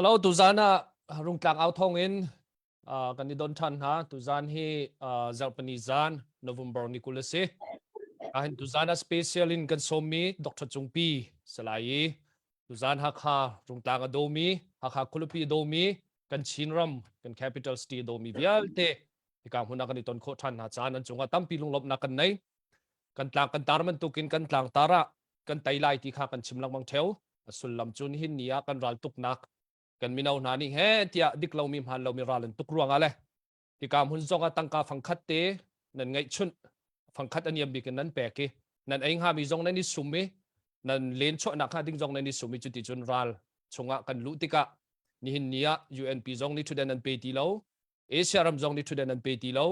Hello, tuzan ah rungtlang au thong in uh, kan i don than hna. Tuzan hi uh, zarhpini zan November ni 20 a si. Ahin tuzan ah special in kan sawmmi Dr. Cungpi Salai i tuzan Hakha rungtlang a domi, Hakha khualipi a domi, kan Chin ram, kan capital city a domi vialte hika hmun ah kan i ton khawh ṭhan hna caan an cungah tampi lunglawmhnak kan nei. Kan tlang kan tar bantukin kan tlang tar ah kan tei lai ti kha kan chim lengmang theo. A sullam cu nihin ni ah kan ral tuknak kan mino hna nih he tiah dik lomi hmaan lomi ral an tuk ruangah le hika hmun zong ah tangka fangkhat te nan ngeihchunh fangkhat a niam bik in nan pek i nan ei hngami zong nan i sum i nan len chuahnak hnga ding zong nan i sum i cuti cun ral chungah kan luh tikah nihin ni ah UNP zong nih thutden an pe ti lo Asia ram zong nih thutden an pe ti lo.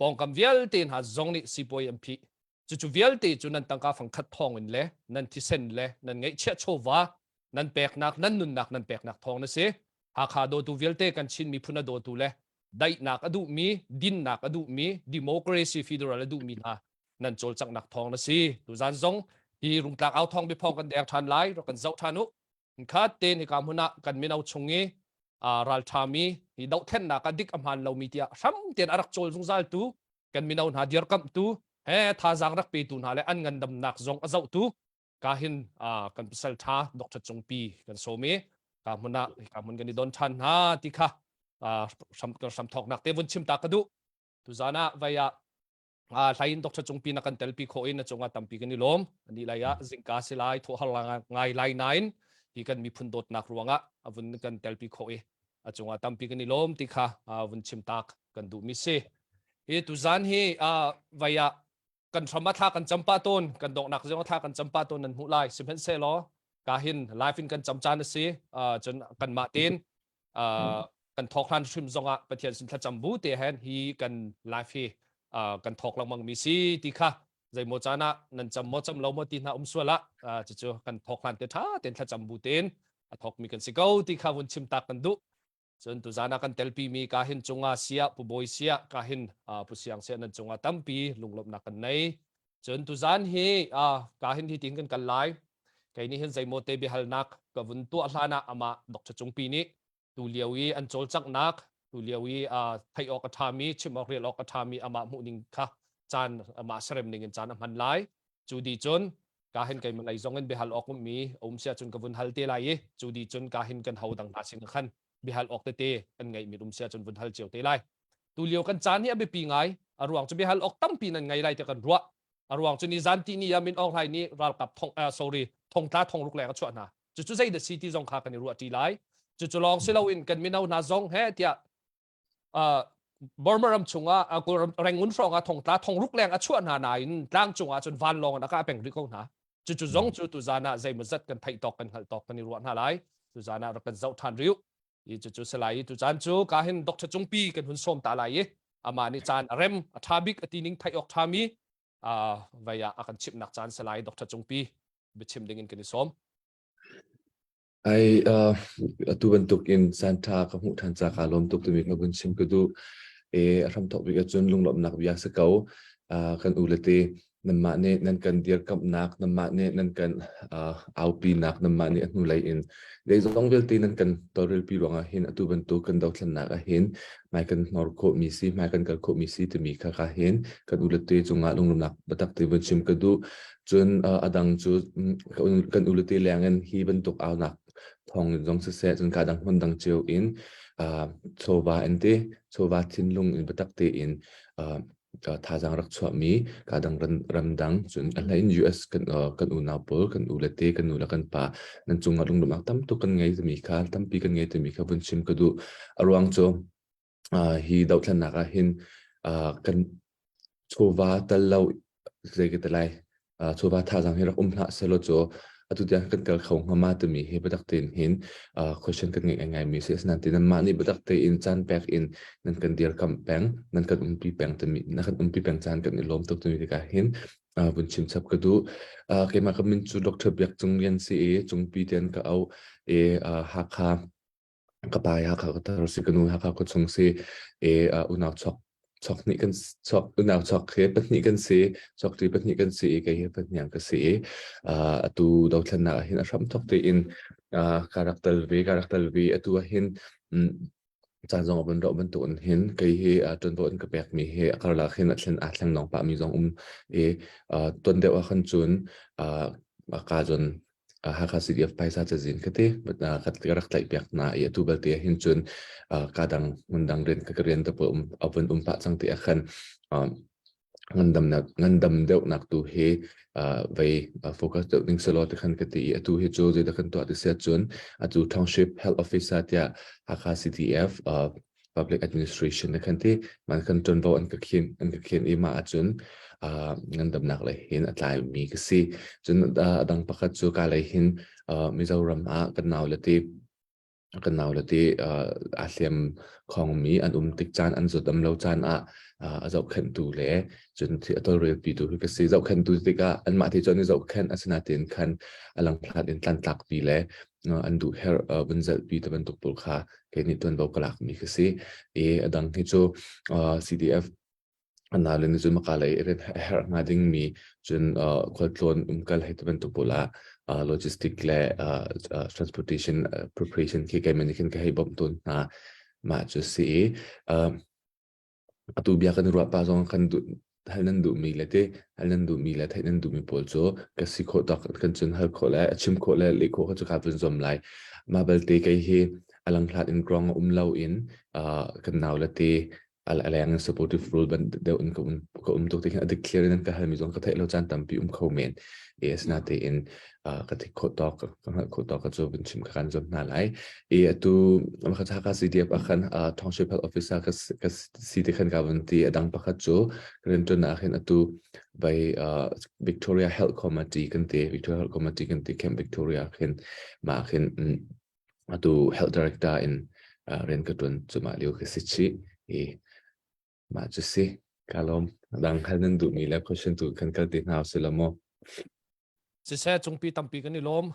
Pawngkam vialte hna zong nih sipuai an phih. Cucu vialte cu nan tangka fangkhat thawng in le nan thisen le nan ngeihchiah chawva nan peknak nan nunnak nan peknak thawng na si. Hakha dawtu vialte kan Chin miphun a dawtu le daihnak a duhmi, dinnak a duhmi, democracy federal a duhmi hna nan cawlcanghnak thawng na si. Tuzan zong hi rungtlak au thawng biaphawng kan deng ṭhan lai, rak kan zoh ṭhan u. Khat tein hika hmun ah kan mino chung i ralṭhami hi dohthlennak ah dik a hmaan lomi tiah hram tein a rak cawl zungzaltu kan mino hna dirkamhtu he thazaang rak petu hna le an ngandamnak zong a zohtu ka hin kan pasal ṭha Dr. Cungpi kan sawm i ka hmun ah ka hmun kan i don ṭhan hna ti kha hram hram thawknak te vun chim ta ka duh. Tuzan ah vai ah hlain Dr. Cungpi na kan telpi khawh in na cungah tampi kan i lawm. Ani lai ah zingka si lai thawh har ngai lai nain hi kan miphun dawtnak ruangah a vun kan telpi khawh i a cungah tampi kan i lawm ti kha vun chim tak kan duhmi si. Hi tuzan hi vai ah kan hram a thla kan campa tawn kan donghnak zong a thla kan campa tawn nan hmuh lai. Sihmanhsehlaw ka hin live in kan cam caan a si. Cun kanmah tein kan thawk hlan hrim zongah Pathian sin thlacam bu te hen hi kan life hi kan thawk lengmang mi si ti kha zeimaw caan ah nan cam maw cam lo maw ti hna um sual ah cucu kan thawk hlan te tha ten thlacam bu tein a thawk mi kan si ko ti kha vun chim tak kan duh. Cun tuzan ah kan telpi mi ka hin cungah sia pu bawi sia ka hin pu siang sia nan cungah tampi lunglawmhnak kan nei. Cun tuzan hi ka hin hi tin kan kal lai. Kei nih hin zeimaw te biahalnak ka vun tuah hlan ah amah Dr. Cungpi nih tu lio i an cawlcanghnak, tu lio i theih awk a ṭhami, chim awk rial awk a ṭhami amah hmuh ning kha caan amah serem ning in caan a hman lai. Cu dih cun ka hin keimah lei zong in biahal awk ummi a um sia cun ka vun hal te lai i cu dih cun ka hin kan ho dang hna sin khan biahal awk tete an ngeihmi um sia cun vun hal cio te lai. Tu lio kan caan hi a biapi ngai. A ruang cu biahal awk tampi nan ngei lai tiah kan ruah. A ruang cu ni zan ti ni ah Min Aung Hlaing nih ralkap thong sorry thongtla thongruk leng a chuah hna. Cucu zei dah si ti zong kha kan i ruah ṭi lai. Cucu lawng si loin kan mino hna zong he tiah Burma ram chungah Rangoon hrawng ah thongtla thongruk leng a chuah hna nain tlang cungah cun vanlawng in a kah peng rih ko hna. Cucu zong cu tuzan ah zeimawzat kan theih tawk kan hngalh tawk kan i ruah hna lai. Tuzan ah rak kan zoh ṭhan rih u. I cucu si lai i tucaan cu ka hin Dr. Cungpi kan hun sawm ta lai i amah nih caan a rem a ṭha bik a ti ning theih awk ṭhami vei ah a kan chimhnak caan si lai. Dr. Cungpi biachim ding in kan i sawm. Ai atu bantuk in caan ṭha ka hmuh ṭhan ca kaa lawm tuk timi ka vun chim ka duh. E a hramthawk bik ahcun lunglawmhnak bia si ko. Kan u le te nanmah nih nan kan dirkamhnak, nanmah nih nan kan aupinak, nanmah nih a hnulei in zeizong vialte nan kan tawlrelpi ruangah hin atu bantuk kan dothlennak ah hin hmai kan hnor khawhmi si, hmai kan kal khawhmi si timi kha ka hin kan ulate cungah lunglawmhnak biatak te vun chim ka duh. Cun a dang cu kan ulate leng in hi bantuk aunak thawng in zong siseh, cun ka dang hmun dang cio in chawva in te, chawva thinlung in biatak tein thazaang rak chuahmi kadang ramdang cun a hlei in US kan kan unau pawl kan u le te kan nu le kan pa nan cungah lunglawmhnak tam tuk kan ngei timi kha tampi kan ngei timi kha vun chim ka duh. A ruang cu hi dohthlennak ah hin kan chawva tal lo zei ka ti lai chawva thazaang hi rak um hlah sehlaw cu atu tiang kan kal kho hnga ma timi hi biatak tein hin question kan ngeih ngaimi si. Asinain ti nanmah nih biatak tein caan pek in nan kan dirkamh peng, nan kan umpi peng timi nan kan umpi peng caan kan i lawm tuk timi tikah hin vun chim chap ka duh. Keimah ka min cu Dr. Biak Cung Lian si i Cungpi tian ka auh i Hakha ka pa Hakha ka tar si, ka nu Hakha khuachung si i unau chok chok hnih kan chok unau chok he pahnih kan si, chok ṭi pahnih kan si i kei hi pahniang ka si i atu dothlennak ah hin a hramthawk tein ka rak tel ve ka rak tel ve. Atu ah hin caan zong a vun roh bantuk in hin kei hi ṭuanvo an ka pekmi hi a karlak hin a thlen aa thleng nong pahmi zong um i tuan deuh ah khan cun ka zawn Hakha CDF phaisa cazin ka ti ka rak tlaih piak hna i atu belte ah hin cun ka dang hmundang rian ka rian te pawl um a vun um pah cang ti ah khan ngandamnak ngandam deuhnak tu hi vei focus deuh ding selaw ti khan ka ti i atu hi cu zeidah kan tuah ti sia cun atu township health officer tiah Hakha CDF public administration na khan ti man kan ṭuanvo an ka khin i mah ahcun ngandamnak lei hin a tlai mi ka si. Cun a dang pakhat cu ka lei hin Mizoram ah kan nau le ti. Kan naule te aa hliam khawngmi an um tik caan an zawt lo caan ah a zohkhenhtu le cun a tawlrelpitu hi ka si. Zohkhenhtu tikah anmah te cu an i zohkhenh asinain khan a langhlat in tlanthlakpi le an duh herh vun zelhpi te bantuk pawl kha kei nih tuanvo ka lakmi ka si. I a dang hi cu CDF An naule nih cun maka lei rian a herh hnga dingmi cun khualtlawn umkal hei ti bantuk pawl ah logistic le transportation preparation khi keimah nih khin ka hei bawmh tawn hna. Mah cu a si i atu bia kan i ruah pah zong kan duh hal nan duhmi le ti hal nan duhmi le theih nan duhmi pawl cu ka si khawh tawk kan cun hal khawh le chim khawh le leh khawh kha cu kaa vun zuam lai. Mah belte kei hi a langhlat in grong a um loin kan naule te a leng in supportive role ban deuh in ka um ka um tuk ti khin a dik clear in an ka halmi zong ka theih lo caan tampi um kho men e asinatein ka thik khawh tawk ka hngalh khawh tawk ka cu vun chim ka kan zuam hna lai e atu ka Hakha CDF ah khan township health officer ka ka si te khan ka vun ti adang pakhat cu rian tuan ah khin atu by Victoria Health Committee kan ti Victoria Health Committee kan ti Camp Victoria khin ma khin Atu health director in rian ka ṭuan cuahmah lio ka si chih i mah cu si. Ka lawm. Dang hal nan duhmi le question tu kan kal ti hna usih law maw? Siseh cungpi tampi kan i lawm.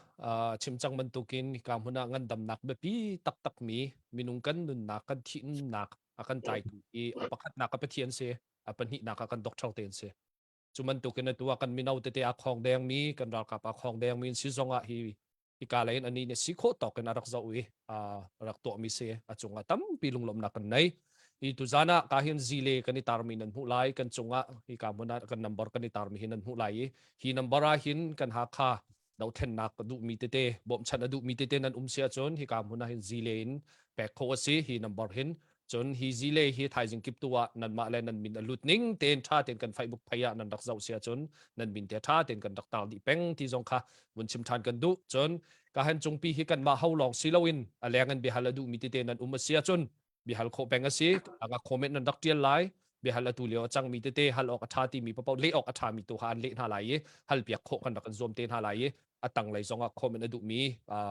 Chim cang bantukin hika hmun ah ngandamnak biapi taktakmi minung kan nunnak kan thih-nunnak a kan tlaitu hi a pakhatnak a Pathian si, a pahnihnak ah kan doctor te an si. Cu bantukin atu ah kan mino tete aa khawng dengmi, kan ralkap aa khawng dengmi an si zong ah hi hika lei in anih nih si khawh tawk in a rak zoh i a rak tuahmi si a cungah tampi lunglawmhnak kan nei. Hi tuzan ah ka hin zile kan i tarmi nan hmuh lai kan cungah hi ka hmun ah kan number kan i tarmi hi nan hmuh lai i hi number ah hin kan Hakha dothlennak a duhmi tete bawmhchanh a duhmi tete nan um si ahcun hika hmun ah hin zile in pek khawh a si hi number hin. Cun hi zile hi thaizing kip tu ah nanmah le nan min a lut ning tein ṭha tein kan Facebook phei ah nan rak zoh si ahcun nan min te ṭha tein kan rak tar dih peng ti zong kha vun chim ṭhan kan duh. Cun ka hen cungpi hi kanmah ho lawng si loin a leng in biahal a duhmi tete nan um a si ahcun biahal khawh peng a si. Anga comment nan rak ṭial lai. Biahal atu lio a cangmi tete hal awk a ṭha timi paoh leh awk a ṭhami tu kha an leh hna lai i hal piak khawh kan rak in zuam te hna lai i a tanglei zong ah comment a duhmi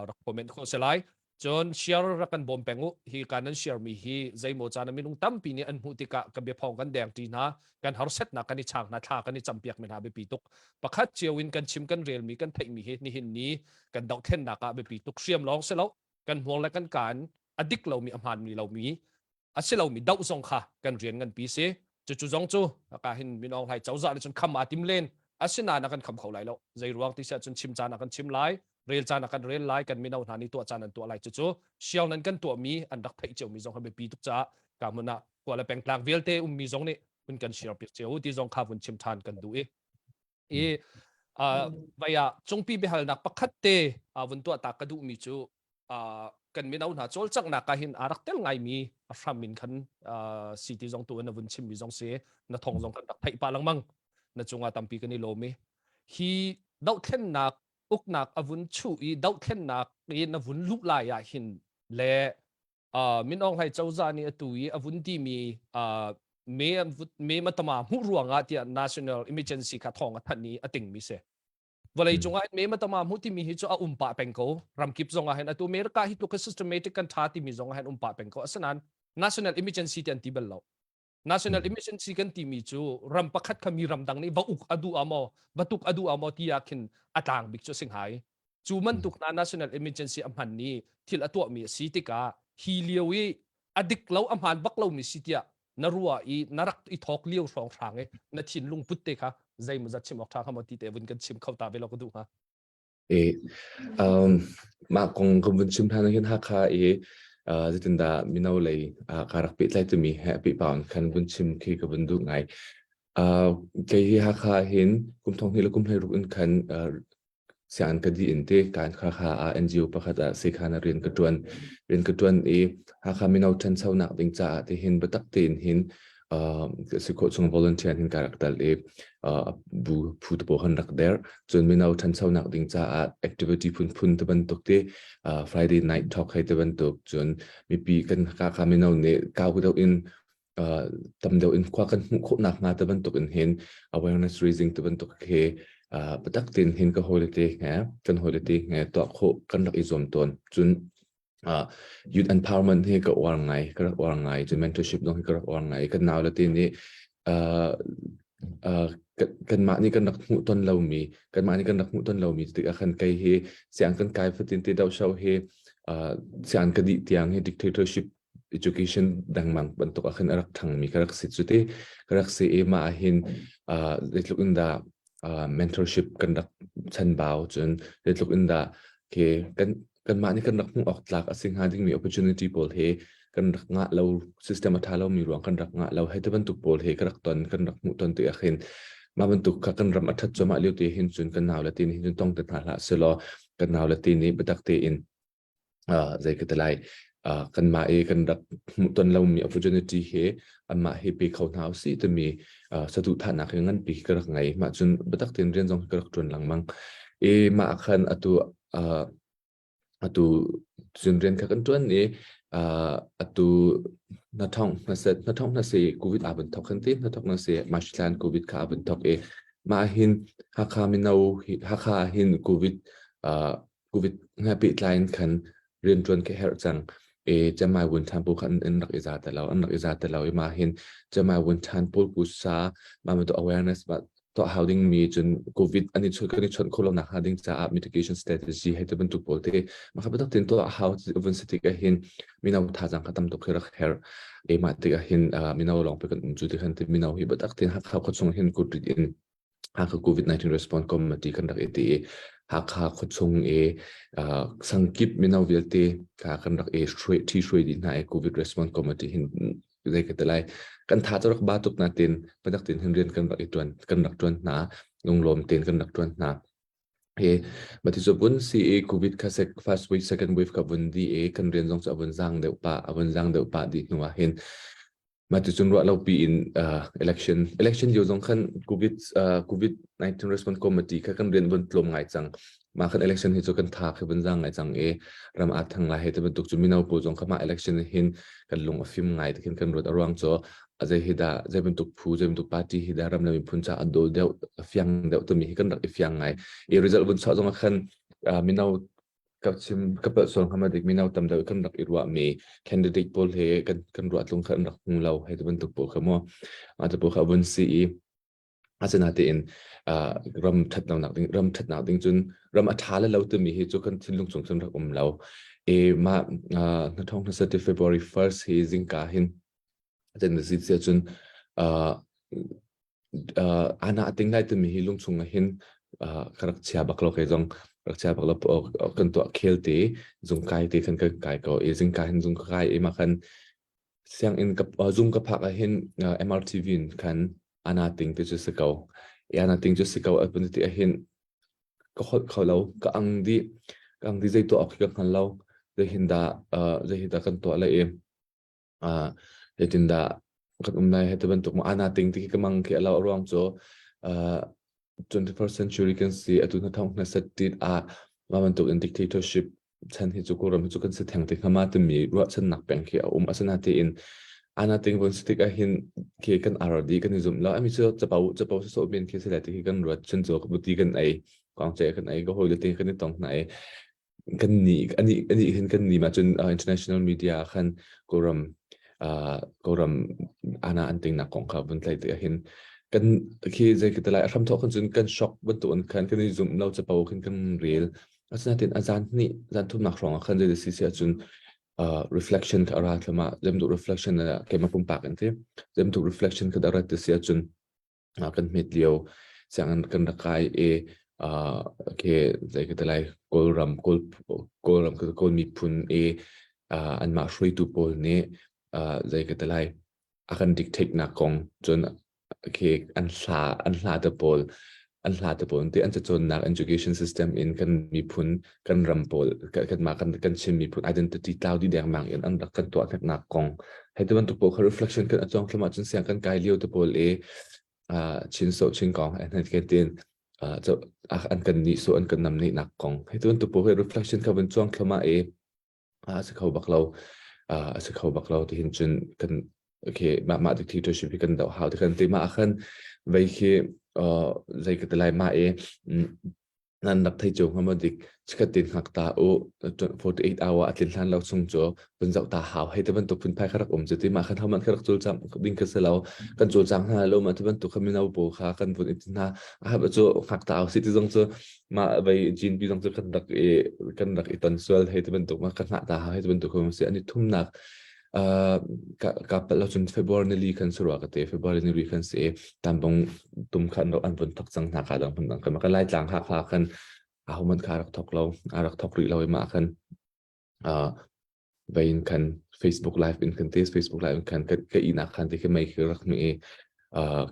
rak comment khawh si lai. Cun share rak kan bawm peng u. Hi ka nan share mi hi zeimaw caan ah minung tampi nih an hmuh tikah ka biaphawng kan deng ṭi hna, kan harsetnak kan i chaang hna, thla kan i campiak mi hna biapi tuk. Pakhat cio in kan chim kan relmi kan theihmi hi nihin ni kan dohthlennak ah biapi tuk hriam lawng si lo. Kan hmuang le kan kaan a dik lomi a hmaanmi lomi a si lomi doh zong kha kan rian nganpi si. Cucu zong cu ka hin Min Aung Hlaing cozah nih cun kham aa tim len. Asinain a kan kham kho lai lo. Zei ruang ti siah cun chim caan ah kan chim lai, rel caan ah kan rel lai, kan mino hna nih tuah caan an tuah lai. Cucu siang nan kan tuahmi an rak theih ciomi zong kha biapi tuk caah ka hmun ah khua le pengtlang vialte ummi zong nih hun kan share piak cio ti zong kha vun chim ṭhan kan duh i i vai ah cungpi biahalnak pakhat te vun tuah ta ka duhmi cu kan mino hna cawlcanghnak ah hin aa rak tel ngaimi a hram in khan si ti zong tu in na vun chimmi zong si na thong zong kan rak theih pah lengmang na cungah tampi kan i lawm i hi dohthlennak uknak a vun chuh i dohthlennak i na vun luh lai ah hin le Min Aung Hlaing cozah nih atu i a vun timi me me matama hmuh ruangah tiah national emergency kha thawng a thanh i a tingmi si. Vawlei cungah me matama hmuh timi hi cu a um pah peng ko. Ramkip zong ah hin atu America hi tluk systematic kan tha timi zong ah hin um pah peng ko. Asinain national emergency ti an ti bal lo. National emergency kan timi cu ram pakhat kha mi ramdang nih va uk a duh ah maw va tuk a duh ah maw ti ah khin a tlang bik cu a si hnga i cu bantuk hna national emergency a hman i thil a tuahmi a si tikah hi lio i a dik lo a hmaan bak lomi si tiah na ruah i na rak i thawk lio hrawng hrang i na thinlung put te kha zeimawzat chim awk ṭha hnga maw ti te vun kan chim kho ta ve lo ka duh hnga. E, um, mah kong kan vun chim hlan hin Hakha i uh, zeitindah mino lei uh, ka rak pehtlai timi he pehpau in khan vun chim khi ka vun duh ngai. Uh, kei hi Hakha hin kum thong hnih le kum 16 in khan uh, sianginn ka dih in te kan Hakha ah NGO pakhat ah sekhan ah rian ka ṭuan. Rian ka ṭuan i Hakha mino ṭhanchonak ding caah ti hin biatak tein hin ka si khawh chung volunteer hin ka rak tal i bu phu te pawl kan rak der. Cun mino ṭhanchonak ding caah activity phunphun te bantuk te Friday night talk hei te bantuk cun mipi kan Hakha mino nih kau deuh in tam deuh in khua kan hmuh khawh nakhnga te bantuk in hin awareness raising te bantuk he biatak tein hin ka hawile te he kan hawile te he tuah khawh kan rak i zuam tawn. Cun. Youth empowerment hi ka uar ngai, ka rak uar ngai. Cun mentorship zong hi ka rak uar ngai. Kan nau le te nih kanmah nih kan rak hmuh ton lomi, kanmah nih kan rak hmuh ton lomi tikah khan kei hi siang kan kai fatin te dohsho hi siang ka dih tiang hi dictatorship education dangmang bantuk ah khan a rak ṭhangmi ka rak si cu ti ka rak si i mah ah hin zeitluk in dah mentorship kan rak chanbau cun zeitluk in dah ke kan kanmah nih kan rak hmuh awk tlak a si hnga dingmi opportunity pawl he kan rak ngah lo system a ṭha lomi ruang kan rak ngah lo hei ti bantuk pawl he ka rak ton kan rak hmuh ton ti ah khin mah bantuk kha kan ram a ṭhat cuahmah lio te hin cun kan nau le te nih hin cun tong te hna hlah selaw kan nau le te nih biatak tein zei ka ti lai kanmah i kan rak hmuhton lomi opportunity hi anmah hi pe kho hna usih timi saduhthahnak hi nganpi ka rak ngei. Mah cun biatak tein rian zong ka rak ṭuan lengmang. I mah khan atu atu cun rian kha kan ṭuan i atu na thong na set na thong na se COVID aa vun thok kan ti na thok na se March thlan COVID kha aa vun thok i mah hin Hakha mino Hakha hin COVID COVID he pehtlai in khan rianṭuan ka herh cang. E Cemai Wun Than pawl kha an rak i za te lo, an rak i za te lo i mah hin Cemai Wun Than pawl pusa mah bantuk awareness ma tuah hau ding mi cun COVID an i chawnh kan i chawnh kho lo nak hnga ding caah mitigation strategy hei ti bantuk pawl te mah kha biatak tein tuah hau vun si tik ah hin mino thazaang kha tam tuk hi rak herh. E mah tik ah hin mino lawng pe kan um cu ti khan ti mino hi biatak tein Hakha khuachung hin kut rit in Hakha COVID-19 Response Committee kan rak i ti i Hakha khuachung i sangkip mino vialte kha kan rak i hruai ṭhi hruai dih hna i COVID Response Committee hin zei ka ti lai kan tha cu rak ba tuk natin biatak tein hin rian kan rak i ṭuan kan rak ṭuan hna lunglawm tein kan rak ṭuan hna. Hi mati cu vun si i COVID kha sek first wave second wave kha vun di i kan rian zong cu a vun zang deuh pah a vun zang deuh pah dih hnu ah hin Mah ticun ruah lopi in election election lio zong khan COVID COVID-19 response committee kha kan rian vun tlawm ngai cang. Mah khan election hi cu kan tha khi vun zang ngai cang i ram aa thang lai hei ti bantuk cu mino pawl zong kha mah election hin kan lung a fim ngai ti khin kan ruat a ruang cu a zei hi dah zei bantuk phu zei bantuk party hi dah ram le miphun ca a dawl deuh a fiang deuh timi hi kan rak i fiang ngai. I result vun chuah zong ah khan mino ka chim ka palh sual hnga ma dik mino tam deuh kan rak i ruahmi candidate pawl he kan kan ruah tlung kha an rak hmu lo hei ti bantuk pawl kha mu mah te pawl kha vun si i asinatein ram ṭhat lonak ding ram ṭhatnak ding cun ram a ṭha le lo timi hi cu kan thinlung chung cun rak um lo e mah na thong hmasa ti February 1st hi zingka hin ten si sia cun ana ting lai timi hi lungchung ah hin ka rak chia bak lo kei zong rak chia bak lo kan tuah khel te zung kai te khan kan kai ko i zingka hin zung ka kai i ma khan sianginn ka zung ka phak ah hin MRTV in khan ana ting te cu si ko i ana ting cu si ko a ti ah hin ka holh kho lo ka ang di ka ang di zei tuah awk hi ka hngal lo zei hin dah zei hi dah kan tuah lai i Zeitindah kan um lai hei ti bantuk maw ana ting ti khi ka mang khi a lo a ruang cu 21st century kan si atu hna thong hna set tit ah mah bantuk in dictatorship chan hi cu Kawlram hi cu kan si theng te hnga ma timi ruahchannak peng khi a um asina tein ana ting vun si tik ah hin khi kan RD kan i zum lo ami cu capo capo so men khi si lai ti khi kan ruat chun cu buti kan ei kong che kan ei ka hoi le te kan i tong hna ei kan nih anih anih hin kan nih ma cun international media ah khan Kawlram Kawlram ana an ting nak kong kha vun tlai te hin kan khi zei ka lai a hram thawk khan cun kan shock bantuk an khan kan i zum lo capo khin kan rel asinain a zan hnih zan thumnak hrawng ah khan zei si si ahcun reflection kha a ra thlama zemduh reflection keimah pumpak in ti zemduh reflection kha a rat ti si ahcun kan hmet lio sianginn kan rak kai i ke zei ka ti lai Kawlram Kawl Kawlram Kawl miphun i anmah hruaitu pawl nih zei ka ti lai a kan dictate nak kong cun khi an hla an hla te pawl an hla te pawl ti an cacawnnak education system in kan miphun kan ram pawl kanmah kan kan Chin miphun identity tlau di dengmang in an rak kan tuah hneknak kong hei ti bantuk pawl kha reflection kan a cawng thlam ahcun siang kan kai lio te pawl i Chin so Chin kong an kan tin an kan nih so an kan nam nih nak kong hei ti bantuk pawl reflection kha vun cuang thlam ah i a si kho bak lo a si kho bak lo ti hin cun kan okay mah mah dictatorship hi kan doh hau ti kan ti mah khan vei khi zei ka ti lai ma i. Nan rak thei cio hnga maw dik? Chikkhat tein hngak ta u. 48 hour a tlin hlan lo chung cu vun zoh ta hau. Hei ti bantuk phunphai kha rak um cu ti mah khan hohmanh kha rak cawlcang ding kha si lo. Kan cawlcang hna lo mah ti bantuk kha mino pawl kha kan vun i ti hna. A hab cu hngak ta u si ti zong cu mah vei GNP zong cu kan rak i kan rak i ton sual hei ti bantuk mah ka hngah ta hau hei ti bantuk kha si. An i thumnak ka ka palh lo cun February nili khan si rua ka te February nili khan si tambong tum khan an vun thok cang hna ka dang hmun dang kan ka lai tlang ha kha khan a homan kha rak thok lo a rak thok rih lo i ma khan vein khan Facebook live in khan te Facebook live in khan ka ka ina khan te khi mei khi rak mi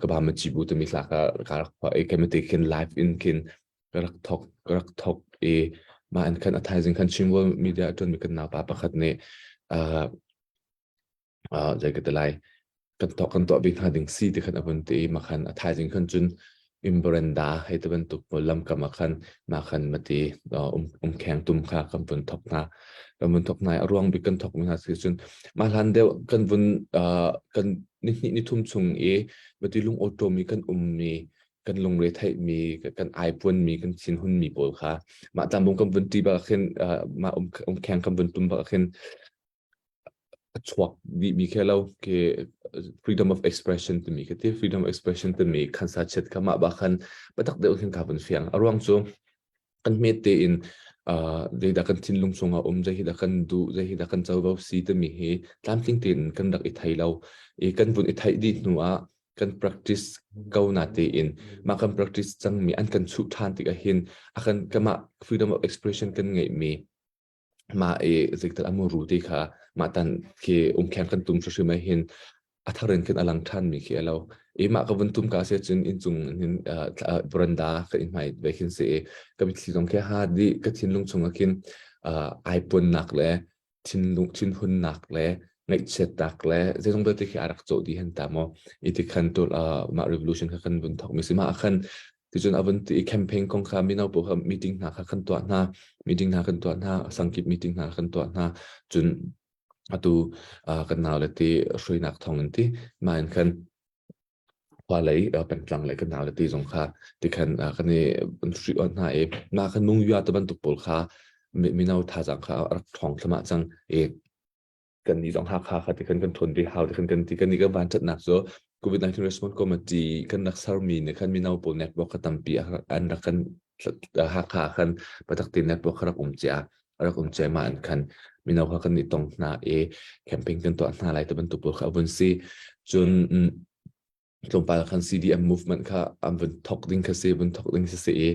ka ba ma chi bu te mi hla ka ka rak pha e ke me te khin live in khin ka rak thok ka rak thok i mah in khan a thaizing khan Chinworld media a ṭuanmi kan naupa pakhat nih uh, uh, zei ka ti lai kan tuah kan tuah bik hna ding si ti khan a vun ti i mah khan a thaizing khan cun imbrenda hei ti bantuk pawl lamkam ah khan mah khan mati um umkheng tum kha kan vun thok hna kan vun thok hna i a ruang bik kan thok mi hna si cun mah hlan deuh kan vun uh, kan ni hnih ni thum chung i mati lung awṭawm i kan ummi kan lungre theihmi kan aipuanmi kan thinhunmi pawl kha mah tlambung kan vun ṭi bak khin mah umkheng kan vun tum bak khin a chuak dihmi khe lo ke freedom of expression timi kha ti freedom of expression timi khansa chet kha mah bak khan patak deuh khin ka vun fiang a ruang cu kan hmet tein zeidah kan thinlung chungah um zei hi dah kan duh zei hi dah kan covo si timi hi tlamtling tein kan rak i thei lo i kan vun i theih dih hnu ah kan practice ko na tein mah kan practice cangmi an kan chuh ṭhan tikah hin a kan kamah freedom of expression kan ngeihmi mah i zeital amu ru ti kha mah tan khi umkheng kan tum hrim ah hin a thar in khin a lang ṭhan mi khi a lo i mah ka vun tum ka se cun inncung hin veranda ka in hmai ve khin si i ka mitthli zong khi ha di ka thinlung chungah khin ai puannak le thinlung thinhunnak le ngaihchiatnak le zeizong vialte khi a rak cawh dih hen ta maw i ti khan tul mah revolution kha kan vun thawk mi si mah khan ticun a vun ti i campaign kong kha mino pawl kha meeting hna kha kan tuah hna meeting hna kan tuah hna sangkip meeting hna kan tuah hna cun atu kan nau le ti hruainak thawng in ti mah in khan khua lei pengtlang lei kan nau le ti zong kha tikhan kan i hri on hna i mah khan nung yua te bantuk pawl kha mino thazaang kha a rak ṭhawng thluahmah cang i kan nih zong Hakha kha tikhan kan ṭhawn ve hau tikhan kan ti kan nih kan vanṭhatnak cu COVID-19 response committee kan rak sermi nih khan mino pawl network kha tampi an rak kan Hakha khan patak te network kha rak um cia rak um cia ma an khan mino kha kan i tong hna i camping kan tuah hna lai te bantuk pawl kha a vun si cun tlawmpal khan CDM movement kha an vun thok ding kha si vun thok ding si si i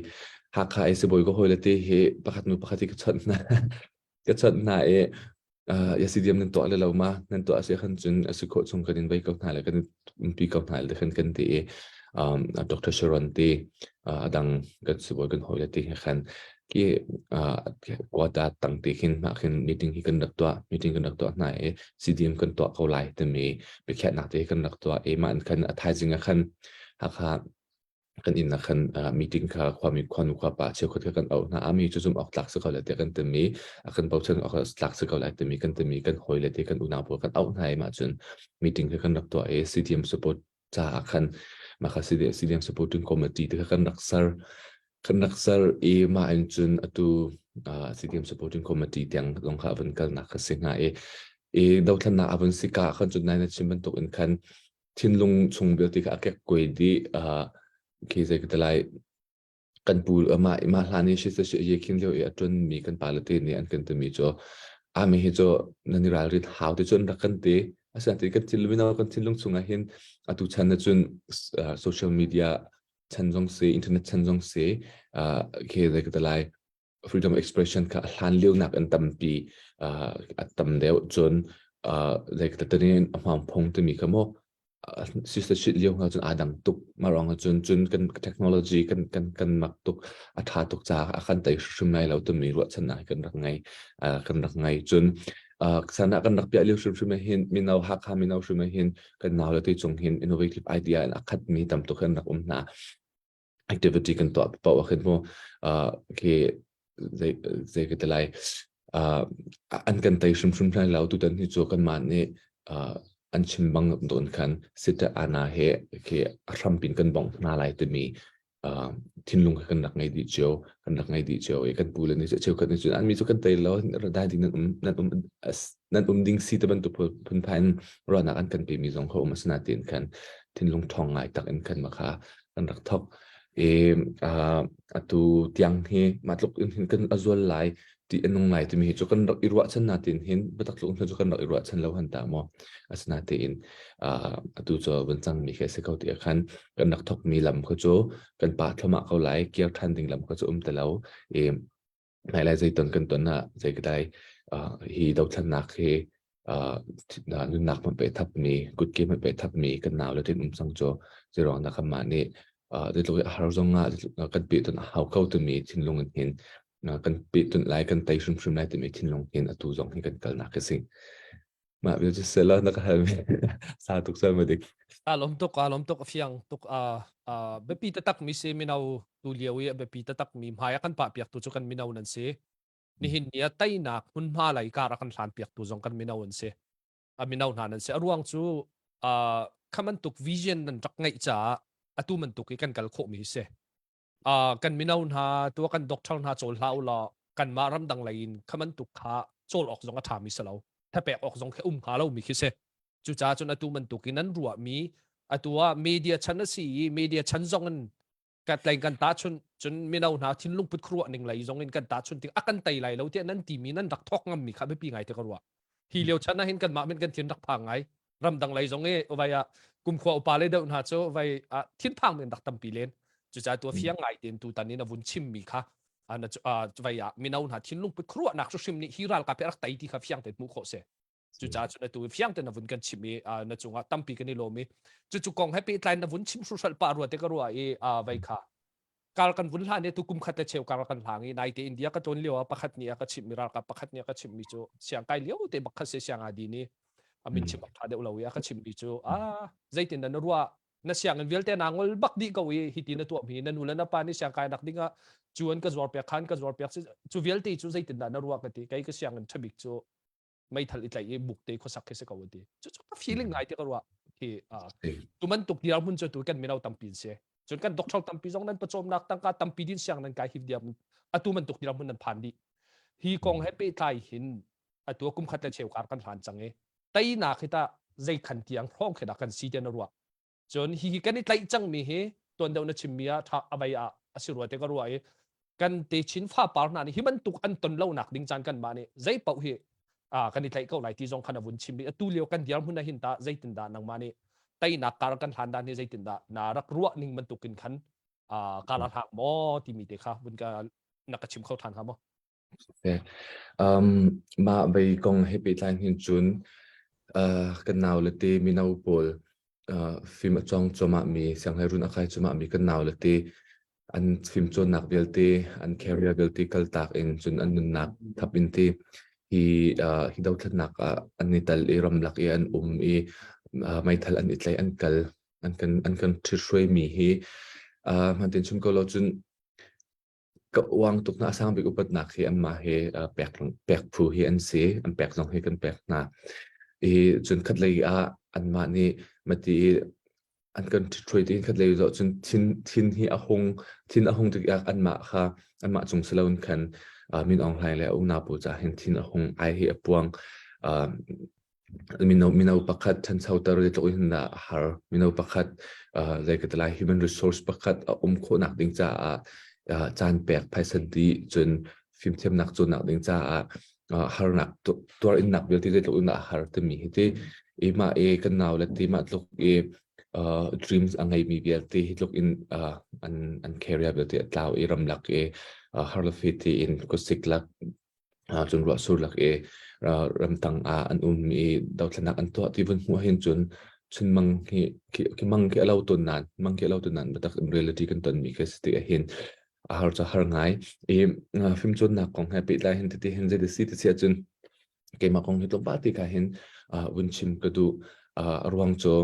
Hakha i sibawi ka hawi le te hi pakhat nu pakhat hi ka chawnh hna ka chawnh hna i ya CDM nan tuah le lo ma nan tuah si khan cun a si khawh chung kan in vei ko hna le kan umpi ko hna le khan kan ti i um, Dr. Sharon te a dang kan sibawi kan hawi le te he khan ki quota tang te khin mah khin meeting hi kan rak tuah meeting kan rak tuah hna i CDM kan tuah ko lai timi biakhiahnak te kan rak tuah i mah khan a thaizing ah khan Hakha kan inn ah khan meeting kha khuami khuanu khuapa cheukhat kha kan auh hna ami cu zum awk tlak si ko lai tiah kan timi a kan bochan awk tlak si ko lai timi kan timi kan hawi le te kan unau pawl kan auh hna i mah cun meeting kha kan rak tuah i CDM support caah khan mah kha CDM supporting committee te kha kan rak ser kan rak ser i mah in cun atu CDM supporting committee tiang zong kha avun kalnak kha si hnga i i dothlannak avun si ka khan cun nai na chim bantuk in khan thinlung chung vialte kha a kek kuai dih khi zei ka ti lai kan pu mah mah hlan i shi shi ye khin lio i a ṭuan mi kan pa le te nih an kan timi cu ami hi cu nan i ralrin hau ti cun rak kan ti asinain kan thinlung mino kan thinlung chungah hin atu chan na cun social media chan zong si internet chan zong si khi zei ka ti lai freedom of expression kha a hlan lio nak in tampi a tam deuh cun zei ka ti a hmang phung timi kha maw sister lio hna cun aa dang tuk mah ruang ah cun cun kan technology kan kan kan mak tuk a ṭha tuk caah a kan tei hrim lai lo timi ruahchannak kan rak ngei kan rak ngei cun sana kan rak piah lio hrimhrim ah hin mino Hakha mino hrim ah hin kan nau le te cung hin innovative idea in a khatmi tam tuk hin rak um hna activity kan tuah paoh ah khin mu khi zei zei ka ti lai an kan tei hrimhrim lai lo tutan hi cu kanmah nih an chim bang don khan sita ana he khi a hrampin kan bongh hna lai timi. Thinlung kha kan rak ngei dih cio, kan rak ngei dih cio i kan pu le nih cheukhat nih cun an mi cu kan tei lo dai ding nan um nan um nan um ding si te bantuk phunphai in ruahnak an kan pemi zong kha um asinain khan thinlung ṭhawng ngai tak in khan mah kha kan rak thok. I atu tiang hi mah tluk in hin kan a zual lai ti a nung lai timi hi cu kan rak i ruahchan natin hin biatak tluk in cu kan rak i ruahchan lo han ta maw. Asinain atu cu vun cangmi khi a si ko ti ah khan kan rak thokmi lam kha cu kan pah thluahmah ko lai, kir ṭhan ding lam kha cu um ti lo. I hmailei zeiton kan ton ah zeikadai hi dothlennak hi nunnak hmanh pe thapmi kutke hmanh pe thapmi kan nau le tin um cang cu zeiruang dah kanmah nih zeitluk i a har zong ah kan pehtonh a hau ko timi thinlung in hin kan pehtonh lai kan tei hrimhrim lai timi thinlung hin atu zong hi kan kalnak a si. Mah bil cu sela na ka halmi sa tuk sal ma dik. A lom tuk a lom tuk a fiang tuk a biapi taktak mi si mino tu lio i a biapi taktak mi hmai a kan pah piak tu cu kan mino nan si. Nihin ni ah teinak hmunhma lei kar a kan hlan piak tu zong kan mino an si. A mino hna nan si. A ruang cu kha bantuk vision nan rak ngeih caah atu bantuk i kan kal khawh mi hi si. Kan mino hna tu kan doctor hna cawl hlah u law kanmah ramdang lei in kha bantuk kha cawl awk zong a ṭhami si lo. Thapek awk zong khi um hnga lomi khi si. Cucaah cun atu bantuk in an ruahmi atu ah media chan a si i media chan zong in kan tleng kan tahchunh cun mino hna thinlung put khuaruah ning lei zong in kan tahchunh tik a kan tei lai lo tiah nan timi nan rak thawk ngammi kha biapi ngai te ka ruah. Hi lio chan ah hin kanmah min kan thin rak phang ngai. Ramdang lei zong i vai ah kumkhua upa le deuh hna cu vai ah thinphang men rak tampi len. Cucaah tu fiang ngai tein tutan in a vun chimmi kha vai ah mino hna thinlung put khuaruahnak hrim nih hi ralkap hi rak tei ti kha fiang tein hmuh khawh si. Cucaah cun atu fiang tein na vun kan chim i na cungah tampi kan i lawm i cucu kong he pehtlai na vun chim hruhral pah rua te ka ruah i vei kha kar kan vun hlan i tu kum khat le cheu kar kan hlang i naite India ka tlawn lio ah pakhat nih a ka chimh mi ralkap pakhat nih a ka chimh mi cu siang kai lio te bak kha se siang a din i a min chim tha deuh lo i a ka chimh mi cu a zeitin na ruah na sianginn vialte naa ngol bak dih ko i hiti na tuah mi na nu le na pa nih siangkai nak ding ah cu an ka zuar piak khan ka zuar piak cu vialte cu zeitin dah na ruah ka ti kei ka sianginn thabik cu meithal i tlaih i buk te khuasak khi si ko ti. Cu ka feeling ngai te ka ruah. Hi tu bantuk dirhmun cu tu kan mino tampi si. Cun kan doctor tampi zong nan pawcawmnak tangka tampi din siang nan kai hi diam atu bantuk dirhmun nan phan dih. Hi kong he pehtlai hin atu kum khat le cheu kar kan hlan cang i teinak hi ta zei khan tiang hrawng khi dah kan si te na ruah. Cun hi hi kan i tlaih cangmi hi tuan deuh na chimmi ah tha avei ah a si rua te ka ruah i kan techin fapar hna nih hi bantuk an ton lonak ding caan kan mah nih zei paoh hi kan i tlaih ko lai ti zong khan a vun chim i atu lio kan dirhmun ah hin ta zeitindah nangmah nih teinak kar kan hlan dan hi zeitindah na rak ruah ning bantukin khan kar a hlang maw timi te kha vun ka na ka chim kho than hnga maw? Um, mah bei kong he pehtlai hin cun uh, kan nau le te mino pawl uh, fim a cawng cuahmah mi sianghleirun a kai cuahmah mi kan nau le te an fimcawnnak vialte an career vialte kaltak in cun an nunnak thap in te hi uh, hi dothlatnak ah an i tal i ramlak i an um i uh, meithal an i tlaih an kal an kan an kan ṭhithruai mi hi uh, hmantin chim ko lo cun Ka uang tuk hna. A sang bik upatnak hi anmah hi pek pek phu hi an si. An pek zong hi kan pek hna. I cun khatlei ah anmah nih mati i an kan ṭhitṭhuai tiin khatlei zoh cun thin thin hi a hung thin a hung tik ah anmah kha anmah cung si loin khan Min Aung Hlaing le a unau pawl caah hin thin a hung ai hi a puang. Mino mino pakhat ṭhanchoter zeitluk in dah a har. Mino pakhat uh, zei ka ti lai human resource pakhat a um khawhnak ding caah uh, caan pek phaisa dih cun fimthiamnak cawnnak ding caah uh, harnak tuar innak vialte zeitluk in dah a har timi hi ti i mah i kan nau le ti mah tluk i uh, dreams a ngeimi vialte hi tluk in uh, an an career vialte a tlau i ramlak i uh, har le fe tiin khuasik lak cun ruahsur lak i ramtang ah an um i dothlennak an tuah ti vun hmuh ahhin cun chunmang hi khi mang khi a lo tawn nain mang khi a lo tawn nain biatak in reality kan tonmi khi si tik ahhin a har cu har ngai i fimcawnnak kong he pehtlai hin titi hin zei si ti si ahcun keimah kong hi tlawmpal ti ka hin vun chim ka duh a ruang cu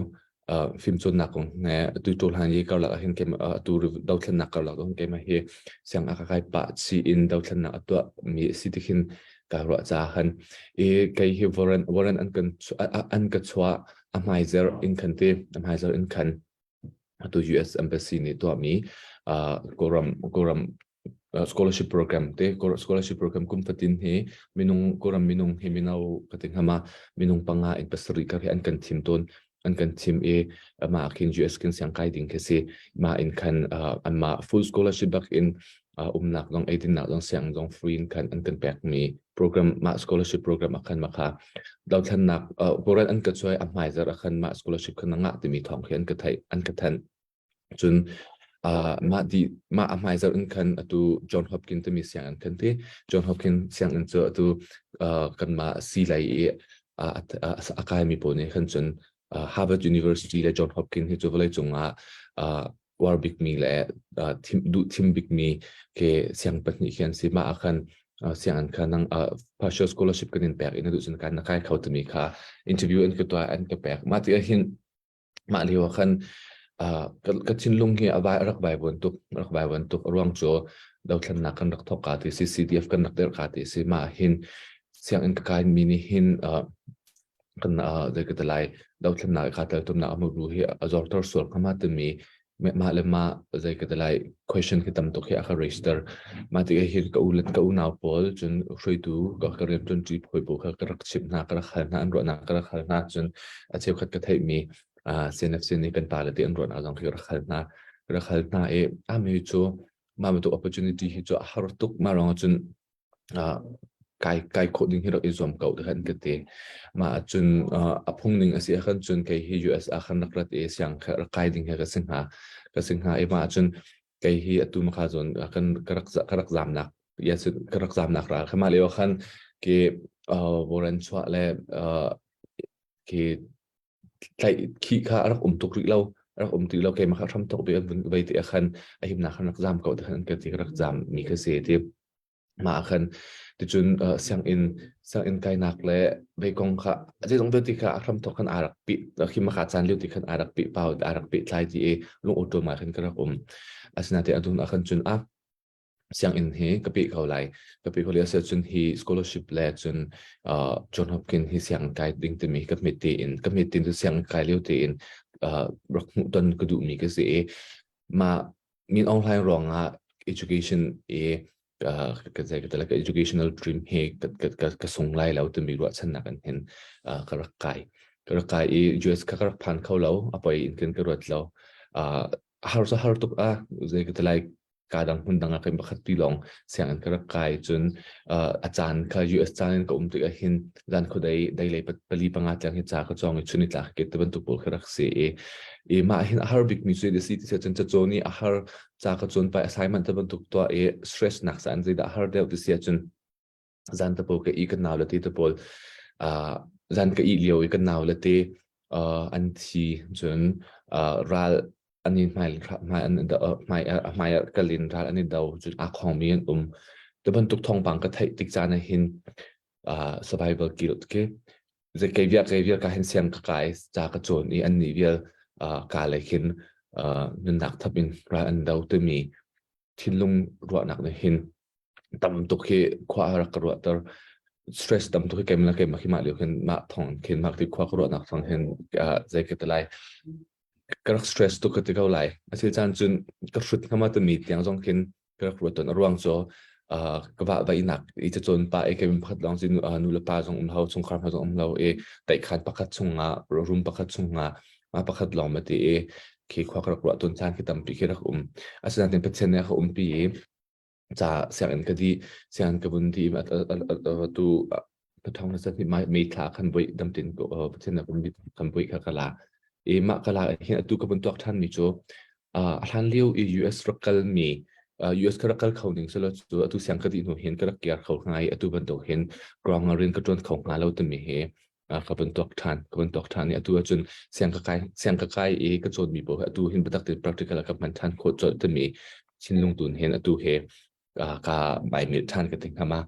fimcawnnak kong he atu ṭawlhan hi karlak ah hin keimah atu dothlennak karlak ah keimah hi siang a ka kai pah chi in dothlennak a tuah mi a si ti khin ka ruah caah khan i kei hi warrant warrant an kan an ka chuah a hmaizer in khan ti a hmaizer in khan atu US embassy nih tuahmi. Kawlram Kawlram scholarship program te scholarship program kum fatin hi minung Kawlram minung hi mino ka ti hnga minung panga in pasarih kar hi an kan thim tawn an kan thim i mah khin US kin siang kai ding khi si ma in khan anmah full scholarship bak in umnak zong eidinnak zong siang zong free in khan an kan pek mi program mah scholarship program akhan makha dothlannak Koran an ka chuai a hmai zar akhan mah scholarship khan nga timi thong khi an ka thai an ka than cun mah di mah a hmai zar in khan atu John Hopkins timi sianginn khan ti John Hopkins sianginn cu atu kanmah si lei i a kaimi pawl nih khan cun Harvard University le John Hopkins hi cu vawlei cungah uar bikmi le duh thim bikmi ke siang pahnih khi an si. Mah ah khan sianginn kha nang partial scholarship kan in pek i na duh cun kan na kai kho timi kha interview an ka tuah an ka pek. Mah ti ah hin mah lio ah khan ka thinlung hi a vai rak vaivuan tuk rak vaivuan tuk ruang cu dothlennak kan rak thawk ka ti si CDF kan rak dirh ka ti si mah hin sianginn ka kai mi nih hin kan zei ka ti lai dothlennak ka tel tumnak a muru hi a zorter sual hnga ma timi mah le mah zei ka ti lai question hi tam tuk hi a ka register mah tik hin ka u le ka unau pawl cun hruaitu ka ka rian ṭuanṭi hawi pawl kha ka rak chimh hna ka rak hal hna an ruahnak ka rak hal hna cun a cheukhat ka theihmi CNFC nih kan pa le ti an ruahnak zong khi ka rak hal hna ka rak hal hna i a mi cu mah bantuk opportunity hi cu a har tuk mah ruangah cun kai kai khawh ding hi rak i zuam ko ti khan ka ti. Mah ahcun a phung ning a si ahkhan cun kei hi US ah khan rak rat i siang kha rak kai ding hi ka si hnga. Ka si hnga i mah ahcun kei hi atu makha zawn kan ka rak ka rak zamnak yes ka rak zamnak ral kha mah lio khan ke voran chuah le ke tlaih khi kha a rak um tuk rih lo rak um ti lo keimah kha hram tok bi an vun vei ti khan a himnak khan rak zam ko ti khan an ka ti rak zam mi kha si ti mah khan ticun sianginn sianginn kainak le veikong kha zeizong vialte kha a hram thok khan aa rak pi khi maka caan lio ti khan aa rak pi pau aa rak pi tlai ti i lung awṭaw ma khan ka rak um asinain adun ah khan cun a sianginn hi ka peh ko lai ka peh ko lai asi cun hi scholarship le cun John Hopkins hi sianginn kai ding timi ka hmet tein ka hmet tein cu sianginn kai lio tein rak hmuh ton ka duhmi ka si i mah Min Aung Hlaing ruangah education i ka zei ka ka educational dream hi ka ka ka sung lai lo timi ruahchannak in hin ka rak kai ka rak kai i US kha ka rak phan kho lo a poi in kin ka ruat lo har sa har tuk a zei ka lai ka dang hmun dang ah kan pakhat ti lawng sianginn ka rak kai cun a caan kha US caan in ka um tik ah hin zan khuadei dei lei pali panga tiang hi ca ka cawng i chun i tlak ke te bantuk pawl kha rak si i i mah hin a har bik mi cu si ti cun cacawn i a har ca ka cawn pai assignment te bantuk tuah i stress nak sa an zeidah har deuh ti si ahcun zan te pawl ka i kan nau le ti te pawl zan ka i lio i kan nau le te an thi cun ral an i hmai hmai an hmai hmai kalin ral an i do cun a khong mi an um te bantuk thawngpang ka theih tik caan ah hin survival guilt ke ze kei vial kei vial ka hin siang ka kai ca ka cawn i an nih vial ka le khin nunnak thap in ral an do timi thinlung ruahnak nih hin tam tuk hi khua a rak ka ruahter stress tam tuk hi keimah keimah khi mah lio khin mah thong khin mah ti khua ka ruahnak thong hin zei ka ti lai ka rak stress tuk ka ti ko lai asil caan cun ka hrut hnga ma timi tiang zong khin ka rak ruat tawn a ruang cu ka va vainak i cacawn pa i kevin pakhat lawng sin nu le pa zong um lo chungkhar hna zong um lo i taihkhan pakhat chungah room pakhat chungah ma pakhat lawng ma ti i khi khua ka rak ruah tawn caan khi tampi khi rak um asinain Pathian nih a ka umpi i ca sianginn ka dih sianginn ka vun dih tu pathong na sat mei thla khan boi damtin Pathian na kan boi kha ka la i mah ka la hin atu ka vun tuak than mi cu a hlan lio i US rak kal mi US ka rak kal kho ning selo cu atu siang ka dih hnu hin ka rak kiar kho hnga i atu bantuk hin ground rin ka tuan kho hnga lo timi hi ka vun tuak ṭhan ka vun tuak ṭhan i atu ahcun siang ka kai siang ka kai i ka cawnmi pawl hi atu hin biatak tein practical ah ka hman ṭhan khawh colh timi thinlung tun hin atu he ka maimilh ṭhan ka ti hnga ma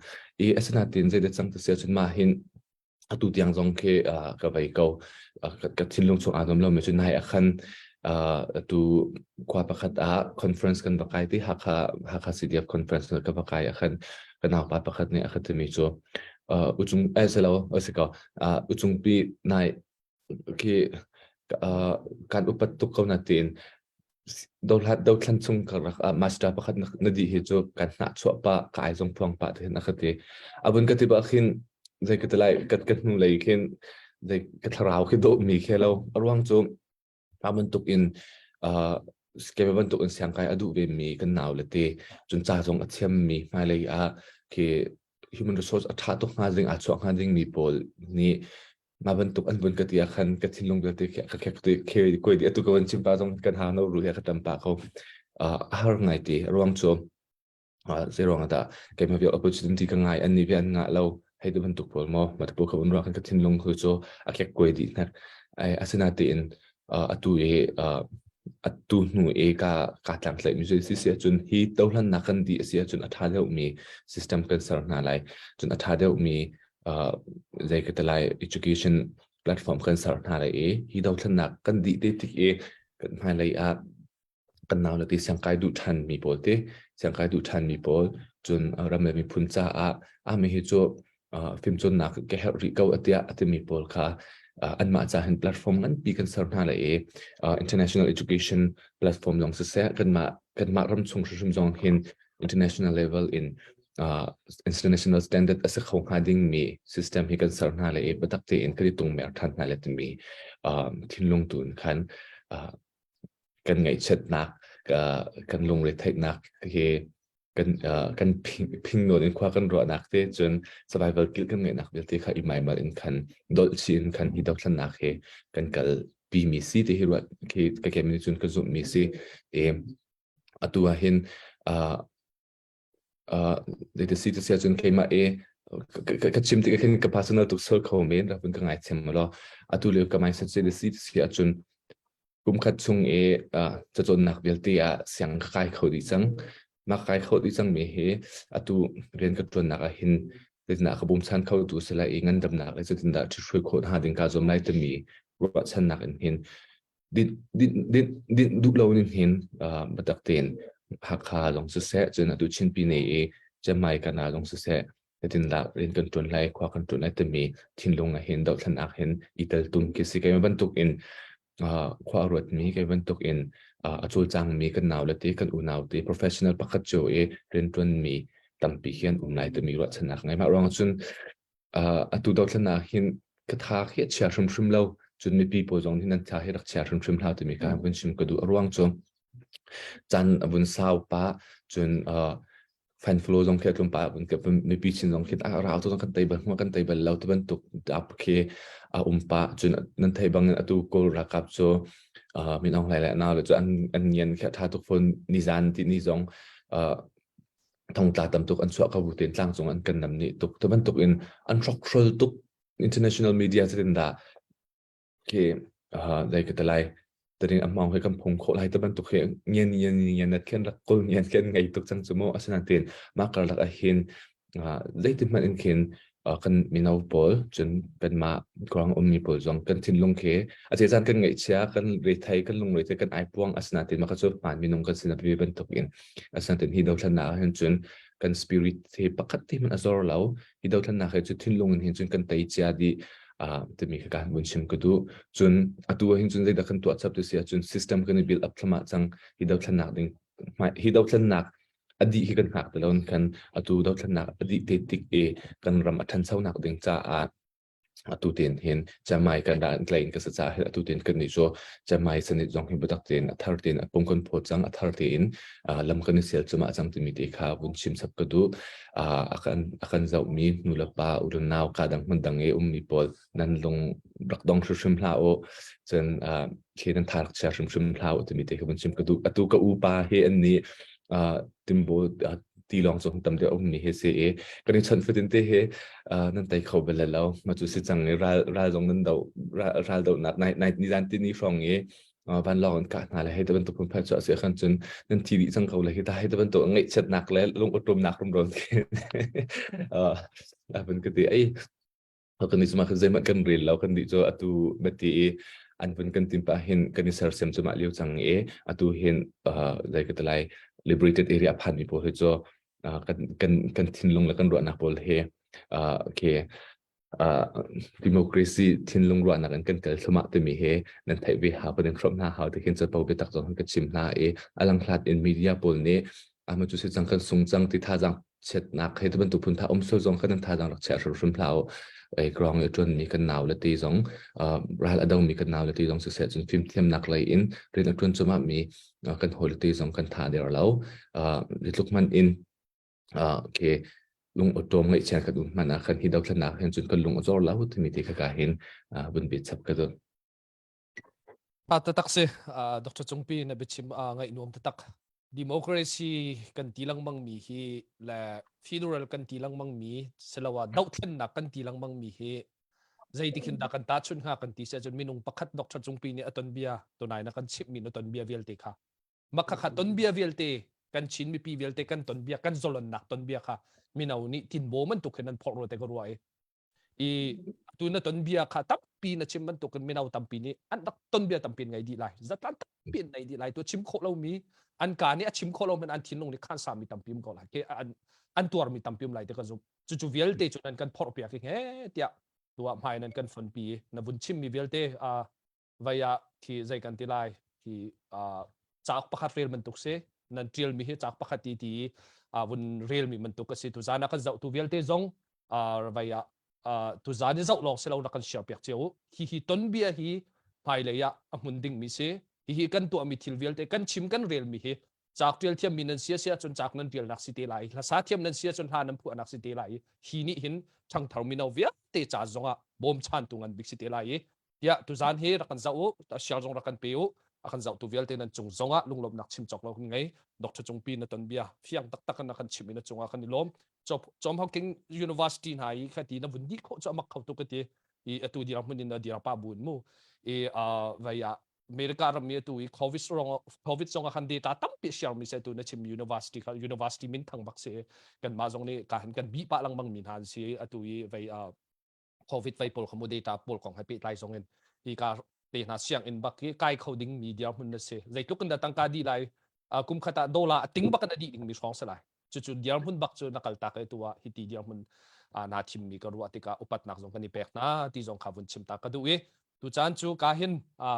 i asinain zeidah cang ti si ahcun mah hin atu tiang zong khi ka vei ko ka thinlung chung aa nuam lomi cu nai ah khan atu khua pakhat ah conference kan va kai ti Hakha Hakha CDF conference ka va kai ah khan ka naupa pakhat nih a ka timi cu uchung eh selo si ko uchungpi nai khi kan upat tuk ko na tiin. Dothlan chung karlak ah master pakhat na dih hi cu kan hnahchuah pah, ka ai zong phuang pah tihin a ka ti. A vun ka ti bak khin zei ka ti lai ka ka hnu lei khin zei ka thlarau khi dawh mi khi lo. A ruang cu mah bantuk in uh, keimah bantuk in siangkai a duh ve mi kan nau le te cun ca zong a thiam mi hmailei ah khi human resource a ṭha tuk hnga ding aa chuah hnga ding mi pawl nih mah bantuk an vun ka ti ah khan ka thinlung vialte khi ka khek ti khe koi di atu ka van chim pa zong kan ha no ru he ka tam pa ko a har ngai ti ruang cu zei ruang dah keimah vial opportunity ka ngai an ni ve an ngah lo hei tu bantuk pawl maw ma tu ka vun ruang khan ka thinlung khu cu a khek koi di hnek ai asina tein atu i atu hnu i ka ka tlang tlaih mi si si ahcun hi tohlannak kan di a si ahcun a ṭha deuh mi system kan ser hna lai cun a ṭha deuh mi zei ka ti lai education platform kan ser hna lai i hi dothlennak kan dih te tik i kan hmailei ah kan nau le ti siangkai duh ṭhan mi pawl te siangkai duh ṭhan mi pawl cun ram le miphun caah ami hi cu fimcawnnak ka herh rih ko atiah a timi pawl kha anmah ca hin platform nganpi kan ser hna lai i international education platform zong siseh kanmah kanmah ram chung hrimhrim zong hin international level in international standard a si kho hnga dingmi system hi kan ser hna lai i biatak tein kan i tungmer ṭhan hna lai timi thinlung tu in khan kan ngaihchiatnak kan lungretheihnak hi kan kan phing nawn in khua kan ruahnak te cun survival guilt kan ngeihnak vialte kha i maimal in khan dolh chi in khan hi dothlannak he kan kal pi mi si te hi ruat khi ka kem ni cun ka zumh mi si e atu ah hin zeiti si ti si ahcun keimah i ka chim tikah khin ka personal tuk sual kho men rak ka ngaithiam law atu lio ka mindset zeiti si ti si ahcun kum khat chung i cacawnnak vialte ah siang ka kai kho dih cang. Mah kai kho dih cang mi hi atu rian ka ṭuannak ah hin zeitindah ka bawmchan kho tu si lai i ngandamnak le zeitindah ṭhithruai khawh hna ding kaa zuam lai timi ruahchannak in hin din din din din duh lo ning hin biatak tein Hakha zong siseh cun atu Chinpi ne i Chiangmai kana zong siseh zeitindah rian kan ṭuan lai khua kan ṭuan lai timi thinlung ah hin dohthlennak hin i teltum khi si keimah bantuk in khua a ruatmi kei bantuk in a cawlcangmi kan nau le te kan unau te professional pakhat cio i rianṭuanmi tampi hi an um lai timi ruahchannak ngai mah ruang cun atu dothlennak hin ka tha khi a chia hrimhrim lo cun mipi pawl zong nih nan tha hi rak chia hrimhrim hlah timi kha vun chim ka duh a ruang cu caan a vun sau pah cun fan flow zong khi a tlum pah mipi chin zong khi a rau tu zong kan tei bal hma kan tei bal lo ti bantuk ap khi a um pah cun nan thei bangin atu kawl ralkap cu Min Aung Hlaing le nau le cu an an ngian khi a tha tuk fawn nizan ti ni zong thongtla tam tuk an chuah ko bu tein tlangcung an kan nam nih tuk tu bantuk in an hrokhrol tuk international media zeitin dah khi dai ka te lai taring among he kan phung khawh lai te bantuk he ngian ngian ngian nat khen rak kol ngian khen ngei tuk cang chu mu asinain tin mah karlak ah hin zeitin hmanh in khin kan mino pawl cun kanmah kuang ummi pawl zong kan thinlung khi a cezan kan ngaihchia kan rethei kan lungrethei kan aipuang asinain mah kha cu hmaan minung kan sin a bi bantuk in asinain hi dothlannak ah hin cun kan spirit hi pakhat te hmanh a zor lo hi dothlannak hi cu thinlung in hin cun kan tei cia dih timi kha kan vun chim ka duh cun atu ah hin cun zeidah kan tuah chap ti si ahcun system kan i build up thluahmah cang hi dothlannak ding hi dothlannak a dih hi kan hngak ti lo kan atu dothlennak a dih te tik i kan ram a ṭhanchonak ding caah atu ten hin Chiangmai kan ra tlain ka sa ca hin atu ten kan nih cu Chiangmai sanit zong hi biatak tein a thar tein a pung kan phaw cang a thar tein lam kan i sel cuma cang timi te kha vun chim chap ka duh a kan a kan zohmi nu le pa u le nau ka dang hmun dang i ummi pawl nan lung rak dong hrimhrim hlah u cun khi nan tha rak chia hrimhrim hlah u timi te kha vun chim ka duh atu ka upa hi an nih timbo tilawng cu tam deuh ummi hi si i kan i chawnh fatin te hi nan tei kho bal lo ma cu si cang i ral ral zong nan do ral dohnak nai nai nizan ti ni hrawng i vanlawng an kah hna le hei te bantuk phunphai cu a si khan cun nan thi dih cang ko le hi ta hei te bantuk ngaihchiatnak le lung awṭawmnak rumro khin a vun ka ti ai kan nih cuma zeihmanh kan rel lo kan nih cu atu bati i an vun kan tim pah hin kan i sersiam cu mah lio cang i atu hin zei ka ti lai liberated area phan mi pawl hi cu kan kan kan thinlung le kan ruahnak pawl hi okay. Uh, democracy thinlung ruahnak in kan kal thlumah timi he nan theih ve hau kan in hrawm hna hau ti khin capo biatak zong kan chim hna i alang hlat in media pawl nih ama cu si cang kan sung cang ti thazang chiatnak he bantuk phun tha um sul zong kan thazang rak chia hrim hrim hlah ei krong i tuan mi kan nau le ti zong ral a dong mi kan nau le ti zong siseh cun fimthiamnak lei in rian a tuan cuma mi kan hawi le ti zong kan tha der lo tluk man in ke lung awtawm ngaihchiat kan um hmanh ah khan hi dothlennak hin cun kan lung a zor lo timi ti kha ka hin vun bi chap ka duh. Pa tatak si Dr. Cungpi na biachim ngaih nuam tatak. Democracy kan ti lengmang mi hi le federal kan ti lengmang mi siloah dohthlennak kan ti lengmang mi hi zeitik hin dah kan tahchunh hnga kan ti si ahcun minung pakhat Dr. Cungpi nih a ton bia tunai na kan chimh mi na ton bia vialte kha Mah kha tonbia vialte kan Chin mipi vialte kan tonbia kan zalonnak tonbia kha mino nih tinbaw bantuk hin an phorh rua te ka ruah i i tu na tonbia kha tampi na chim bantuk in mino tampi nih an rak tonbia tampi in ngei dih lai zatlan tampi in nei dih lai tu chim khawh lomi an ka nih a chim khawh lo men an thinlung nih khan sami tampi um ko lai ke an an tuarmi tampi um lai te ka zum cucu vialte cu nan kan phorh piak i he tiah tuah hmai nan kan fonpi na vun chimmi vialte vai ah khi zei kan ti lai khi cauk pakhat rel bantuk si nan tial mi hi cauk pakhat ti ti vun rel mi bantuk a si tu zan ah kan zoh tu vialte zong vai ah tu zan i zoh lawng si lo na kan share piak cio hi hi ton bia hi hmailei ah a hmun ding mi si hi hi kan tuah mi thil vialte kan chim kan rel mi hi cauk tial thiam mi nan sia sia cun cauk nan tial nak si te lai hlasa thiam nan sia cun hla nan phuah nak si te lai hi nih hin ṭhangthar mino vialte ca zong ah bawmchan tu ngan bik si te lai i tiah tuzan hi rak kan zoh u share zong rak kan pe u a kan zohtu vialte nan cung zongah lunglawmhnak chim cawk lo kan ngei Dr. Cungpi na ton bia fiang taktak in na kan chim i na cungah kan i lawm Chom Hawking University hna i kha ti na vun dih khawh cu amak kho tuk ka ti i atu dir hmun in na dir pa bun mu i vai ah America ram mi atu i COVID rong COVID zong ah khan data tampi share mi se tu na chim university kha university min thang bak si kan mah zong nih ka han kan bi pa langmang mi hna an si atu i vai covid vei pawl kha mu data pawl kong he pehtlai zong in hi ka te hna sianginn bak hi kai kho ding mi dirhmun na si zeitluk in dah tangka dih lai kum khat ah dollar a ting bak in a dih ding mi hrawng si lai cucu dirhmun bak cu na kal tak e tu ah hi ti dirhmun naa thim mi ka ruah tikah upatnak zong kan i pek hna ti zong kha vun chim ta ka duh i tu caan cu ka hin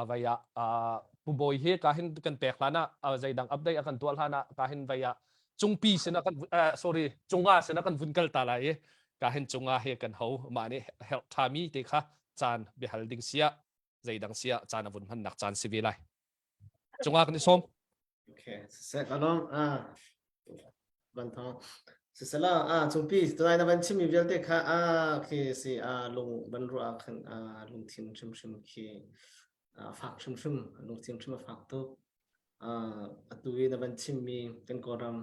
vai ah pu bawi hi ka hin kan pek hlan ah zeidang update a kan tuah hlan ah ka hin vai ah cungpi sin ah kan sorry cunga sin ah kan vun kal ta lai i ka hin cunga he kan ho mah nih herh ṭhami te kha caan biahal ding sia zeidang sia caan a vun hmannak caan si ve lai cunga kan i sawm Okay, siseh kalong ah van thong sisela ah cungpi tunai na van chimmi vialte kha ah khi si ah lung van ruah ah khan ah lungthin hrimhrim khi ah fak hrimhrim lungthin hrim a fak tuk ah atu i na van chimmi kan Kawlram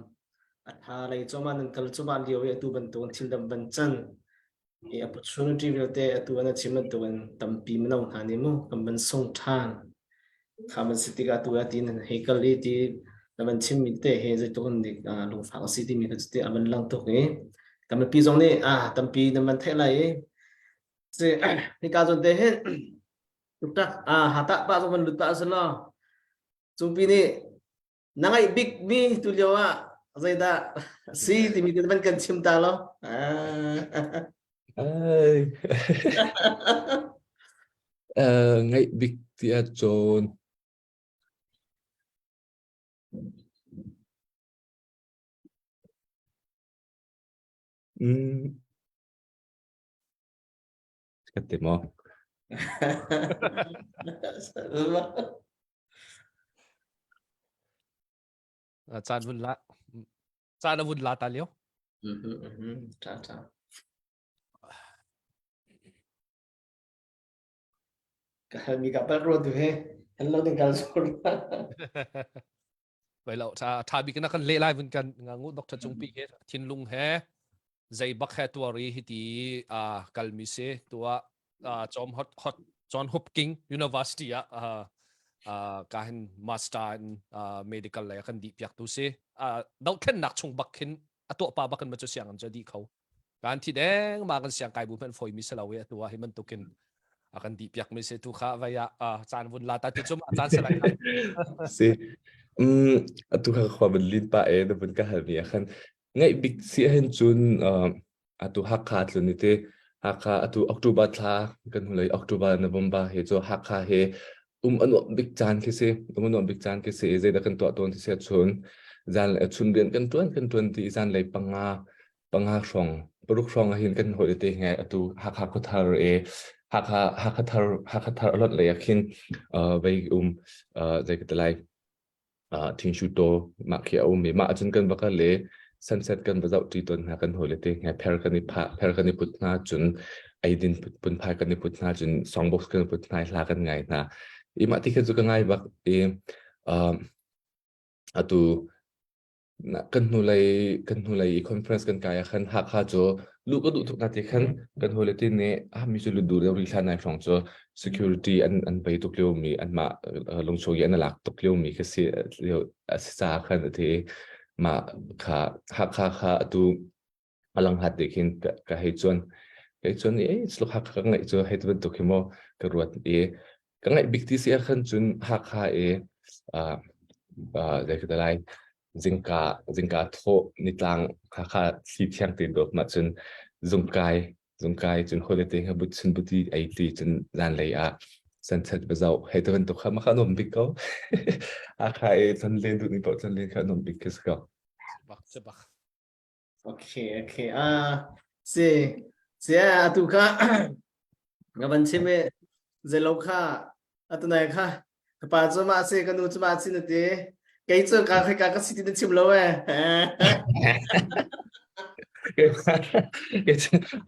a tha lei cawma nan kal cuma lio i atu bantuk thil dam van can i opportunity vialte atu an chim bantukin tampi mino hna nih mu kan van sung ṭhan kha van si tikah atu ah ti nan hei kal i ti na van chimmi te he zeitluk in dik lungfak a si timi kha cuti a van lang tuk i kan mipi zong nih ah tampi nan van theih lai i si hika zawn te hin tuktak ah hata pa zong van lut ta a law cungpi nih Na ngaih bikmi tu lio ah zeidah si timi te van kan chim ta lo. Ai. Eh, ngaih bik ti ahcun mm, ka ti maw? Caan vun la caan a vun la ta lio. Tha tha. Ka hal mi ka pal ro tu he. Hello ding kal sur. Vai lo tha tha bik na kan le lai vun kan nga ngu Dr. Cungpi he thinlung he zei bak he tuari hi ti a kalmi si tua John Hot Hot John Hopkins University ah ka hin master in medical lei kan dih piak tu si dohthlennak chung bak khin a tuah pa bak in ma cu siang an cu dih kho kan thi deng ma kan siang kai bu hman foi mi se lo e tua hi bantukin a kan dih piak mi se tu kha vai ah caan vun la ta tu chu ma caan se lai si um atu kha khwa ban lin pa e na bun ka hal mi khan ngaih bik si hin cun atu Hakha tlun i te. Hakha atu October thla kan hnulei October November he cu Hakha he um a nuamh bik caan khi si. Um a nuamh bik caan khi si. Zeidah kan tuah tawn ti si ahcun zan chun rian kan tuan kan tuan ti zanlei panga panga hrawng paruk hrawng ah hin kan hawi te ngai atu Hakha khuathar e Hakha Hakha thar Hakha thar a lonh lei ah khin vei um zei ka ti lai Thingshu taw mah khi a um i mah ahcun kan va kal i sunset kan va zoh ṭi tawn hna kan hawile te he pher kan i phah pher kan i put hna cun eidin phunphai kan i put hna cun songbox kan i put hna i hla kan ngai hna i mah ti kha cu ka ngai bak i atu kan hnulei kan hnulei i conference kan kai ah khan Hakha cu luh ka duh tuk na ti khan kan hawile te nih ah mi cu lut duh deuh rih hlah nai hrawng cu security an an pei tuk lio mi anmah lungchung i an lak tuk lio mi khi si lio a si caah khan a ti mah kha Hakha kha atu a lang hat te khin ka hei chuan kei chuan i sluk Hakha ka ngaih cu hei ti bantuk hi maw ka ruat i ka ngaih bik ti si ah khan cun Hakha i zei ka ti lai zingka zingka thawh nitlang Hakha thli thiang te dawt mah cun zungkai zungkai cun holiday nga but chun buti ei ti cun zanlei ah sunset va zoh hei te bantuk kha maka nuam bik ko Hakha i chan len duh ni paoh chan len kha nuam bik khi si ko bak si bak Okay, okay. Ah, si, si atu kha nga van chim i zelo kha atu nai kha ka pa cu mah si ka nu cu mah si na ti kei cu ka ka ka si ti na chim lo eh.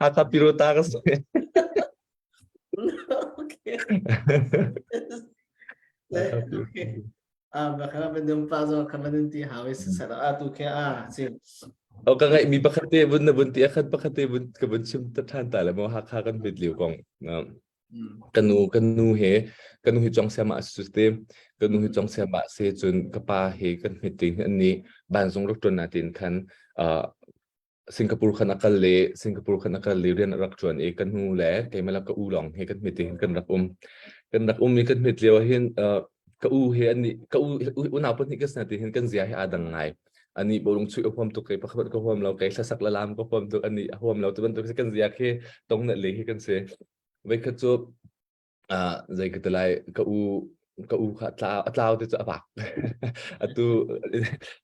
Hakha pirota ka si. Okay. Okay. Ah, baka ban yung pa zo ka man ti hawi sa sa a tu ke a si. O ka ngai mi pakhat te bun na bun ti akhat pakhat te bun ka bun chim ta than ta le mo Hakha kan bit liu kong. Kanu kanu he kanu hi chong siama su te kanu hi chong siama se chun ka pa he kan meeting an ni ban zong rak tuan na tin khan Singapore khan a kal le Singapore khan a kal le rian a rak ṭuan i ka hnu le keimah le ka u lawng he kan hmet hin kan rak um. Kan rak um i kan hmet lio ah hin uh, ka u he an nih ka u unau pahnih ka sina ti hin kan zia hi aa dang ngai. Ani bawlung chuih a huam tuk kei pakhat ka huam lo kei hlasak la lam ka huam tuk ani a huam lo tu bantuk kan zia khi tong na le hi kan si. Voikhat cu Ah, zei ka ti lai, ka u ka u kha tlau a tlau te cu a vak. Atu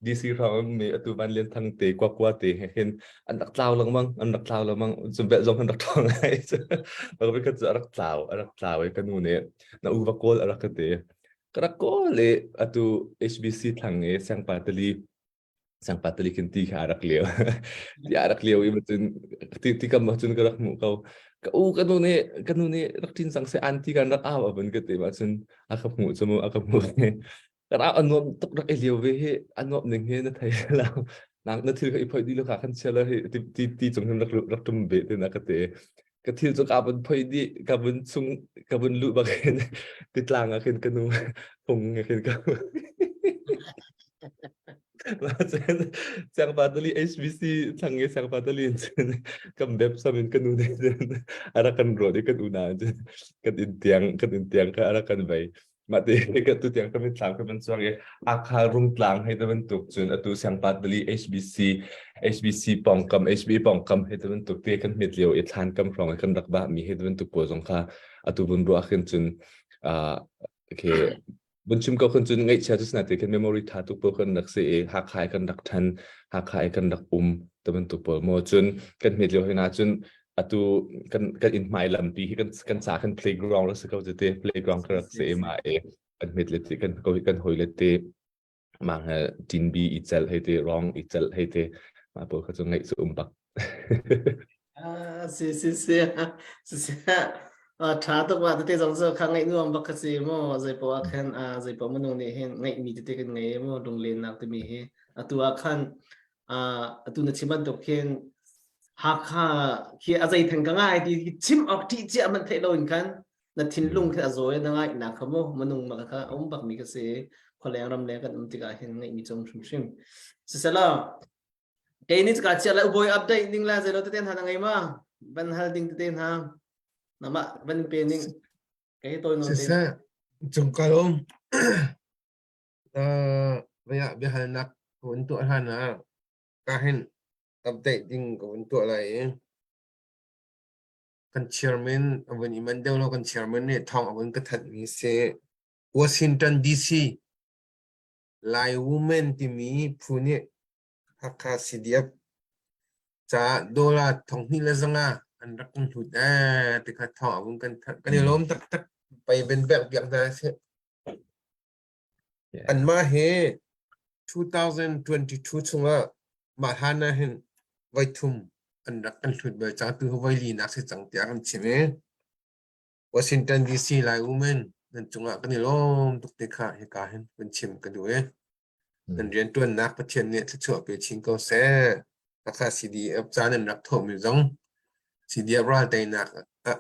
DC hrawng mi atu Van Lian Thang te kwa kwa te he hin an rak tlau lengmang, an rak tlau lengmang. Cu bel zong an rak tlau ngai. Bak khat cu a rak tlau, a rak tlau i ka nu nih na u va kawl a rak ka ti. Ka rak kawl i atu HBC thlang i Siangpa tali Sangpatali khin ti kha a rak lio. Ti a rak lio i cun ti ti kam cun ka rak hmuh ko. Ka u ka nu nih ka nu nih rak ṭin cang seh an ti kan rak au a vun ka ti ma cun a ka hmuh cu mu a ka hmuh. Ka rak a nuam tuk rak i lio ve hi a nuam ning hi na thei lo. Nang na thil kha i phoi dih lo kha khan chia lo hi ti ti ti cung hin rak rak ṭum ve tin a ka ti. Ka thil cu ka vun phoi dih ka vun chung ka vun luh bak hin titlang ah khin ka nu phung khin ka Siangpa tali HBC thlang i siangpa tali in cun kan bep sam in kan u nih cun a rak kan ruat i kan unau cun kan inn tiang kan inn tiang kha a rak kan vei. Mah ti ka tu tiang ka mitthlam ka van chuak i Akha rungtlang hei te bantuk cun atu siangpa tali HBC HBC pawngkam HB pawngkam hei te bantuk te kan hmet lio i thlan kam hrawng i kan rak bah mi hei te bantuk pawl zong kha atu vun ruah khin cun uh, okay Vun chim ko khan cun ngaihchia cu sinate khan memory tha tuk pawl kan rak si i Hakha i kan rak ṭhan, Hakha i kan rak um te bantuk pawl maw cun kan hmet lio hina cun atu kan kan inn hmai lampi hi kan kan ca kan playground rak si ko cu ti playground ka rak si i ma i kan hmet le ti kan ko kan hoi le ti mah he tinbi i cel hei ti rong i cel hei ti mah pawl kha cu ngaih cu um bak. Ah, si si si si si ah tha tuk wa tete zong cu kha ngaih nuam bak kha si mu zei poah ah khan ah zei poah minung nih hin ngaihmi tete kan ngei mu lunglennak timi hi atu ah khan ah atu na chim bantuk khin Hakha khi a zei theng ka ngai ti chim awk ṭih cia man theih lo in khan na thinlung khi a zawi na ngaih nak kha mu minung ma kha a um bak mi kha si khualeng ram le kan um tikah hin ngaihmi cung hrimhrim siselaw Kei nih ka chia le ubawi update ning la zeilo tete hna na ngei ma? Van hal ding tete hna. Nama van pe ning. Kei toi non te. Siseh, cung kal um. Uh, vaya biahalnak ka vun tuah hlan ah ka hin update ding ka vun tuah lai i. Kan chairman a vun i manh deuh lo kan chairman nih thawng a vun ka thanhmi si. Washington DC Lai Women timi phu nih Hakha CDF caah dollar 2500 an rak kan hlut ee ti kha thawng a vun kan thanh. Kan i lawm taktak. Pei ben bek biak hna sih. Anmah hi 2022 chungah mah hlan ah hin voithum an rak kan hlut bal cang tu hi voi linak si cang tiah kan chim i Washington DC Lai um in nan cungah kan i lawm tuk te kha hika hin kan chim ka duh i nan rianṭuannak Pathian nih thluachuah pe chin ko seh. Hakha CDF ca nan rak thawhmi zong CDF ral teinak ah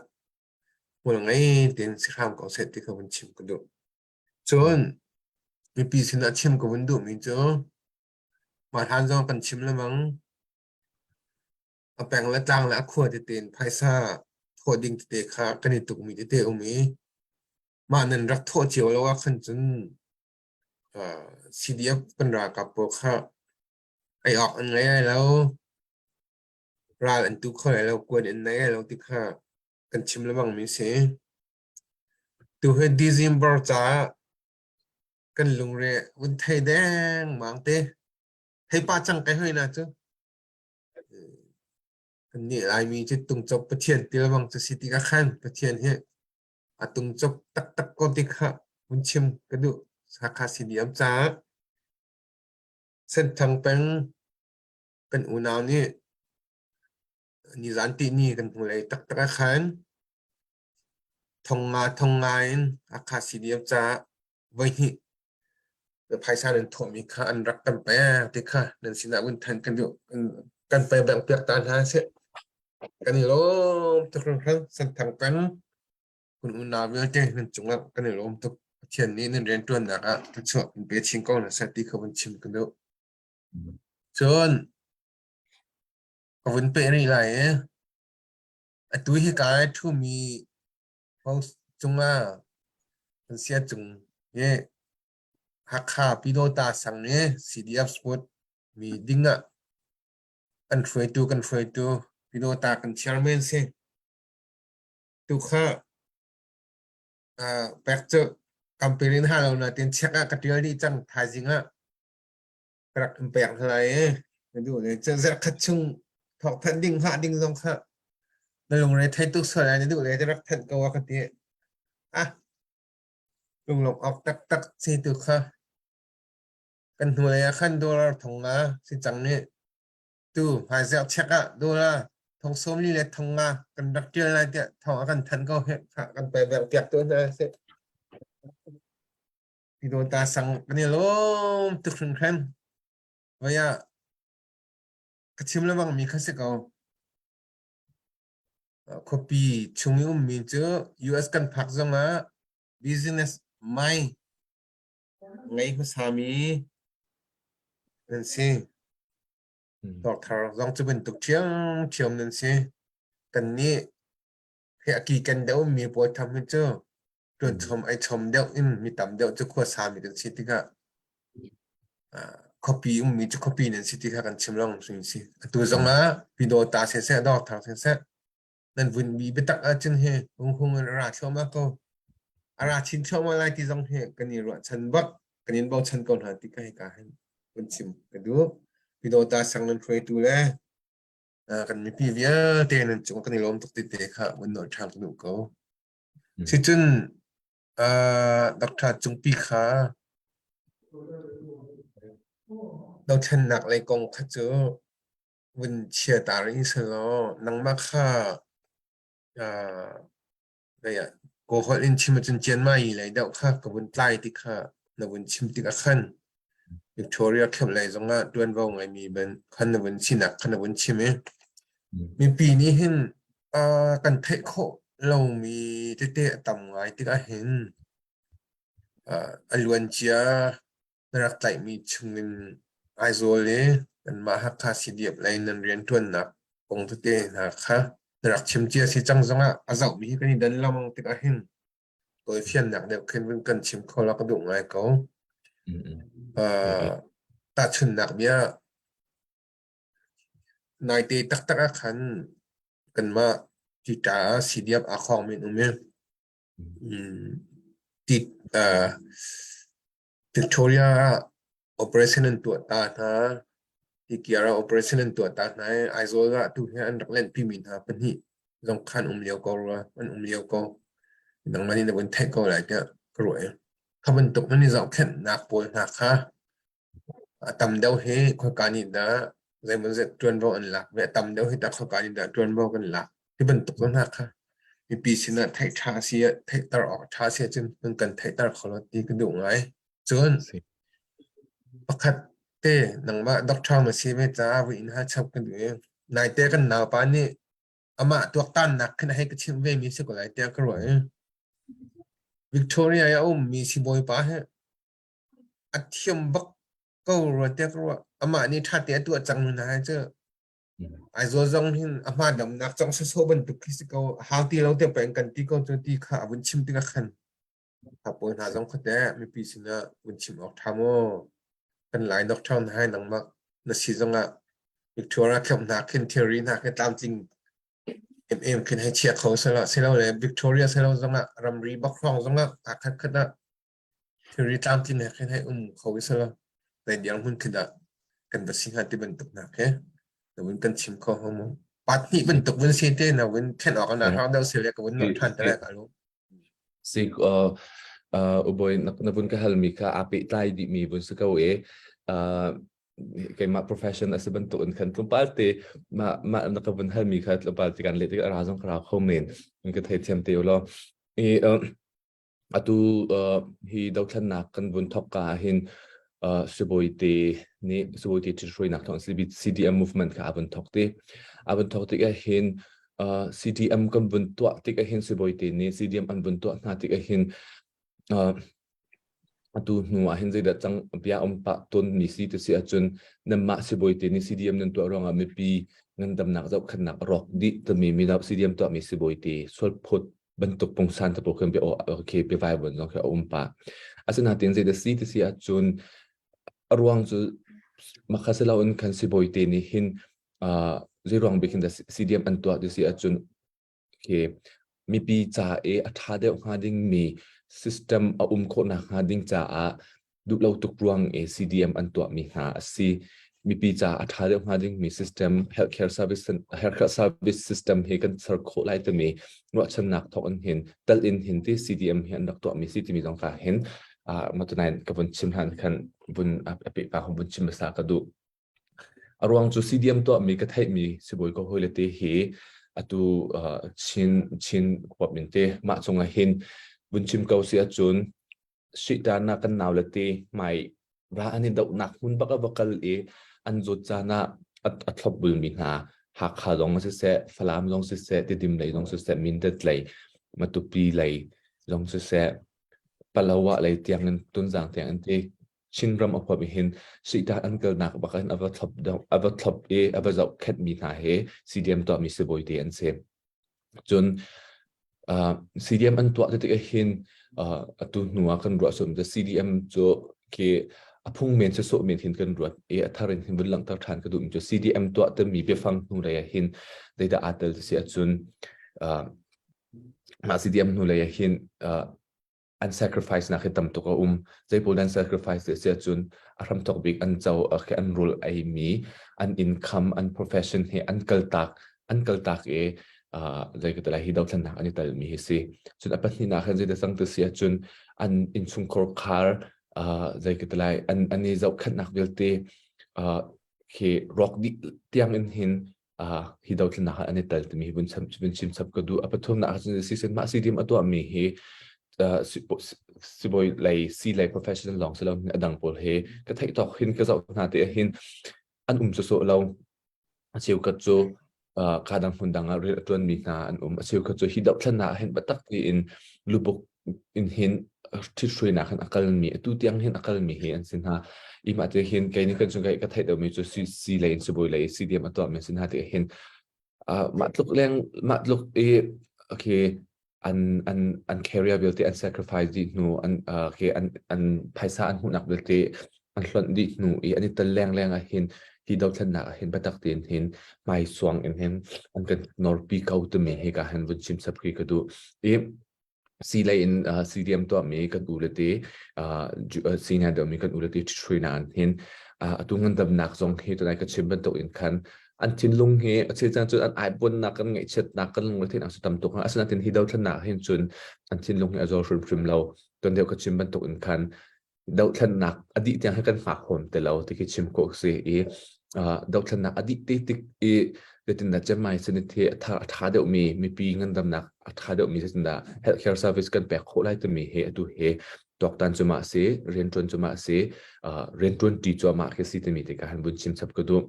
hmual ngei tein si hram ko seh ti kha vun chim ka duh. Cun mipi sinah chim ka vun duhmi cu mah hlan zong kan chim lengmang. A peng le tlang le a khua tete in phaisa thawh ding tete kha kan i tukmi tete um i mah nan rak thawh cio lo ah khan cun CDF kan ralkap pawl kha ei awk an ngei lai lo. Ral an tu kho lai lo, kuan an nei lai lo ti kha kan chim lengmang mi si. Tuhi December caah kan lungre vun thei dengmang te. Thei pah cang kai hoi na cu. Kannih Laimi cu tungcop Pathian til bang cu si tikah khan Pathian hi a tungcop taktak ko ti kha vun chim ka duh. Hakha CDM caah Senthang peng kan unau nih nizan tihni kan hnulei taktak ah khan thong nga thong nga in Hakha CDF caah voihnih phaisa nan thawhmi kha an rak kan pek ti kha nan sinah vun than kan duh kan pe bang piak ta hna seh kan i lawm tuk hringhran Senthang peng kun unau vialte nan cungah kan i lawm tuk Pathian nih nan rianṭuannak ah thluachuah in pe chin ko hna seh ti kha vun chim kan duh cun ka vun peh rih lai i Atu hi kai ṭhumi host cungah kan sia cung hi Hakha Pyidawta sang i CDF Sport mi ding ah kan hruaitu kan hruaitu Pyidawta kan chairman si. Tu kha pek cu campaign in ha lo na tin check ah ka ṭial dih cang thaizing ah ka rak in pek hna lai i na duh le cu zarhkhat chung thawk thanh ding hngah ding zong kha na lungre thei tuk sual lai na duh le rak thanh ko a ka ti ah lunglawmh awk taktak si tu kha kan hnulei ah khan dollar thong nga si cang nih tu hmaizarh check ah dollar thong 40 le thong nga kan rak tial lai tiah thong a kan thanh ko he kan pe bek piak tu hna si Tidawta sang kan i lawm tuk hringhran. Voi ah ka chim lengmang mi kha si ko. Khuapi chung i ummi cu US kan phak zongah business mai ngei hmasami nan si. Dawrthar zong cu bantuk ṭhiamṭhiam nan si. Kannih he a ki ken deuh mi pawl tham hi cu ṭuan chom ei chom deuh in mi tam deuh cu khua sami kan si tikah khuapi ummi cu khuapi nan si ti kha kan chim lawng hring si. Atu zong ah Pyidawta siseh Dawrthar siseh nan vun bi biatak ahcun hi hung hung in a ra thluahmah ko. A ra chin thluahmah lai ti zong hi kan i ruahchan bak kan in bochan ko hna ti ka hika hin vun chim ka duh. Pyidawta sang nan hruaitu le kan mipi vialte nan cung kan i lawm tuk ti te kha vun nawl ṭhan ka duh ko. Sicun Dr. Cungpi kha dothlennak lei kong kha cu vun chia ta rih sehlaw nangmah kha Kawlholh in chim ahcun Chiangmai lei deuh kha ka vun tlai ti kha na vun chim tikah khan Victoria camp lei zongah ṭuanvo ngeimi ban khan na vun sinak kha na vun chim i mipi nih hin kan theih khawh lomi tete a tam ngai tikah hin a luancia na rak tlaihmi chungin Aizawl i kanmah Hakha CDF lei nan rianṭuannak kong tete hna kha na rak chim cia si cang zongah a zohmi hi kan i dan lengmang tikah hin tawifiannak deuh khin vun kan chim kho la ka duh ngai ko. Tahchunhnak bia naite taktak ah khan kanmah. Tita ah CDF aa khawng men um i ti Victoria ah operation an tuah ta hna. Tikiar ah operation an tuah ta hna i Aizawl ah tu hi an rak lenhpimi hna pahnih zong khan um lio ko rua, an um lio ko. Nangmah nih na vun theih ko lai tiah ka ruah i. Kha bantuk nan i zohkhenhnak pawl hna kha a tam deuh hi khoika nih dah zeimawzat ṭuanvo an lak ve, a tam deuh hi tah khoika nih dah ṭuanvo kan lak ti bantuk hna kha mipi sinah theih ṭha si ah theihter awk ṭha si ahcun nan kan theihter kho lo ti ka duh ngai. Cun pakhat te nangmah doctor na si ve caah vui in hal chap ka duh i naite kan naupa nih amah tuaktannak khin a hei ka chimh ve mi si ko lai tiah ka ruah i Victoria i a ummi sibawipa hi a thiam bak ko rua tiah ka ruah. Amah nih ṭha te a tuah cang hna hi cu Aizawl zong hin a hma damnak cong sawsawh bantuk khi si ko hau ti lo te peng kan ti ko cu ti kha a vun chim tikah khan ha pawl hna zong kha teh mipi sinah vun chim awk ṭha maw kan lai doctor na hai nangmah na si zongah Victoria khem hna khin theory hna khi tlamtling em em khin hei chia kho sela silo le Victoria silo zongah ramri bak hrawng zongah aa khat khat ah Thilri tlamtling he khin hei um kho i selaw zei dirhmun khi dah kan va si hnga ti bantuk hna khi na vun kan chim kho hnga maw? Pat hnih bantuk vun si te na vun ṭhen awk na hau deuh si le ka vun nolh ṭhan te lai ka lu. Si ubawi na vun ka halmi kha aa pehtlai dihmi vun si ko i keimah profession a si bantuk in khan tlawmpal te mah mah na ka vun halmi kha tlawmpal te kan leh tik a ra zong ka ra kho men ka theithiam te u law. I Atu hi dothlennak kan vun thawk ka ahhin sibawi te nih sibawi te ṭhithruainak thawng CDM movement kha a vun thawk ti. A vun thawk tik ahhin CDM kan vun tuah tik ahhin sibawi te nih CDM an vun tuah hna tik ahhin atu hnu ahhin zeidah cang bia um pah tawn mi si ti si ahcun nanmah sibawi te nih CDM nan tuah ruangah mipi ngandamnak zohkhenhnak a rawk dih timi mino CDM tuahmi sibawi te sualphawt bantuk pungsan te pawl khin bia okay biavai vun zong khi a um pah. Asinain zeidah si ti si ahcun a ruang cu makha si loin khan sibawi te nih hin zei ruang bik hin dah CDM an tuah ti si ahcun okay, mipi ca i a ṭha deuh hnga dingmi system a um khawhnak hnga ding caah duhlo tuk ruang i CDM an tuahmi hna a si. Mipi ca a ṭha deuh hnga dingmi system healthcare service healthcare service system hi kan ser khawh lai timi ruahchannak thawk in hin tal in hin ti CDM hi an rak tuahmi si timi zong ka hin matunain ka vun chim hlan khan vun a pe pa vun chim hmasa ka duh. A ruang cu CDM tuahmi ka theihmi sibawi ka hawile te hi atu Chin Chin huap in te mah cungah hin vun chim ko si ahcun Sihtan ah kan naule te hmai ra an i dohnak hmun bak a va kal i an zawt caan ah a thlopbulmi hna Hakha zong siseh, Falam zong siseh, Tidim lei zong siseh, Mindat lei, Matupi lei zong siseh, Palawa lei tiang in Tunzang tiang in ti Chinram a huap hin Sihtan an kalnak bak in a va thlop a va thlop i a va zohkhenhmi hna hi CDM tuahmi sibawi te an si. Cun CDM an tuah tik ahhin atu hnu ah kan ruah sawm CDM cu khi a phung men sawsawh men hin kan ruat i a thar in hin vun langhter ṭhan ka duhmi cu CDM tuah timi biafang hnulei ah hin zeidah aa tel ti si ahcun mah CDM hnulei ah hin an sacrifice nak hi tam tuk a um. Zeipawl an sacrifice ti si ahcun a hramthawk bik an co khi an rul ei mi an income an profession hi an kaltak an kaltak i zei ka ti lai hi dothlennak an i tel mi hi si. Cun a pahnihnak hin zeidah cang ti si ahcun an innchungkhar khar zei ka ti lai an an i zohkhenhnak vialte khi rawk dih tiang in hin hi dothlennak ah an i tel timi hi vun chim vun chim chap ka duh. A pathumnak ah cun sisen mah CDM a tuahmi hi sibawi lei si lei professional lawng si lo a dang pawl he ka theih tawk hin ka zoh hna te hin an um sawsawh lo. A cheukhat cu ka dang hmun dang ah rian a ṭuanmi hna an um. A cheukhat cu hi dohthlennak ah hin biatak tein lubuk in hin ṭhithruainak hin a kalmi atu tiang hin a kalmi hi an si hna. I mah te hin kei nih kan chung ka theih deuhmi cu si si lei in sibawi lei CDM a tuahmi an si hna ti hin mah tluk leng mah tluk i okay an an an career vialte an sacrifice dih hnu an okay an an phaisa an hmuhnak vialte an hlonh dih hnu i an i tel leng leng ah hin. Hi dothlennak ah hin biatak tein hin hmaisuang in hin an kan nawrpi ko timi hi ka hin vun chim sap khi ka duh. I si lei in uh, CDM tuahmi kan u le te uh, senior deuhmi kan u le te ṭhruinak an hin uh, atu ngandamnak zong hi tunai ka chim bantuk in khan an thinlung hi a cheu cang cun an aiponnak kan ngaihchiatnak kan lungretheihnak cu tam tuk asinain hi dothlennak hin cun an thinlung hi a zor hrimhrim lo tuan deuh ka chim bantuk in khan dohthlennak a dih tiang hi kan hngak huam ti lo ti khi chim khawh si i dohthlennak a dih te tik i zeitindah cemai sanit hi a tha a tha deuhmi mipi ngandamnak a tha deuhmi zeitindah healthcare service kan pek khawh lai timi hi atu hi tuaktan cu mah si rianṭuan cu mah si rianṭuan ṭi cuahmah khi si timi te ka han vun chim chap ka duh.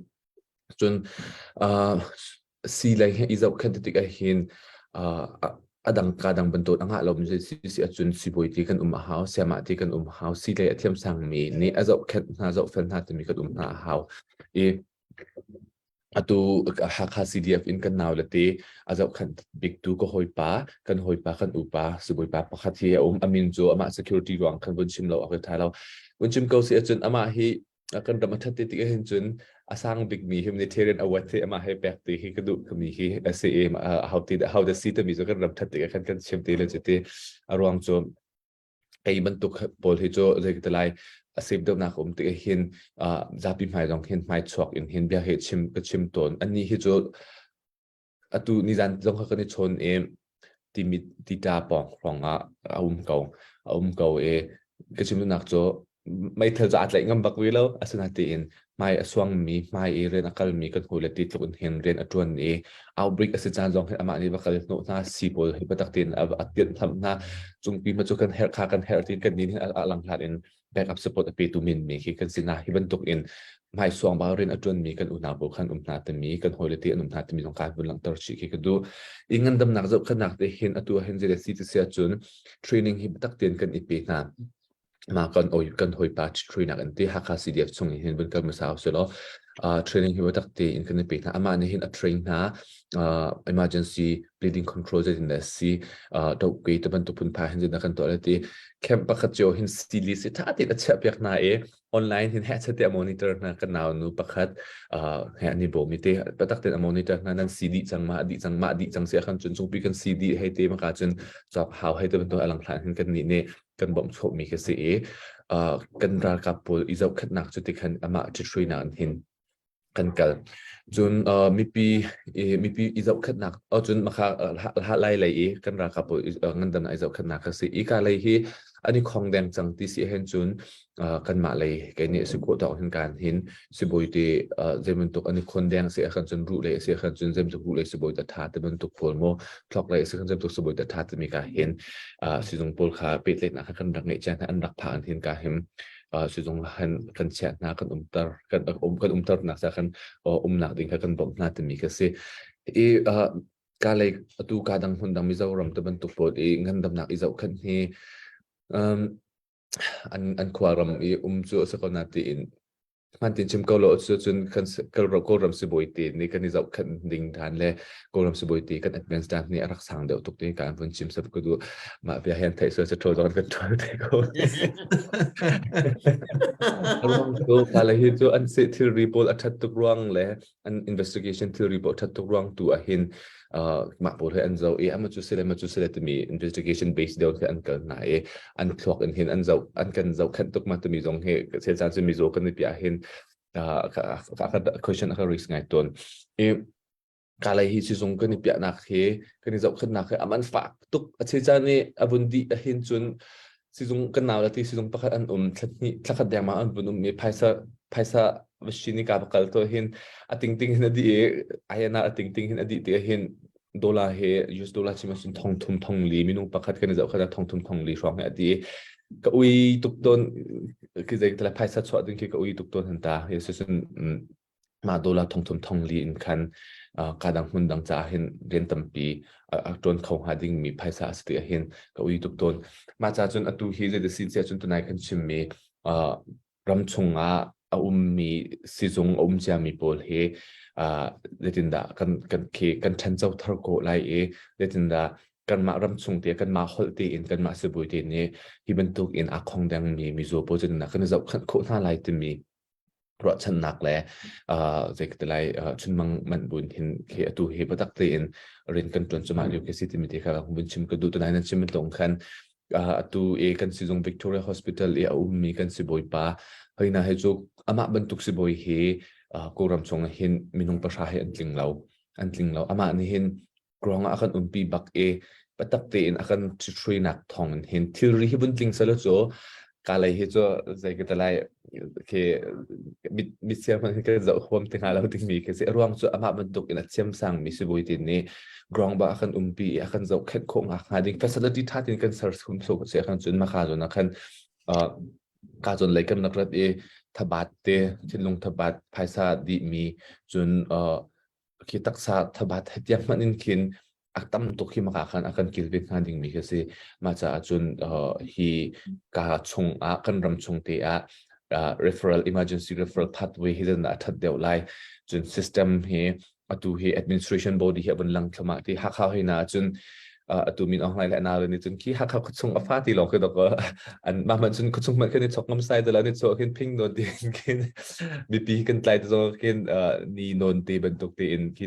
Cun uh, si lei he i zohkhenh tik ah hin uh, a dang ka dang bantuk a ngah lomi si si ahcun sibawi ti kan um a hau, sayamah ti kan um a hau, si lei a thiamsangmi nih a zohkhenh hna, zohfel hna timi kan um hna a hau. I atu Hakha CDF in kan nau le te a zohkhenh biktu ka hawipa, kan hawipa, kan upa, sibawipa pakhat hi a um. A min cu amah security ruang khan vun chim lo a ka ṭha lo. Vun chim ko si ahcun amah hi kan ram a ṭhat te tik ahhin cun a sang bikmi humanitarian award hi amah he pek ti hi ka duh kami hi a si i how ti how the si timi cu kan ram ṭhat tik ah khan kan chim ti le cu ti a ruang cu kei bantuk pawl hi cu zei ka ti lai a sep deuhnak um tik hin zapi hmai zong hin hmai chuak in hin bia hi chim ka chim tawn annih hi cu Atu nizan zong kha kan i chawn i timi tita pawng hrawng ah a um ko. A um ko i ka chim duhnak cu meithal cu aa tlaih ngam bak rih lo. Asinain hmai a suangmi, hmai i rian a kalmi kan hawile ti tluk in hin rian a ṭuan i outbreak a si caan zong hin amah nih va kal hnawh hna, sii pawl hi biatak tein a tianh tham hna. Cungpi hma cu kan herh kha kan herh tiin kan nih hin a langhlat in backup support a petu menmi khi kan si na hi bantuk in hmaisuang bal rian a ṭuanmi kan unau pawl khan um hna timi kan hawile te an um hna timi zong kha vun langhter chih khi ka duh i ngandamnak zohkhenhnak te hin atu ah hin zei si ti sia cun training hi biatak tein kan i pe hna ma kan oi kan hawipa training an ti Hakha CDF chung hin vun kal hmasa usih uh, training hi biatak tein kan i pe hna amah nih hin a train hna uh, emergency bleeding control zeitin dah si uh, dohke te bantuk phunphai hin zeitin kan tuah le ti camp pakhat cio hin stili si tha tein a chiah piak hna i online hin heh chate a monitor hna kan nau nu pakhat uh, he ani bo mi te patak ten a monitor hna nan si dih cang ma dih cang ma dih cang si khan cun chungpi kan si dih hei te maka cun chok hau hei te bantuk alang hlan hin kan ni ne kan bawmh chawh mi ka si i uh, kan ralkap pawl i zohkhenhnak cu ti khan amah ṭhithrui nak hin kan kal. Cun uh, mipi i, mipi i zohkhenhnak oh, cun makha uh, lai lei i kan ralkap pawl uh, ngandamnak i zohkhenhnak ka si. Ika lei hi an i khong deng cang ti si hen cun uh, kanmah lei kei nih si khawh tawk hin kan hin sibawi te uh, zei bantuk an i khon deng si khan cun ruh lei si khan cun zei bantuk ruh lei sibawi ta tha te bantuk pawl mo thlok lei si khan zei bantuk sibawi ta tha te mi ka hin uh, sizung pawl kha pehtlaihnak kha kan rak ngeih cia hna an rak pha an hin ka him sizung han kan chiah hna kan umter kan um kan umter nak sa kan umnak ding kha kan bawmh hna timi ka si i ka lei atu ka dang hmun dang Mizoram te bantuk pawl i ngandamnak i zohkhenh hi um, an an khua ram i um cu a si ko na tiin hman tin chim ko lo cu cun kan Kawlram sibawi te nih kan i zohkhenh ding dan le Kawlram sibawi te kan advance dan nih a rak sang deuh tuk ti kan vun chim sap ka duh mah bia hian theih sual ṭhawl zong kan ṭhawl te ko ruang cu kala hi cu an se thilri pawl a ṭhat tuk ruang le an investigation thilri pawl ṭhat tuk ruang tu ah hin mah pawl he an zoh i ama cu sile ma cu sile timi investigation based deuh khi an kal hna i an thluak in hin an zoh an kan zohkhenh tuk ma timi zong hi sel caan cu mizaw kan i piah hin question a ka risk ngai tawn i Kalay hi sizung kan i piahnak hi kan i zohkhenhnak hi a man fak tuk a che caan i a vun dih ahhin cun sizung kan nau le ti sizung pakhat an um thla thlakhat dengmang an vun um i phaisa phaisa machine i ka va kal to hin a tingting hin a dih i INR a tingting hin a dih ti hin dollar he US dollar chim ahcun thong thum thong li minung pakhat kan i zohkhat ah thong thum thong li hrawng hi a dih i ka ui tuk tawn khi zei phaisa chuah ding khi ka ui tuk tawn han ta hi cun mah dollar thongthum thongli in khan ka dang hmun dang caah hin rian tampi a ṭuan kho hnga dingmi phaisa a si ti ahhin ka ui tuk tawn. Mah ca cun atu hi zei si cia cun tunai kan chimmi ram chungah a ummi sizung a um ciami pawl hi zeitindah kan kan khi kan ṭhancho thar khawh lai i zeitindah kanmah ram chung te kanmah holh tein kanmah sibawi te nih hi bantuk in aa khong dengmi mizaw pawl zeitindah kan i zohkhenh khawh hna lai timi. Ruahchannak le zei ka ti lai chunmang manh buin hin khi atu hi biatak tein rian kan ṭuan cuahmah lio khi si timi te kha vun chim ka duh. Tunai nan chim bantuk khan atu i kan sizung Victoria Hospital i a ummi kan sibawipa hoina hi cu amah bantuk sibawi hi Kawlram chung ah hin minung pahra hi an tling lo. An tling lo. Amah nih hin ruangah a kan umpi bak i biatak tein a kan ṭhithruainak thawng in hin thilri hi vun tling selaw cu kalay hi cu zei ka ti lai khi mit hmanh hi kan zoh huam ti hnga lo dingmi khi si a ruang cu amah bantuk in a thiamsang mi sibawi te nih ground ba a kan umpi i a kan zohkhenh khawh ngak hnga ding facility ṭha tein kan ser hum so si khan cun maka zawn ah khan ka zawn lei kan rak rat i thabat te thinlung thabat phaisa dih mi cun khi taksa thabat he tiang hmanh in khin a tam tuk hi maka khan a kan kilven hnga dingmi khi si. Mah caah cun hi ka chung ah kan ram chung te ah referral emergency referral pathway hi zan a that deuh lai. Cun system hi atu hi administration body hi a vun lang thlama ti Hakha hoi na cun atu min Aung Hlaing le anau nih cun khi Hakha khuachung a fa ti lawng khi dok an mah man cun khuachung man khin i chok ngam sai te la ni chok khin phing non ti khin mipi kan tlai te zong khin ni non te bantuk te in khi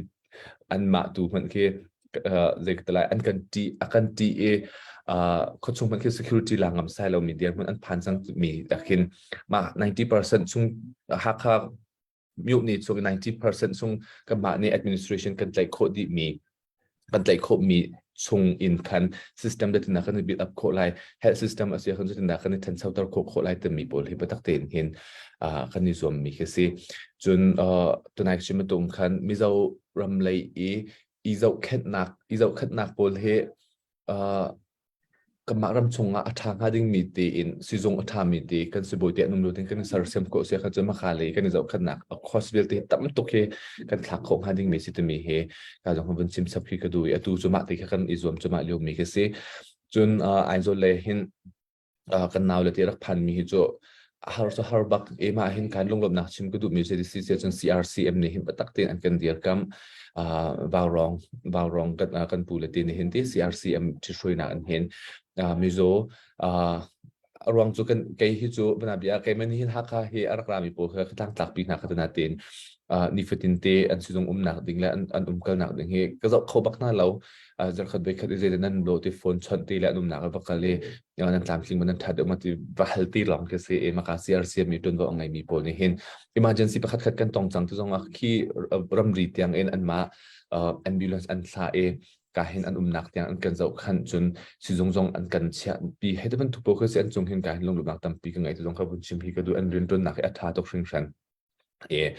an mah tu hmanh khi zei ka lai an kan ti a kan ti i khuachung hmanh khi security la ngam sai lo mi dir hmanh an phan cang mi khin mah 90% chung Hakha myo nih chung 90% chung kanmah nih administration kan tlaih khawh dih mi kan tlaih khawh mi chung in khan system da tina kan build up khawh lai health system a si khan cutin kan i thanchoter khawh khawh lai timi pawl hi biatak tein hin kan i zuam mi khi si cun tunai chim tung khan Mizo ram lei i i zohkhenhnak i zohkhenhnak pawl hi Kanmah ram chungah a ṭha hnga dingmi tiin sizung a ṭhami ti kan sibawi te an um lo ding kan i sersiam khawh si ahcun cun mahka lei kan i zohkhenhnak a cost vialte hi tam tuk hi kan thlak khawh hnga dingmi si timi hi ka zong vun chim chap khi ka duh i atu cu mah ti kha kan i zuam cuahmah liomi khi si. Cun Aizawl lei hin kan nau le ti rak phanmi hi cu har cu har bak e mah hin kan lunglawmhnak chim ka duhmi cu si cun CRCM nih hin biatak tein an kan dirkamh Vaurawng Vaurawng kan kan pu le te nih hin ti CRCM ṭhithruainak an hin Mizo a ruang cu kan kei hi cu bana bia kei man hin Hakha hi a rak rami pawl kha tlangtlak pi hna kha tana tein nifatin te an sizung umnak ding le an umkalnak ding hi ka zoh kho bak hna lo zarkhat voikhat i zeidah nan lo ti phone chawnh ti le an umnak a va kal i nan tlamtling ma nan ṭhat deuh ma ti va hal ti lawng khi si i maka CRC mi ṭuanvo a ngeimi pawl nih hin emergency pakhat khat kan tong cang ti zong ah khi ramri tiang in anmah ambulance an thlah i ka hin an umnak tiang an kan zoh khan cun sizung zong an kan chiah pi hei te bantuk pawl khi si an cung hin ka hin lunglawmhnak tampi ka ngei ti zong kha vun chim hi ka duh an rianṭuannak hi a ṭha tuk hringhran. I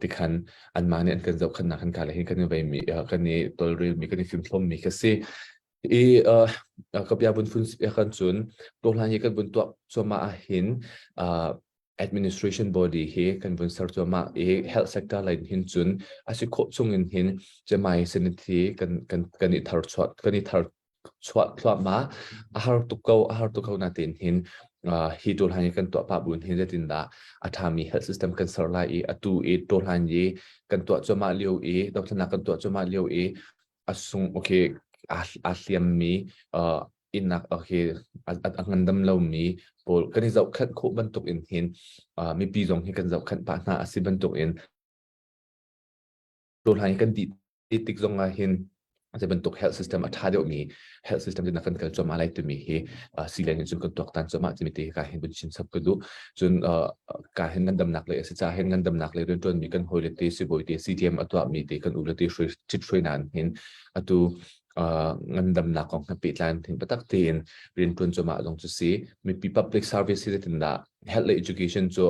tikhan anmah nih an kan zohkhenhnak kan kai le hin kan i veimi kan i tawlrelmi kan i fimhlawmmi kha si. I ka bia vun fun kan cun tuahhlan hi kan vun tuah cuahmah ahhin administration body hi kan vun ser cuahmah i health sector lei hin cun a si khawh chung in hin cemai sanity kan kan kan i thar chuah kan i thar chuah thluahmah a har tuk ko a har tuk ko natin hin hi ṭul hi kan tuah pah buin hin zeitindah a ṭhami health system kan ser lai i atu i ṭul hi kan tuah cuahmah lio i dothlennak kan tuah cuahmah lio i a sung okay a hliammi innak okay a ngandam lomi pawl kan i zohkhenh khawh bantuk in hin mipi zong hi kan zohkhenh pah hna a si bantuk in ṭul hi kan dih tik zong ah hin zei bantuk health system a ṭha deuhmi health system na kan kal cuahmah lai timi hi silen in cun kan tuaktan cuahmah timi te ka hin vun chim chap ka duh cun ka hin ngandamnak lei a si ca hin ngandamnak lei rianṭuanmi kan hawile te sibawi te CTM a tuahmi te kan ule te hrui ṭhit hruai nan hin atu ngandamnak kong he pehtlai in biatak tein rianṭuan cuahmah zong cu si mipi public service hi zeitindah health le education cu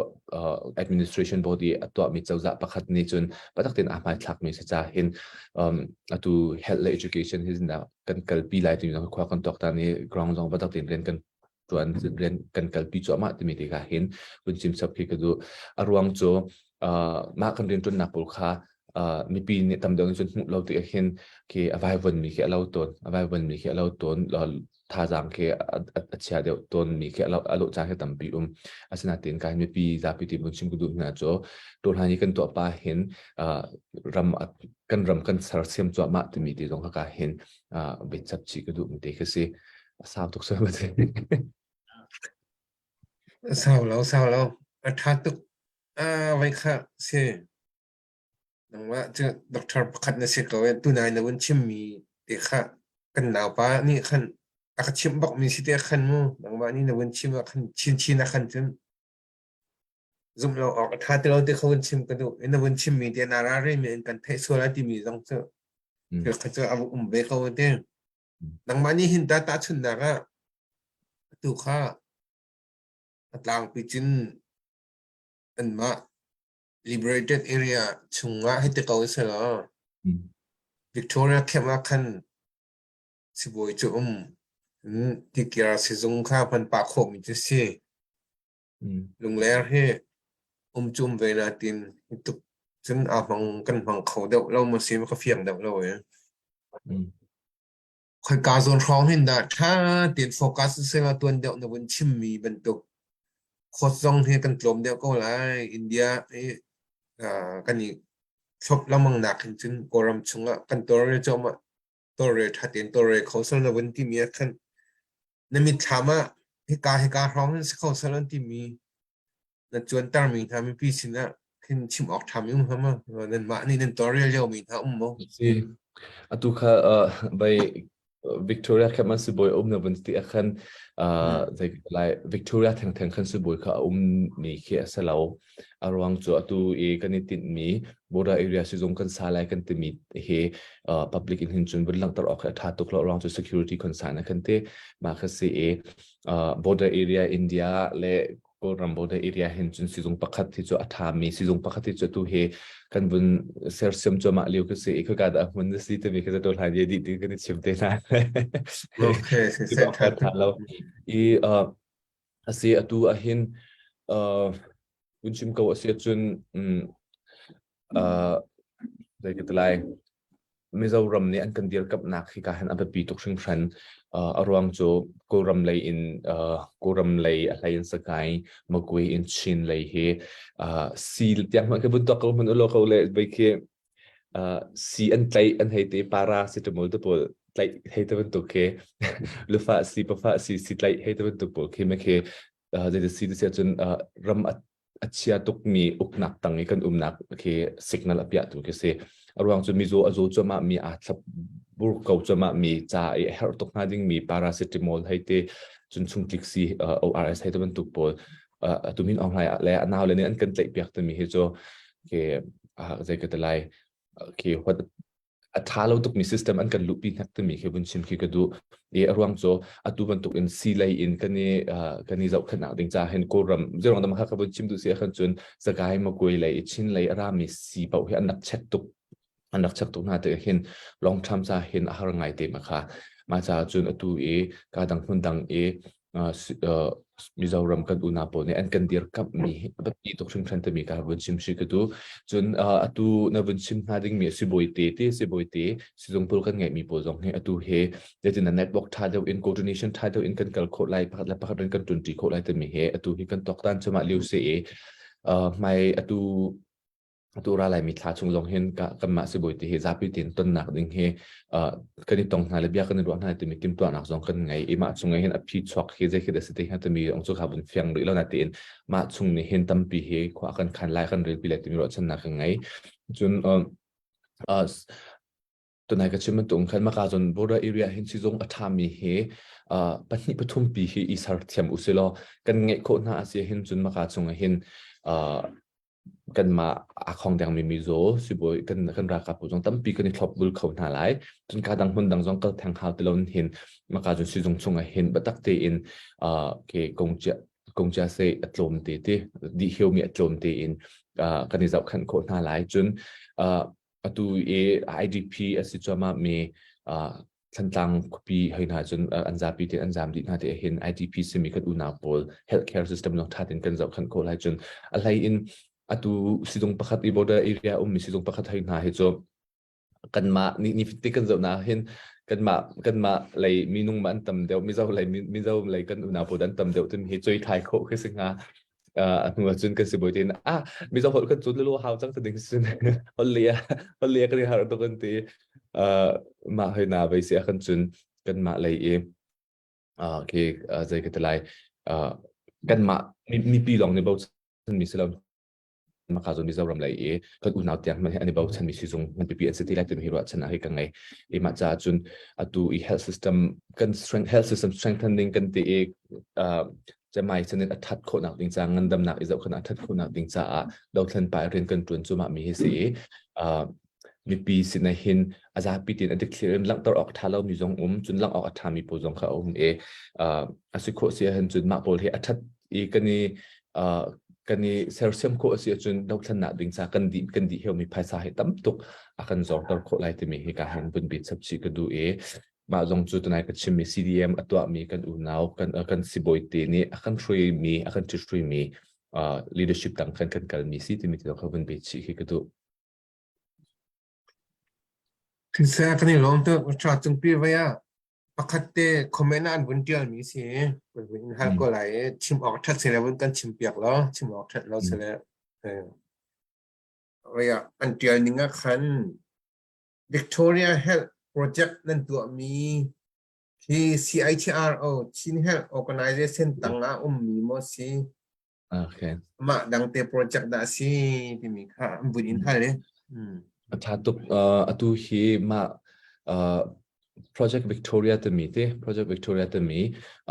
administration body a tuahmi cozah pakhat nih cun biatak tein aa hmaithlakmi si ca hin atu health le education hi kan kalpi lai timi khua kan tuaktan i ground zong biatak tein rian kan tuan rian kan kalpi cuahmah timi te ka hin vun chim chap khi ka duh. A ruang cu mah kan riantuannak pawl kha mipi nih tam deuh nih cun hmuh lo tik ah hin khi a vaivuan mi khi a lo tawn a vaivuan mi khi a lo tawn thazaang khi a chia deuh tawn mi khi a lo caan khi tampi um. Asinain kai mipi zapi ti mun chim ka duh hna cu tuahlan hi kan tuah pa hin ram kan ram kan sersiam cuahmah timi ti zong ka hin biachap chih ka duh mi te khi si. A sau tuk sual ma Sau lo, sau lo. A ṭha tuk. Ah, vai kha si. Nangmah cu doctor pakhat na si ko i tunai na vun chimmi te kha kan naupa nih khan a ka chimh bakmi si te khan mu nangmah nih na vun chim ah khan chinchin ah khan cun zumh lo awk a ṭha ti lo ti kha vun chim ka duh i na vun chimmi te na ralrin mi in kan theih sual ai timi zong cu thil kha cu a um ve ko te. Nangmah nih hin ta tahchunhnak ah atu kha a tlangpi cun anmah liberated area chungah hei ti ko selaw Victoria camp ah khan sibawi cu um tikir sizung kha hman pah khawhmi cu si. Lungler hi um cu um ve natin hi tuk cun aa hmang kan hmang kho deuh lo maw si ka fiang deuh lo e. Khoika zawn hrawng hin dah ṭha tein focus selaw tuan deuh na vun chimmi bantuk khawt zong hi kan tlawm deuh ko lai. India i kan i thlop lengmang nak hin cun Kawlram chungah kan tawlrel cuahmah tawlrel ṭha tein tawlrel kho sal na vun timi ah khan na mitthlam ah hika hika hrawng hin si kho sal an timi na cuantermi hna mipi sinah khin chim awk ṭhami um hnga maw? Nanmah nih nan tawlrel liomi hna um maw? Si. Atu kha bai Victoria kha man sibawi um na vun ti ah khan zei lai Victoria thengtheng khan sibawi kha a um mi khi a si lo. A ruang cu atu i kan i tinhmi border area sizung kan sa lai kan timi hi public in hin cun vun langhter awk hi a ṭha tuk lo. A ruang cu security concern a kan ti. Mah kha si i border area India le Kawlram border area hin cun sizung pakhat hi cu a ṭhami sizung pakhat hi cu atu hi kan vun sersiam cuahmah lio ka si i khaka dah hmun na si timi kha tu hlan ye dih ti kan i chim te hna. Okay, si ṭha ṭha lo. I a si atu ahhin vun chim ko a si ahcun zei ka ti lai Mizoram nih an kan dirkamhnak hika hin a biapi tuk hringhran. A ruang cu Kawlram lei in Kawlram lei a hlei in Sagaing, Magwe in Chin lei hi si tiang hmanh khi vun tuak ko hmanh ulaw ko le bei khi si an tlaih an hei te paracetamol te pawl tlaih hei te bantuk khi lufa si pafa si si tlaih hei te bantuk pawl khi ma khi zei si ti si ahcun ram a a chia tukmi uknak tang i kan umnak khi signal a piahtu khi si. A ruang cu mizaw a zaw cuahmah mi aa thlap bur ko cuahmah mi ca i a herh tuk hnga dingmi paracetamol hei te cun chungtlik si ORS hei te bantuk pawl atu min Aung Hlaing le a nau le nih an kan tlaih piak timi hi cu khi zei ka ti lai khi what a ṭha lo tukmi system an kan luhpi hnek timi khi vun chim khi ka duh. I a ruang cu atu bantuk in si lei in kan i kan i zohkhenhnak ding ca hin Kawlram zeirong dam kha ka vun chim duh si ahkhan cun Sagaing Magwe lei i Chin lei a rami si paoh hi an rak check tuk an rak check tuk hna tik hin long term ca hin a har ngai te ma kha mah caah cun atu i ka dang hmun dang i Mizoram kan unau pawl nih an kan dirkamhmi hi a biapi tuk hringhran timi ka vun chim si ka duh. Cun atu na vun chim hna dingmi sibawi te te sibawi te sizung pawl kan ngeihmi pawl zong hi atu hi zeitin na network ṭha deuh in coordination ṭha deuh in kan kal khawh lai pakhat le pakhat in kan ṭunṭi khawh lai timi hi atu hi kan tuaktan cuahmah lio si i hmai atu Atu ra laimi thla chung zong hin kanmah sibawi ti hi zapi tein tonnak ding hi kan i tong hna le bia kan i ruah hna timi timhtuahnak zong kan ngei i mah chung hin a phi chuak hi zei khi dah si te hnga timi ong cu kha vun fiang rih lo na tiin mah chung nih hin tampi hi khua kan khan lai kan relpi lai timi ruahchannak kan ngei. Cun tunai ka chim bantuk khan maka cun border area hin sizung a ṭhami hi pahnih pathum pi hi i ser thiam usilaw kan ngeih khawh hna a si hin cun maka chung hin kanmah aa khong dengmi mizaw sibawi kan kan ralkap pawl zong tampi kan i thlopbul kho hna lai. Cun ka dang hmun dang zong kal theng hau ti lo hin maka cun sizung chung ah hin biatak tein ke kongcia kongcia se a tlawm te ti dih hiomi a tlawm tein kan i zohkhenh khawh hna lai. Cun atu i IDP a si cuahmah mi Thantlang khuapi hoi hna cun an zapi tein an zam dih hna te hin IDP simi kan unau pawl healthcare system zong ṭha tein kan zohkhenh khawh lai cun a hlei in atu sizung pakhat i border area ummi sizung pakhat hoi hna hi cu kanmah ni ni te kan zoh na hin kanmah kanmah lei minung ma an tam deuh Mizo lei Mizo lei kan unau pawl an tam deuh timi hi choi thai khawh khi si hnga a hnu ahcun kan sibawi tein ah Mizo holh kan cun lulu hau cang ta ding sin holh lia holh lia kan i har tuk kan ti mah hoi na vei si ah kan cun kanmah lei i khi zei ka ti lai kanmah mipi lawng nih bochan mi si lo. Maka zon Mizoram lei i kan unau tiang hmanh hi an i bochan mi sizung ngan pipi an si ti lai timi hi ruahchan ah hi ka ngei. I mah caah cun atu i health system kan strength health system strengthening kan ti i uh, cemai chanin a that khawhnak ding ca ngandamnak i zohkhan a that khawhnak ding caah dothlen pa rian kan tuan cu mah mi hi si i uh, mipi sin ah hin a zapi tin a dikthlir in langhter awk tha lo mi zong um cun langh awk a tha mi pawl zong kha a um i uh, a si khawh si ahhin cun mah pawl hi a that i kan i uh, kan i sersiam khawh a si ahcun dothlennak ding ca kan dih kan dih heumi phaisa hi tam tuk a kan zorter khawh lai timi hi ka han vun bi chap chih ka duh i mah zong cu tunai ka chimmi CDM a tuahmi kan unau kan kan sibawi te nih a kan hruaimi a kan ṭhithruimi uh, leadership dang kan kan kalmi si timi ti kha vun be chih khi ka duh. Siseh kan i lawm tuk ṭha cungpi vai ah pakhat te comment ah an vun ṭialmi si kan vun in hal ko lai i chim awk ṭhat sile vun kan chim piak law chim awk ṭhat lo sile vai ah an ṭial ning ah khan Victoria Health Project nan tuahmi hi CHRO Chin Health Organization tangah ummi maw si? Okay. Mah dangte project dah si timi kha an vun in hal i. Hmm. A ṭha tuk. Uh, atu hi mah uh, Project Victoria timi te Project Victoria timi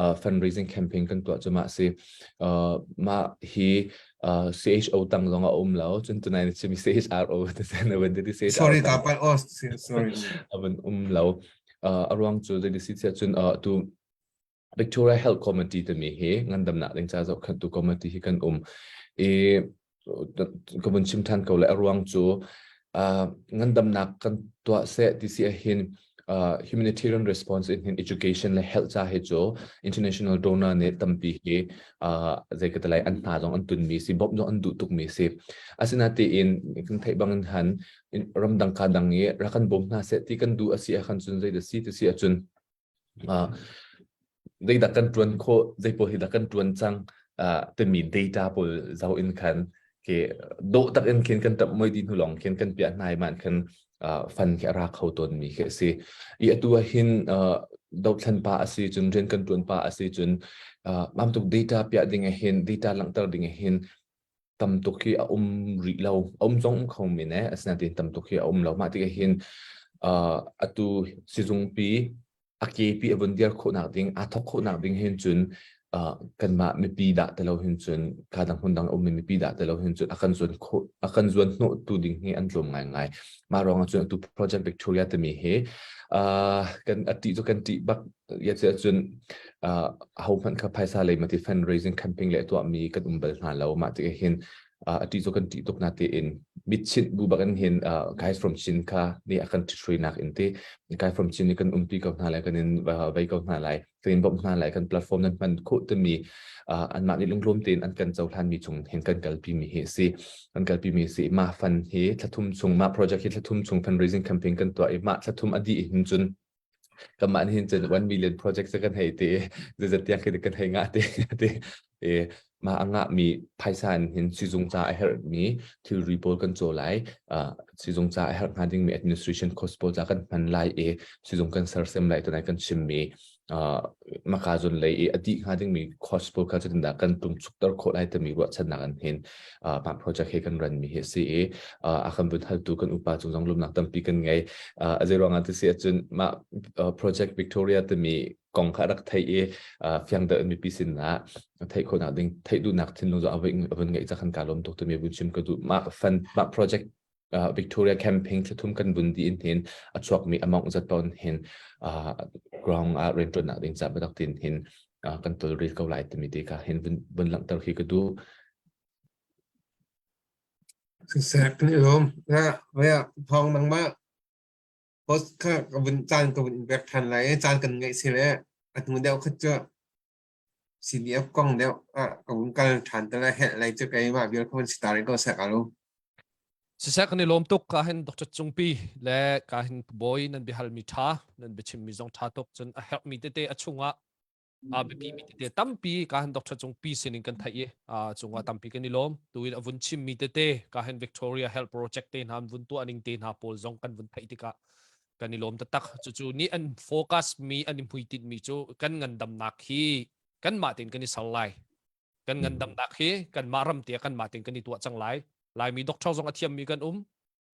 uh, fundraising campaign kan tuah cu mah si. Uh, mah hi uh, CHO tang zong a um lo cun tunai na chimi CHRO te sen a ti CHRO Sorry ta pa oh sorry. A van um lo. Uh, a ruang cu zei si cun uh, tu Victoria Health Committee timi hi ngandamnak ding ca zohkhenhtu committee hi kan um i ka vun chim than ko le a ruang cu uh, ngandamnak kan tuah seh ti si ahhin uh, humanitarian response in hin education le health ca hi cu international donor nih tampi hi uh, zei ka lai an hna zong an tun mi si bawmh zong an duh tuk mi si asinatein kan theih bangin han ramdang ka dang i rak kan bawm hna seh ti kan duh a si ahkhan cun zei da si ti si ahcun Uh, zeidah kan ṭuan khawh, zei pawl hi dah kan ṭuan cang uh, timi data pawl zoh in khan ke dawh tak in khin kan ṭap moi di hnu lawng khin kan piah hna i man khan uh, fan khi a ra kho tawn mi khi a si. I atu ah hin uh, dothlan pa a si cun rian kan ṭuan pa a si cun uh, mam tuk data piah ding ah hin data langhter ding ah hin tam tuk hi a um rih lo. A um zong um kho men eh, asinain tam tuk hi a um lo. Mah tikah hin uh, atu sizungpi a kepi a vun dir khawhnak ding, aa thawk khawhnak ding hin cun uh, kanmah mipi dah ti lo hin cun ka dang hmun dang ummi mipi dah ti lo hin cun a kan zuan khawh a kan zuan hnawh tu ding hi an tlawm ngaingai. Mah ruangah cun atu Project Victoria timi hi uh, kan a ṭih cu kan ṭih bak ya cu cun uh, ho hmanh kha phaisa lei mati fundraising campaign le tuahmi kan um bal hna lo mah tikah hin uh, ati cu kan ṭih tuk na tein mitchinh bu bak in hin uh, guys from Chin kha nih a kan ṭhithrui nak in ti guy from Chin nih kan umpi ko hna lai kan in uh, vei ko hna lai kan in bawmh hna lai kan platform nan hman khawh timi uh, anmah nih lunglawm tein an kan cohlan mi chung hin kan kalpi mi hi si kan kalpi mi si mah fan hi thlathum chung mah project hi thlathum chung fundraising campaign kan tuah i mah thlathum a dih hin cun kanmah nih hin cun 1 million project cu kan hei ti zeizat tiang khi kan hei ngah ti ti e mah a ngahmi phaisa in hin sizung ca a herhmi thilri pawl kan caw lai sizung ca a herh hnga dingmi administration cost pawl ca kan hman lai i sizung kan sersem lai tunai kan chimmi maka zun lei i a dih hnga dingmi cost pawl kha cutin dah kan tumchukter khawh lai timi ruahchannak an hin mah project he kan run mi hi a si i a kan vun haltu kan upa cung zong lumnak tampi kan ngei a zei ruangah ti si ahcun mah project Victoria timi kong kha rak theih i fiang deuh in mipi sinah theih khawhnak ding theih duhnak thinlung zong a vun ngeih cak kan ka lawm tuk timi vun chim ka duh mah fund mah project Victoria camping thlathum kan vun di in hin a chuakmi amount zat pawn hin ground ah rianṭuannak ding ca biatak tin hin kan tawlrel ko lai timi te kha hin vun langhter khi ka duh. Siseh kan i lawm. Na vaya thawng nangmah post kha ka vun caan ka vun in pek ṭhan lai i caan kan ngeih si le a hnu deuh khat cu CDF kong deuh ah ka vun kal ṭhan te lai helh lai cu keimah vial ka vun si ta rih ko seh ka lu. Siseh kan i lawm tuk ka hin Dr. Cungpi le ka hin bawi nan biahal mi ṭha nan biachim mi zong ṭha tuk cun a herh mi tete a chungah a biapi mi tete tampi ka hin Dr. Cungpi sinin kan theih i a cungah tampi kan i lawm tuin a vun chim mi tete ka hin Victoria Health Project te hna an vun tuah ning te hna pawl zong kan vun theih tikah kan i lawm taktak cucu nih an focus mi an i hmuitinh mi cu kan ngandamnak hi kanmah tein kan i ser lai kan ngandamnak hi kanmah ram te kanmah tein kan i tuah cang lai. Laimi doctor zong a thiammi kan um.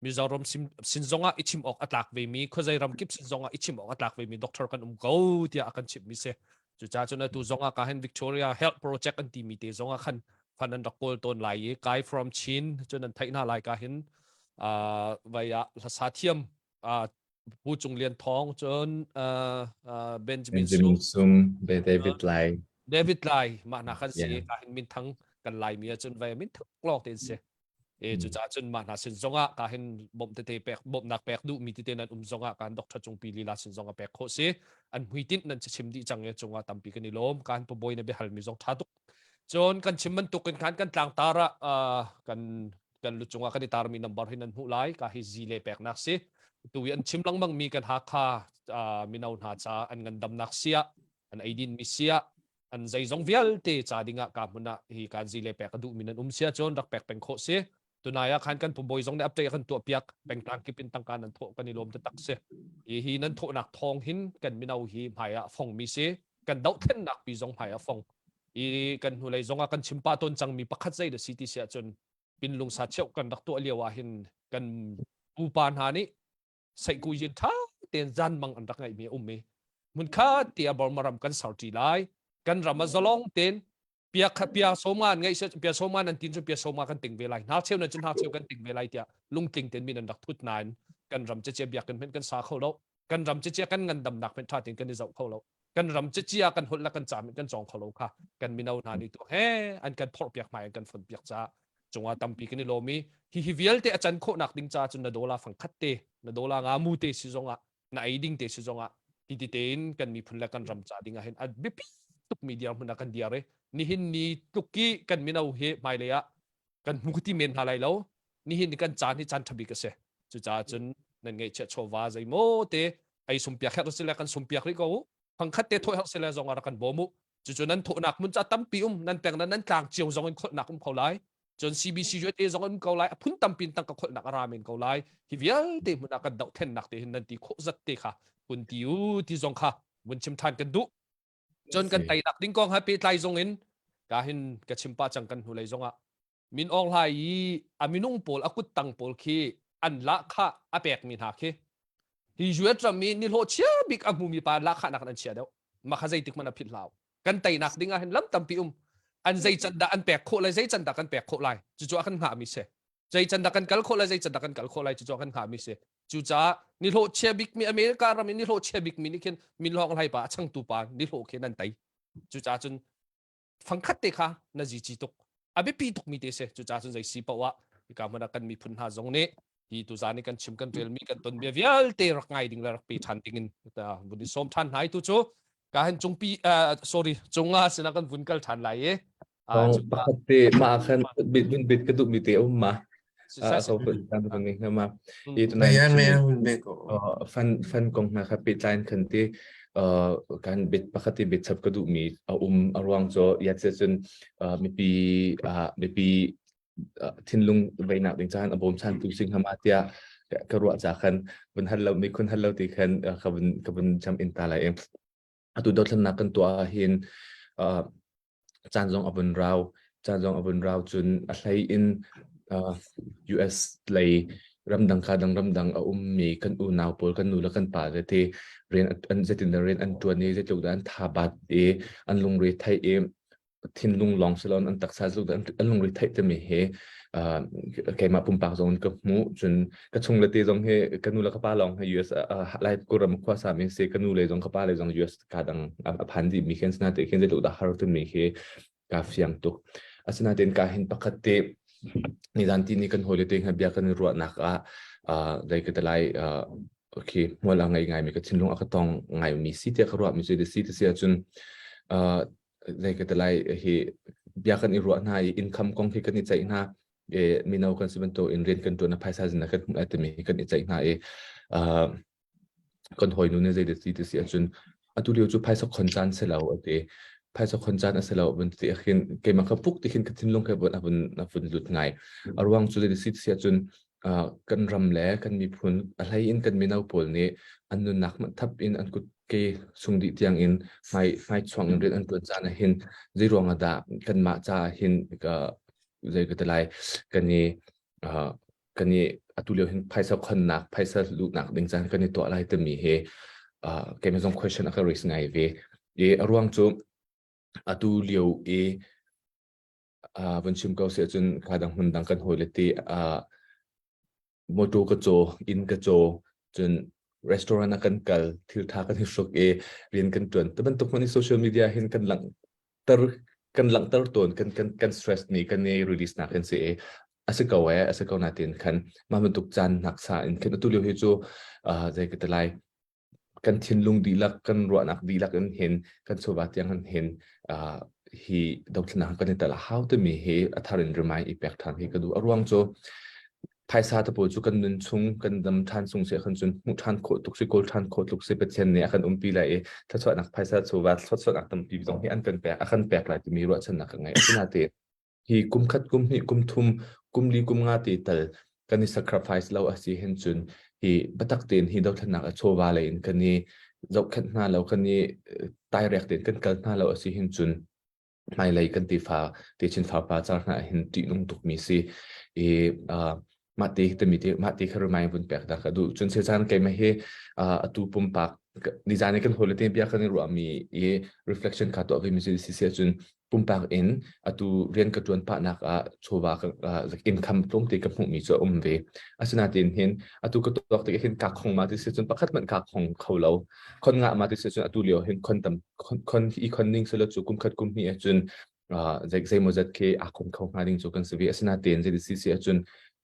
Mizoram sin zongah i chim awk a tlak ve mi khuazei ram kip sin zongah i chim awk a tlak ve mi doctor kan um ko tiah a kan chimh mi si. Cucaah cun atu zongah ka hin Victoria Health Project an timi te zongah khan fan an rak kawl tawn lai i Kai from Chin cun an theih hna lai ka hin uh, vai ah hlasa thiam uh, Pu Cung Lian Thawng cun uh, uh, Benjamin, Benjamin Sum, David Lai. David Lai mah hna khan si ka hin minthang kan lai mi ahcun vai minthang lawng tein si. E cucaah cun mah hna sin zongah ka hin bawmh tete pek bawmhnak pek duh mi tete nan um zongah kan doctor Cungpi lila sin zongah pek khawh si. An hmuitinh nan chim dih cang e cungah tampi kan i lawm. Kan pabawi na biahal mi zong tha tuk. Cun kan chim bantuk in khan kan tlangtar ah kan kan lu cungah kan i tarmi number hi nan hmuh lai ka hi zi le peknak si tu i an chim lengmang mi kan Hakha mino hna ca an ngandamnak sia an eidin mi sia an zeizong vialte ca dingah ka hmun ah hi kan zi le pek a duh mi nan um sia cun rak pek peng khawh si tunai ah khan kan pumbawi zong nih update kan tuah piak pengtlang kip in tangka nan thawh kan i lawm taktak si hi hi nan thawhnak thawng hin kan mino hi hmai ah fong mi si kan dohthlennak pi zong hmai ah fong i kan hnulei zong ah kan chim pa tawn cangmi pakhat zei da si ti si ahcun pinlung sa cheu kan rak tuah lio ah hin kan pupa hna nih seihkuyin ṭha tein zanmang an rak ngeihmi a um i hmunkhat ti ah Burma ram kan ser ṭi lai kan ram a zalong tein pia pia sawma an ngeih pia sawma nan tin cu pia sawma kan ting ve lai hna cheu nan cun hna cheu kan ting ve lai tiah lungtling tein min an rak thut nain kan ram cece biakinn hmenh kan sa kho lo kan ram cece kan ngandamnak hmenh ṭha tein kan i zoh kho lo kan ram cece kan holh le kan ca kan cawng kho lo kha kan mino hna nih tu he an kan phorh piak hmai an kan fon piak caah cungah tampi kan i lawm i hi hi vialte a can khawhnak ding ca cun na dola fang khat te na dola nga mu te si zongah na ei ding te si zongah hi ti tein kan miphun le kan ram ca ding ah hin a biapi tuk mi dirhmun ah kan diar i nihin ni tluk i kan mino hi hmailei ah kan hmu ti men hna lai lo nihin ni kan caan hi caan ṭha bik a si cucaah cun nan ngeihchiah chawva zeimaw te ei sumpiak herh sile kan sumpiak rih ko u phangkhat te thawh herh sile zong ah rak kan bawm u cucu nan thawhnak mun ca tampi um nan peng nan tlang cio zong in kholhnak um kho lai cun CBC USA zong um ko lai a phun tampi in tangka kholhnak a ra men ko lai hi vialte hmun ah kan dohthlennak te hin nan ti khawh zat te kha kun ti u ti zong kha vun chim than kan duh cun kan teinak ding kong ha pehtlai zong in ka hin ka chim pa cang kan hnulei zong ah Min Aung Hlai i a minung pawl a kuttang pawl khi an lahkhah a pekmi hna khi hi US ram i nihlawh chia bik a hmumi pa lahkhah nak an chia deuh mah kha zeitik hmanh a philh hlau kan teinak ding ah hin lam tampi um an zei can dah an pek khawh lai zei can dah kan pek khawh lai cucu a kan hngahmi si zei can dah kan kal khawh lai zei can dah kan kal khawh lai cucu a kan hngahmi si cucaah nihlawh chia bikmi America ram i nihlawh chia bikmi nih khin Min Aung Hlai pa a changtu pa nihlawh khi nan tei cucaah cun fangkhat te kha na zici tuk a biapi tukmi te si cucaah cun zei si paoh ah hika hmun ah kan miphun hna zong nih hi tuzaan i kan chim kan relmi kan ton bia vialte rak ngai ding le rak pe ṭhan ding in vun i sawm ṭhan hna i tu cu ka hin cungpi sorry cunga sinah kan vun kal ṭhan lai i pakhat te mah khan bit bit bit ka duh mi te um ma so kan kan ni ma i tunai fan fan kong hna kha pehtlai in khan ti kan bit pakhat i bit chap ka duh mi a um a ruang cu ya che cun mipi mipi thinlung veinak ding caan a bawm chan tu sing hama tia ka ruah cha khan vun hal lo mi khun hal lo ti khan ka vun ka vun cham in ta lai atu dothlannak kan tuah hin caan zong a vun rau caan zong a vun rau cun a hlei in US lei ramdang ka dang ramdang a ummi kan unau pawl kan nu le kan pa le te rian an zeitin dah rian an tuan i zeitluk dah an tha bat i an lungre theih i thinlung lawng si loin an taksa zeitluk dah an lungre theih timi hi keimah pumpak zong ka hmuh cun ka chung le te zong hi ka nu le ka pa lawng hi US lai Kawlram khua sa mi si ka nu le zong ka pa le zong US ka dang a phan dih mi khin sina te khin zeitluk dah har timi khi ka fiang tuk asinain ka hin pakhat te nizan ti ni kan hawile te bia kan i ruahnak ah dai ka te lai okay hmual a ngei ngai mi ka thinlung a ka tong ngai mi si te ka ruah mi cu si te si ahcun zei ka te lai hi bia kan i ruah hna i income kong khi kan i ceih hna e mino kan si bantuk in rian kan tuan na phaisa zin kan hmuh lai timi kan i ceih hna i kan hawinu nih zei ti ti si ahcun atu lio cu phaisa khon caan si lo a ti phaisa khon caan a si lo vun ti khin keimah kha puk ti khin ka thinlung kha vun a vun a vun lut ngai a ruang cu zei ti si ahcun kan ram le kan miphun a hlei in kan mino pawl nih an nunnak hmanh thap in an kut ke sung dih tiang in hmai hmai chuang in rian an tuan caan ah hin zei ruang ah dah kanmah caah hin ka zei ka ti lai kan i. Kan i atu lio hin phaisa khonnak, phaisa luhnak ding caan kan i tuah lai timi hi keimah zong question a ka raise ngai ve. I a ruang cu atu lio i vun chim ko si ahcun ka dang hmun dang kan hawile te motor ka caw, inn ka caw, cun restaurant ah kan kal, thil tha kan i hruk i rian kan tuan. Te bantuk hmanh i social media hin kan langhter kan langhter tawn, kan kan kan stress ni kan i release nak kan si i a si ko e, a si ko natin khan mah bantuk caan nak sa in khin atu lio hi cu zei ka ti lai kan thinlung dihlak, kan ruahnak dihlak in hin kan chawva tiang in hin hi dothlennak kan i tel a hau timi hi a thar in remind i pek ṭhan hi ka duh. A ruang cu phaisa te pawl cu kan nun chung kan dam ṭhan chung si khan cun hmuh ṭhan khawh tuk si kawl ṭhan khawh tuk si Pathian nih a kan umpi lai i thluachuahnak phaisa chawva thluachuahnak tampi zong hi an kan pek a kan pek lai timi ruahchannak ka ngei. Asinain hi kum khat kum hnih kum thum kum li kum nga ti tal kan i sacrifice lo a si hin cun hi biatak tein hi dothlennak a chawva lei in kan i zohkhenh hna lo kan i tairek tein kan kal hna lo a si hin cun hmailei kan tefa techin fapa car hna hin ṭihnung tukmi si i mah te timi te mah te kha remind vun pek dah ka duh cun sechan keimah hi atu pumpak nizan i kan hawile te bia kan i ruahmi i reflection kha tuah ve mi si si cun pumpak in atu rian ka ṭuan pahnak ah chawva ka income tlawmte ka hmuhmi cu a um ve. Asinain hin atu ka tuak tik hin kaa khong ma ti si cun pakhat hmanh kaa khong kho lo. Khon ngah ma ti si cun atu lio hin khon tam khon i khon ning selo cu kum khat kum hnih ahcun zei zeimawzat khi aa khon kho hnga ding cu kan si ve. Asinain zei ti si ahcun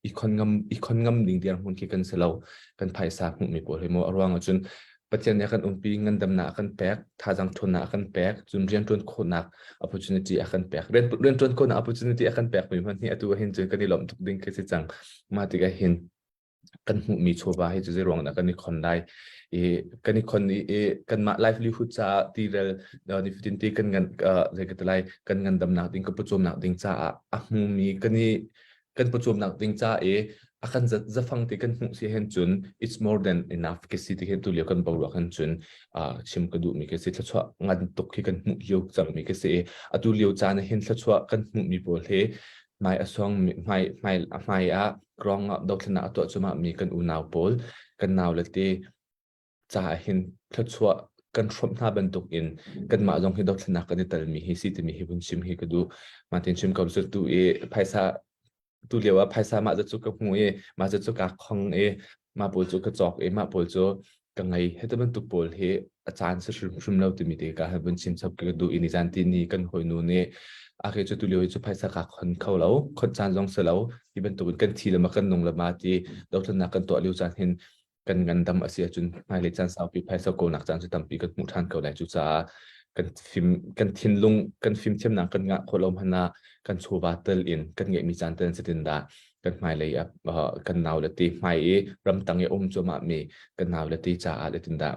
i khon ngam i khon ngam ding dirhmun khi kan si lo. Kan phaisa hmuhmi pawl hi mu a ruang ahcun Pathian nih a kan umpi, ngandamnak a kan pek, thazaang ṭhawnnak a kan pek, cun rianṭuan khawhnak opportunity a kan pek. Rianṭuan khawhnak opportunity a kan pekmi hmanh hi atu ahhin cun kan i lawmh tuk ding khi si cang. Mah tikah hin kan hmuhmi chawva hi cu zeiruang dah kan i khon lai i kan i khon i, i kanmah livelihood caah tirel nifatin te kan ngan zei ka ti lai kan ngandamnak ding ka pawcawmnak ding caah a hmumi kan i kan pawcawmnak ding ca i a kan zafang te kan hmuh si hen cun it's more than enough ke si ti hin tu lio kan boruak hin cun chim ka duh mi ke si thluachuah ngan tuk hi kan hmuh lio cang mi ke si atu lio caan hin thluachuah kan hmuh mi pawl hi hmai a suang hmai hmai hmai ah grong ah dothlenak a tuah cuma mi kan unau pawl kan nau le te caah hin thluachuah kan hrawmh hna bantuk in kanmah zong hi dothlennak kan i telmi hi si timi hi vun chim hi ka duh. Martin chim ko cu tu i phaisa tu lio ah phaisa mah cu ka hmu i mah cu ka khong i mah pawl cu ka cawk i mah pawl cu ka ngei heta bantuk pawl hi a caan si hrimhrim lo timi te ka vun chim chap ka duh i nizan ti ni kan hawinu nih a ke cu tu lio hi cu phaisa ka khon kho lo khon caan zong si lo ti bantukin kan thi le ma kan nung le ma ti dothlennak kan tuah lio caan hin kan ngandam a si ahcun hmailei caan saupi phaisa kawlnak caan cu tampi kan hmuh ṭhan ko lai. Cucaah kan fim kan thinlung kan fimthiamnak kan ngah khawh lo hmanh ah kan chawva tel in kan ngeihmi caan tel in zeitin dah kan hmailei ah kan nau le te hmai i ramtang i um cuahmah mi kan nau le te caah zeitin dah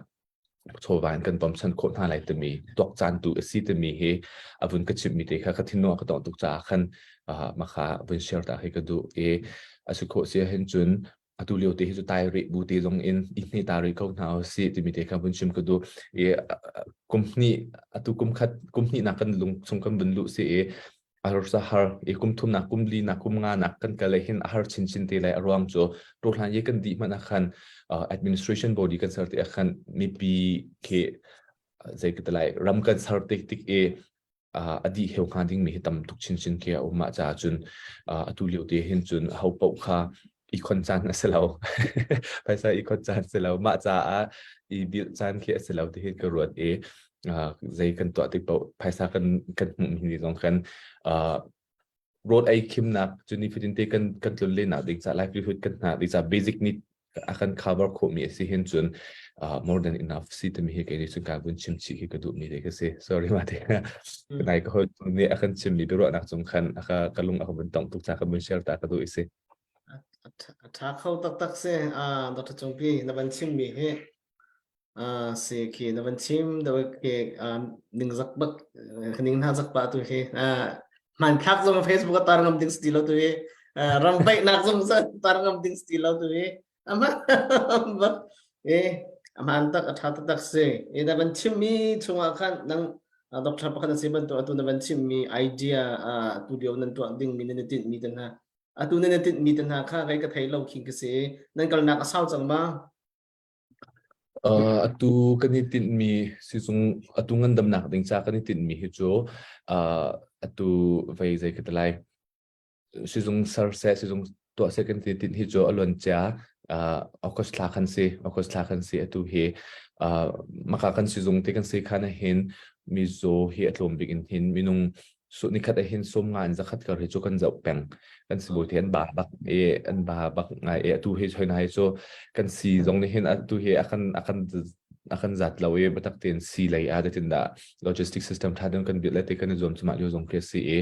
chawva in kan bawmchan khawh hna lai timi tuak caan tu a si timi hi a vun ka chimhmi te kha ka thinlung a ka tongh tuk caah khan makha vun share ta hi ka duh i a si khawh si ahhin cun atu lio te hi cu tai rih bu te zong in i hne ta rih ko hna usih timi te kha vun chim ka duh i kum hnih atu kum khat kum hnih nak kan lung chung kan vun luh si i a har i kum thum nak kum li nak kum nga nak kan kal hin a har chin chin te lai a ruang cu tohlan ye kan dih hmanh ah khan administration body kan ser te ah khan mipi khi zei ka ti lai ram kan ser tik tik i a dih heu hnga dingmi hi tam tuk chinchin khi a um ah caah cun atu lio te hin cun ho paoh kha i khon caan a si lo phaisa i khon caan si lo mah caah i bilh caan khi a si lo ti hin ka ruat i zei kan tuah tik paoh phaisa kan kan hmuh mi zong khan rawl ei khimnak cu nifatin te kan kan tlun lennak ding ca livelihood kan hna ding ca basic need a kan cover khawhmi a si hin cun more than enough si timi hi kei nih cun ka vun chim chih hi ka duhmi te ka si sorry ma te nai ka hoi nih a kan chimmi biaruahnak cung khan a ka ka lung a ka vun tong tuk ca ka vun share ta ka duh i si A ṭha kho taktak si. Dr. Cungpi na van chimmi hi si khi na van chim deuh khi ningzak bak ning hna zak pa tu hi hmanthlak zong Facebook a tar ngam ding si lo tu hi ram vaihnak zong tar ngam ding si lo tu hi ama bak e aman tak a tha tak si e na van chim mi chungah khan nang doctor pakhat na si bantuk atu na van chim mi idea tu lio nan tuah ding mi nan tinh mi te hna. Atu nan i tinhmi te hna kha kei ka thei lo khi ka si. Nan kalnak a sau cang ma? Atu kan i tinhmi sizung atu ngandamnak ding ca kan i tinhmi hi cu atu vei zei ka ti lai sizung ser seh sizung tuah seh kan ti tinh hi cu a luan cia August thla khan si August thla khan si atu hi maka kan sizung te kan si khan hin mizaw hi a tlawm bik in hin minung su nikhat ah hin sum nga in zakhat kar hi cu kan zoh peng kan sibawi te an ba bak e an ba bak ngai e atu hi choi na hi cu kan si zong nih hin atu hi akan akan akan zat lo e batak ten si lei a tin da logistic system tha den kan build le te kan i zuam chuma lio zong ke si e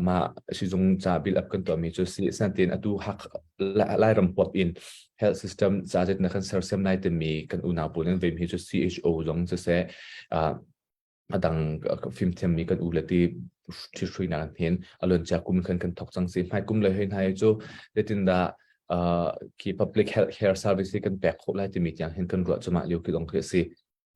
ma sizung cha build up kan to mi chu si san tin atu hak lairam huap in health system cha zet na kan ser sem nai te mi kan unau pawl an vem hi chu CHO zong chu se a dang fimthiammi kan u le ti ṭhithruinak an hin a luancia kum khan kan thawk cang si hmai kum le hei hna hi cu zeitindah khi public health care service hi kan pek khawh lai timi tiang hin kan ruah cumah lio khi dong khi a si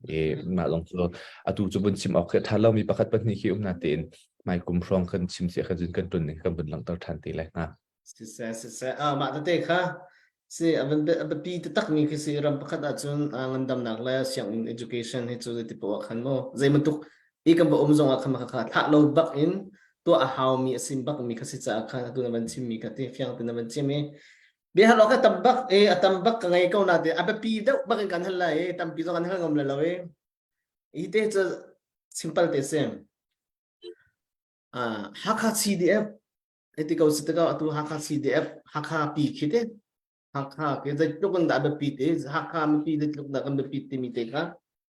i mah lawng cu atu cu vun chim awk khi ṭha lomi pakhat pahnih khi um na tein hmai kum hrawng kan chim sia khan cun kan ṭun ning kan vun langhter ṭhan te lai hnga. Siseh, siseh. Ah, mah tete kha si a van a biapi takmi khi si ram pakhat ahcun ah, ngandamnak le sianginn education hi cu zeiti poah khan mu zei bantuk i kan va um zong ah khan kha thlah lo bak in tuah a haumi a sim bak mi kha si caah khan atu na van chimmi kha ti fiang te na van chim i bia hal awk a tam bak e a tam bak ka ngei ko na te a biapi deuh bak in kan hal lai e tampi zong kan hal ngam le lo e hi te cu simple te si ah Hakha CDF Hiti ko si tikah atu Hakha CDF Hakha pi khi te Hakha ke zeitluk in dah biapi te Hakha mipi zeitluk dah kan biapit timi te kha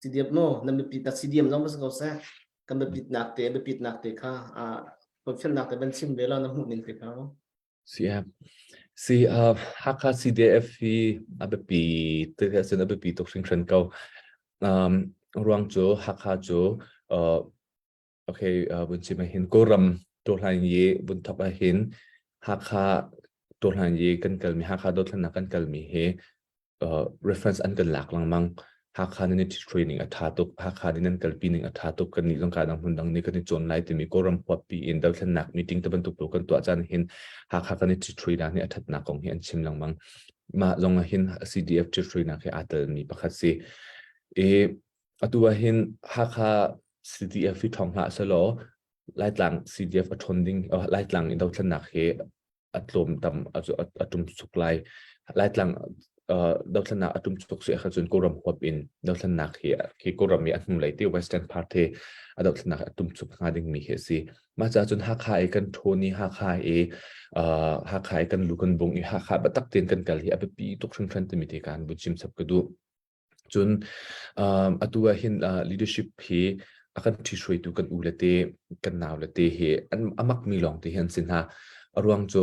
CDF no nan biapit nak CDM zong si ko seh kan biapit nak te biapit nak te kha a felnak te van chim ve la na hmuh ning te kha. CF Si uh, Hakha CDF hi a biapi te ahcun a biapi tuk hringhran ko. Um, ruang cu Hakha cu uh, Okay, vun chim ahhin Kawlram Tawhlan i vun thawk ahhin Hakha Tawhlan i kan kalmi Hakha dothlennak kan kalmi hi uh, reference an kan lak lengmang. Hakha nan i training a tha tuk, Hakha nih nan kalpi ning a tha tuk, kan nih zong ka dang hmun dang nih kan i cawn lai timi Kawlram huappi in dothlennak meeting te bantuk pawl kan tuah caan hin Hakha kan i ṭhitnak nih a ṭhatnak kong hi an chim lengmang. Mah zong ahhin CDF ṭhitnak hi aa telmi pakhat si. I atu ahhin Hakha CDF hi ṭhawng hlah sehlaw Laitlang CDF a ṭhawn ding Laitlang i dothlennak hi a tlawm tam a ṭum chuk lai. Laitlang dothlennak a ṭum chuk si ahcun Kawlram huap in dothlennak hi hi Kawlram i a hnulei te Western part hi a dothlennak a ṭum chuk hnga dingmi hi a si. Mah caah cun Hakha i kan ṭhawn i Hakha i Hakha i kan lu kan bung i Hakha biatak tein kan kal hi a biapi tuk hringhran timi te kaan vun chim chap ka duh. Cun atu ah hin leadership hi a kan ṭhihruaitu kan u le te, kan nau le te hi an a makmi lawng te hi an si hna. A ruang cu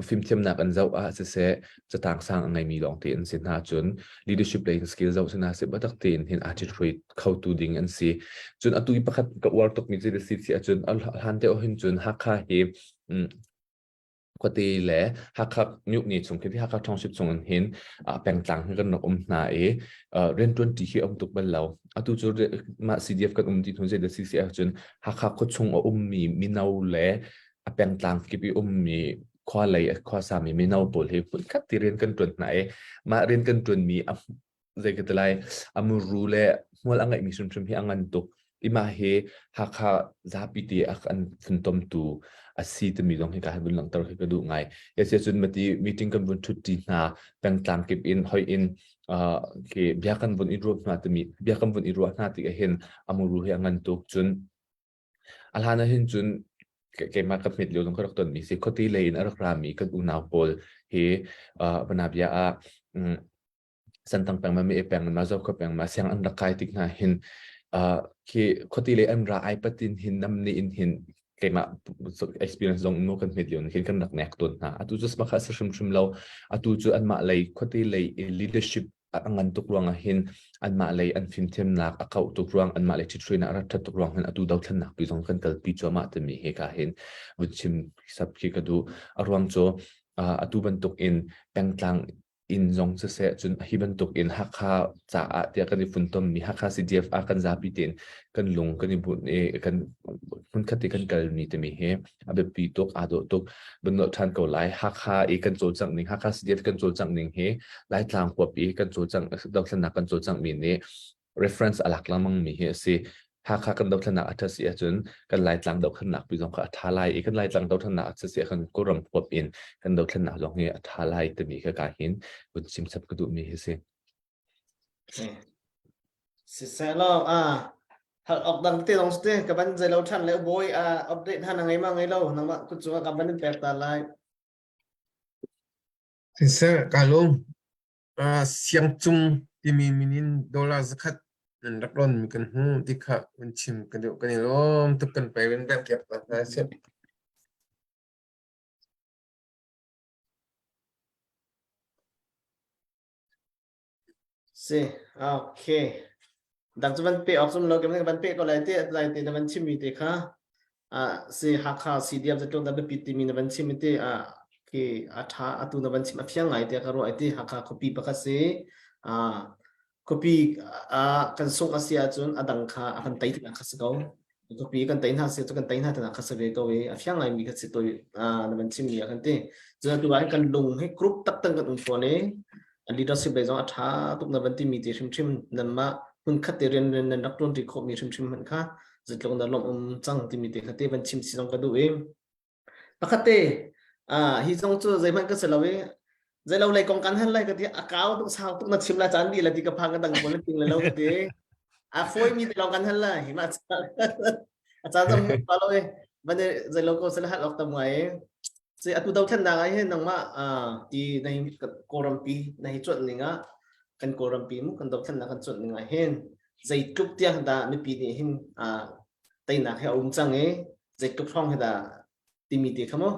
fimthiamnak an zoh ah siseh, catang sang a ngeimi lawng te an si hna. Cun leadership lei in skill zoh si hna seh, biatak tein hin aa ṭhithruai khotu ding an si. Cun atu i pakhat ka uar tukmi cu a si si ahcun a hlan deuh hin cun Hakha hi khuate le Hakha Myuhni chung khi Hakha Township chung in hin pengtlang hi kan rak um hna i rianṭuan ṭi hi a um tuk bal lo. Atu cu mah CDF kan um ti hnu zei dah si ahcun Hakha khuachung a ummi mino le a pengtlang kip i ummi khua lei khua sami mino pawl hi hmunkhat ti rian kan ṭuan hna i mah rian kan ṭuanmi a zei ka ti lai a muru le hmual a ngeihmi hrimhrim hi a ngan tuk i mah hi Hakha zapi te a kan funtomtu a si timi zong hi ka vun langhter khi ka duh ngai. Ya cun mati meeting kan vun ṭhut ṭi hna pengtlang kip in hoi in uh, khi bia kan vun i ruah hna timi bia kan vun i ruah hna tik ahhin a muru hi a ngan tuk cun a hlan ahhin cun keimah ka hmet lio zong ka rak tonmi si khuate lei in a rak rami kan unau pawl hi uh, banabia ah um, Santang peng ma mi peng ma Zokhua peng ma siang an rak kai tik hna hin uh, khi khuati le an ra ai patin hin nam ni in hin keimah experience zong mu kan hmet lio hin kan rak nek ton hna atu cu smakha sa hrim hrim lo atu cu anmah lei khuati lei leadership a ngan tuk ruangah hin anmah lei an fimthiamnak a kauh tuk ruang anmah lei ṭhithrainak a rat ṭhat tuk ruang hin atu dothlennak pi zong kan kalpi cuahmah timi he ka hin vun chim sap khi ka duh a ruang cu atu bantuk in pengtlang. Inn zong siseh cun hi bantuk in Hakha caah tiah kan i funtommi Hakha CDF ah kan zapi tein kan lung kan i bunh i kan hmunkhat i kan kalmi timi hi a biapi tuk aa dawh tuk banawh ṭhan ko lai. Hakha i kan cawlcangh ning Hakha CDF kan cawlcangh ning hi Laitlang huap i kan cawlcangh dothlennak kan cawlcangh mi nih reference a lak lengmang mi hi a si. Hakha kan dothlennak a ṭhat si ahcun kan Laitlang dothlennak pi zong kha a ṭha lai i kan Laitlang dothlennak a ṭhat si ahcun Kawlram huap in kan dothlennak zong hi a ṭha lai timi kha ka hin vun chim chap ka duhmi hi si. Siseh law a hal ok dang te dong te ka ban zei lo than le boy a update han ngai ma ngai lo nangmah kut cungah ka ban in pek ta lai. Siseh ka lung Siangcung timi min in dollar zakhat nan rak ronmi kan hmu ti kha vun chim kan duh. Kan i lawm tuk kan pei vun bengh piak ta hna sih. Si, okay. Dang cu van pe awk zum lo ke van pe ko lai te lai te na van chimmi te kha a si Hakha CDF zatlung da biapi timi na van chim te a khi a tha atu na van chim a fiang ngai te ka ruah ti Hakha khuapi pakhat si a khuapi a kan sung a si ahcun a dang kha a kan tei tikah kha si ko khuapi kan tei hna si cu kan tei hna tikah kha si ve ko i a fiang ngai mi kha si toi na van chim mi a kan ti cun atu ah kan lung hi group taktak kan um fawn i leadership lei zong a ṭha tuk na van timi ti hrimhrim nanmah hmunkhat te rian nan rak ṭuanṭi khawhmi hrimhrim hmanh kha zeitluk na lawmh um cang timi te kha te van chim si zong ka duh i pakhat te hi zong cu zeihmanh ka si lo i zeilo lei kong kan han lai ka ti a kau tuk sau tuk na chim la caan di la ti ka phang ka dang pawl na ting le lo ka ti a foi mi te lawng kan han la hi ma a caan zong pa lo i van zeilo ko se la hal ok tam ngai Si atu dothlennak ah hin nangmah ti na hi Kawlrampi na hi cuanh ning ah kan Kawlrampi mu kan dothlennak kan cuanh ning ah hin zeitluk tiang dah mipi nih hin teinak hi a um cang i zeitluk hrawng hi dah timi te kha mu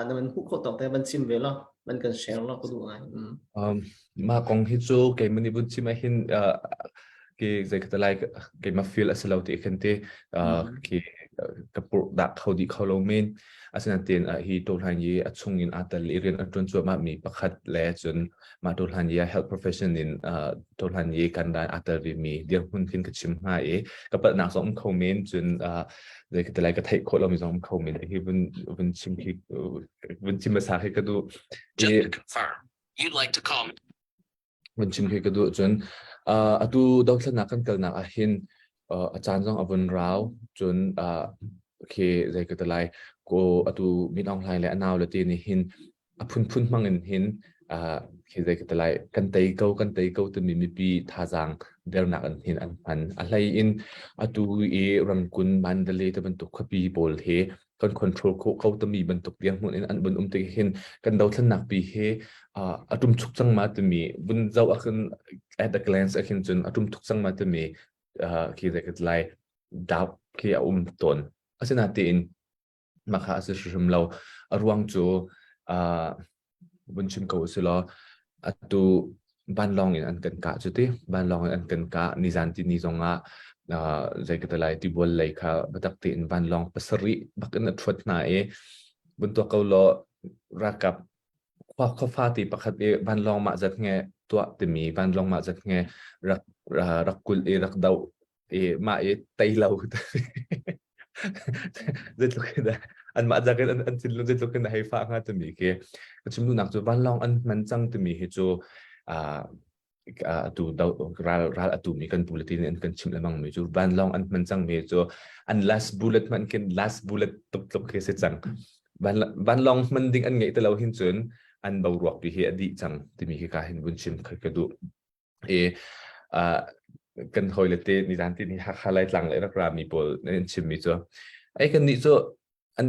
na van hmuh khawh tawk te van chim ve law van kan share law ka duh ngai. Um, mah kong hi cu keimah nih vun chim ah hin ki zei ka lai keimah feel a si lo ti khan ti ki ka purh dah kho dih kho lo men asinain hi tohlan yi a chung in aa tel i rian a ṭuan cuahmah mi pakhat le cun mah tohlan yi health profession in tohlan yi kan ran aa tel ve mi dirhmun khin ka chim hnga i ka palhnak zong um kho men cun zei ka lai ka theih khawh lomi zong um kho men hi vun vun chim khi vun chim hmasa khi ka duh Just to confirm, you'd like to call me. Vun chim khi ka duh cun atu dothlatnak kan kalnak ah hin a caan zong a vun rau cun khi zei ka ti lai ko atu Min Aung Hlaing le a nau le te nih hin a phunphun hmang in hin khi zei ka ti lai kan tei ko kan tei ko timi mipi thazaang dernak in hin an hman a hlei in atu i Rangoon Mandalay te bantuk khuapi pawl hi kan control khawh ko timi bantuk dirhmun in an vun um tik hin kan dothlennak pi hi a tum chuk cang ma timi vun zoh ahkhin at a glance ahkhin cun a tum thuk cang ma timi khi zei ka lai doubt khi a um tawn asinain mah kha a si hrimhrim lo a ruang cu vun chim ko usilaw atu vanlawng in an kan kah cu ti vanlawng in an kan kah nizan ti ni zong ah zei ka ti lai tibual lei kha biatak tein vanlawng pasarih bak in a ṭhuat hna i vun tuak ko law ralkap khua khuafa ti pakhat i vanlawng mah zat nge tuah timi vanlawng mah zat nge rak rak kulh i rak doh i mah i tei lo zeitluk in dah anmah zak in an thinlung zeitluk in a hei fah hnga timi khi ka chim duhnak cu vanlawng an hman cang timi hi cu atu ral ral atu mi kan pu le ti nih an kan chimh lengmang mi cu vanlawng an hman cang mi cu an last bullet hmanh khin last bullet tuk tluk khi si cang vanlawng hman ding an ngeih te lo hin cun an boruak pi hi a dih cang timi khi ka hin vun chim kha ka duh i kan hawile te nizan ti ni Hakha Laitlang le rak rami pawl an chimmi cu ai kan nih cu an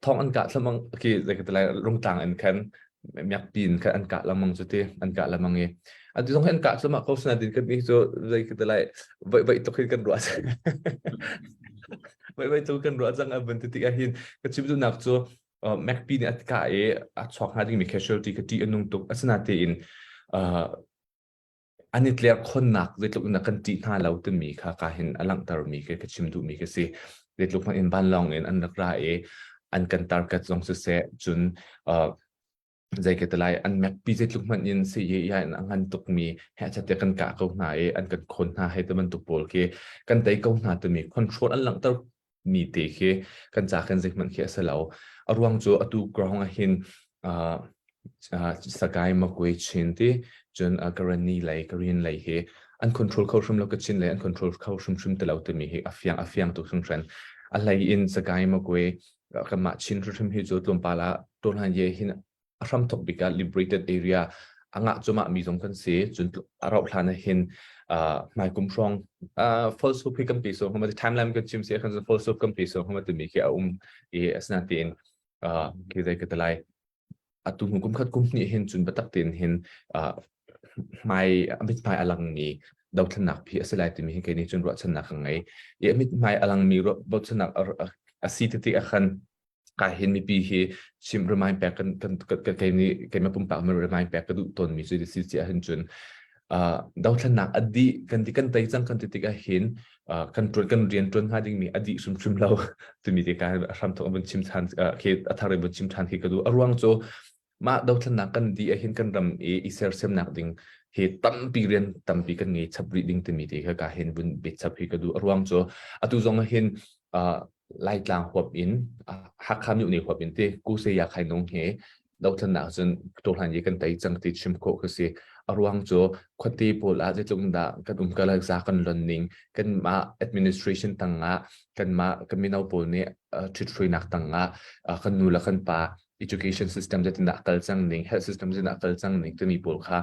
thong an kah thlamang khi zei ka lai rungtlang in khan miakpi in khan an kah lengmang cu ti an kah lengmang i atu zong hi an kah thlamah ko sina din kan nih cu zei ka lai voi voi tuk hin kan ruah voi voi tuk kan ruah cang a vun ti tik ah hin ka chim duhnak cu McPhee nih a kah i a chuak hnga dingmi casualty ka ṭih a nung tuk asinain an i tlerkhonnak zeitluk in kan ṭih hna lo timi kha ka hin a langhtermi khi ka chim duhmi khi si zeitluk hmanh in vanlawng in an rak ra i an kan target zong siseh cun. Zei ka ti lai an mek pi zeitluk hmanh in si i in a ngan tukmi he chate kan kah ko hna i an kan khawn hna hei ti bantuk pawl khi kan tei ko hna timi control an langhter mi te khi kan ca kan zeihmanh khi a si lo. A ruang cu atu ground ah hin uh, uh, Sakai Makwe Chin ti cun uh, Karani lei Korean lei hi an control kho hrim lo Kachin lei an control kho hrimhrim ti lo timi hi a fiang a fiang tuk hringhran. A hlei in Sakai Makwe kanmah Chin hrimhrim hi cu tlawmpal ah Tawhlan ye hin a hramthok bik ah liberated area a ngah cumah mi zong kan si cun a rauh hlan ah hin hmai kum hrawng false hope hi kan pe so hama timeline kan chim si kan false hope kan pe so hama timi khi a um i asinain khi zai ka talai atu hnu kum khat kum hnih hin cun biatak tein hin hmai a mithmai a langmi dothlennak phi a si lai timi hi kei nih cun ruahchannak ka ngei i a mithmai a langmi ruahchannak a si ti tik ah khan ka hin mipi hi chim remind pek kan kan kan kei nih keimah pumpak mi remind pek ka duh tawn mi cu si si ahhin cun dothlennak a dih kan ti kan tei cang kan ti tik ah hin kan ṭuan kan rian ṭuan hnga dingmi a dih hrimhrim lo timi te ka hram thok vun chim ṭhan khi a thar in vun chim ṭhan khi ka duh a ruang cu mah dothlennak kan dih ahhin kan ram i i sersiamnak ding hi tampi rian tampi kan ngei chap rih ding timi te kha ka hin vun bet chap hi ka duh a ruang cu atu zong ah hin Laitlang huap in Hakha myu ne huap in te Kuse ya khai nung he dothlennak cun tohlan ye kan tei cang ti chim khawh ka si. A ruang cu khuate pawl ah zeitluk dah kan um kal za kan lon ning kanmah administration tangah kanmah kan mino pawl nih ṭhithruainak tangah kan nu le kan pa education system zeitindah kal cang ning health system zeitindah kal cang ning timi pawl kha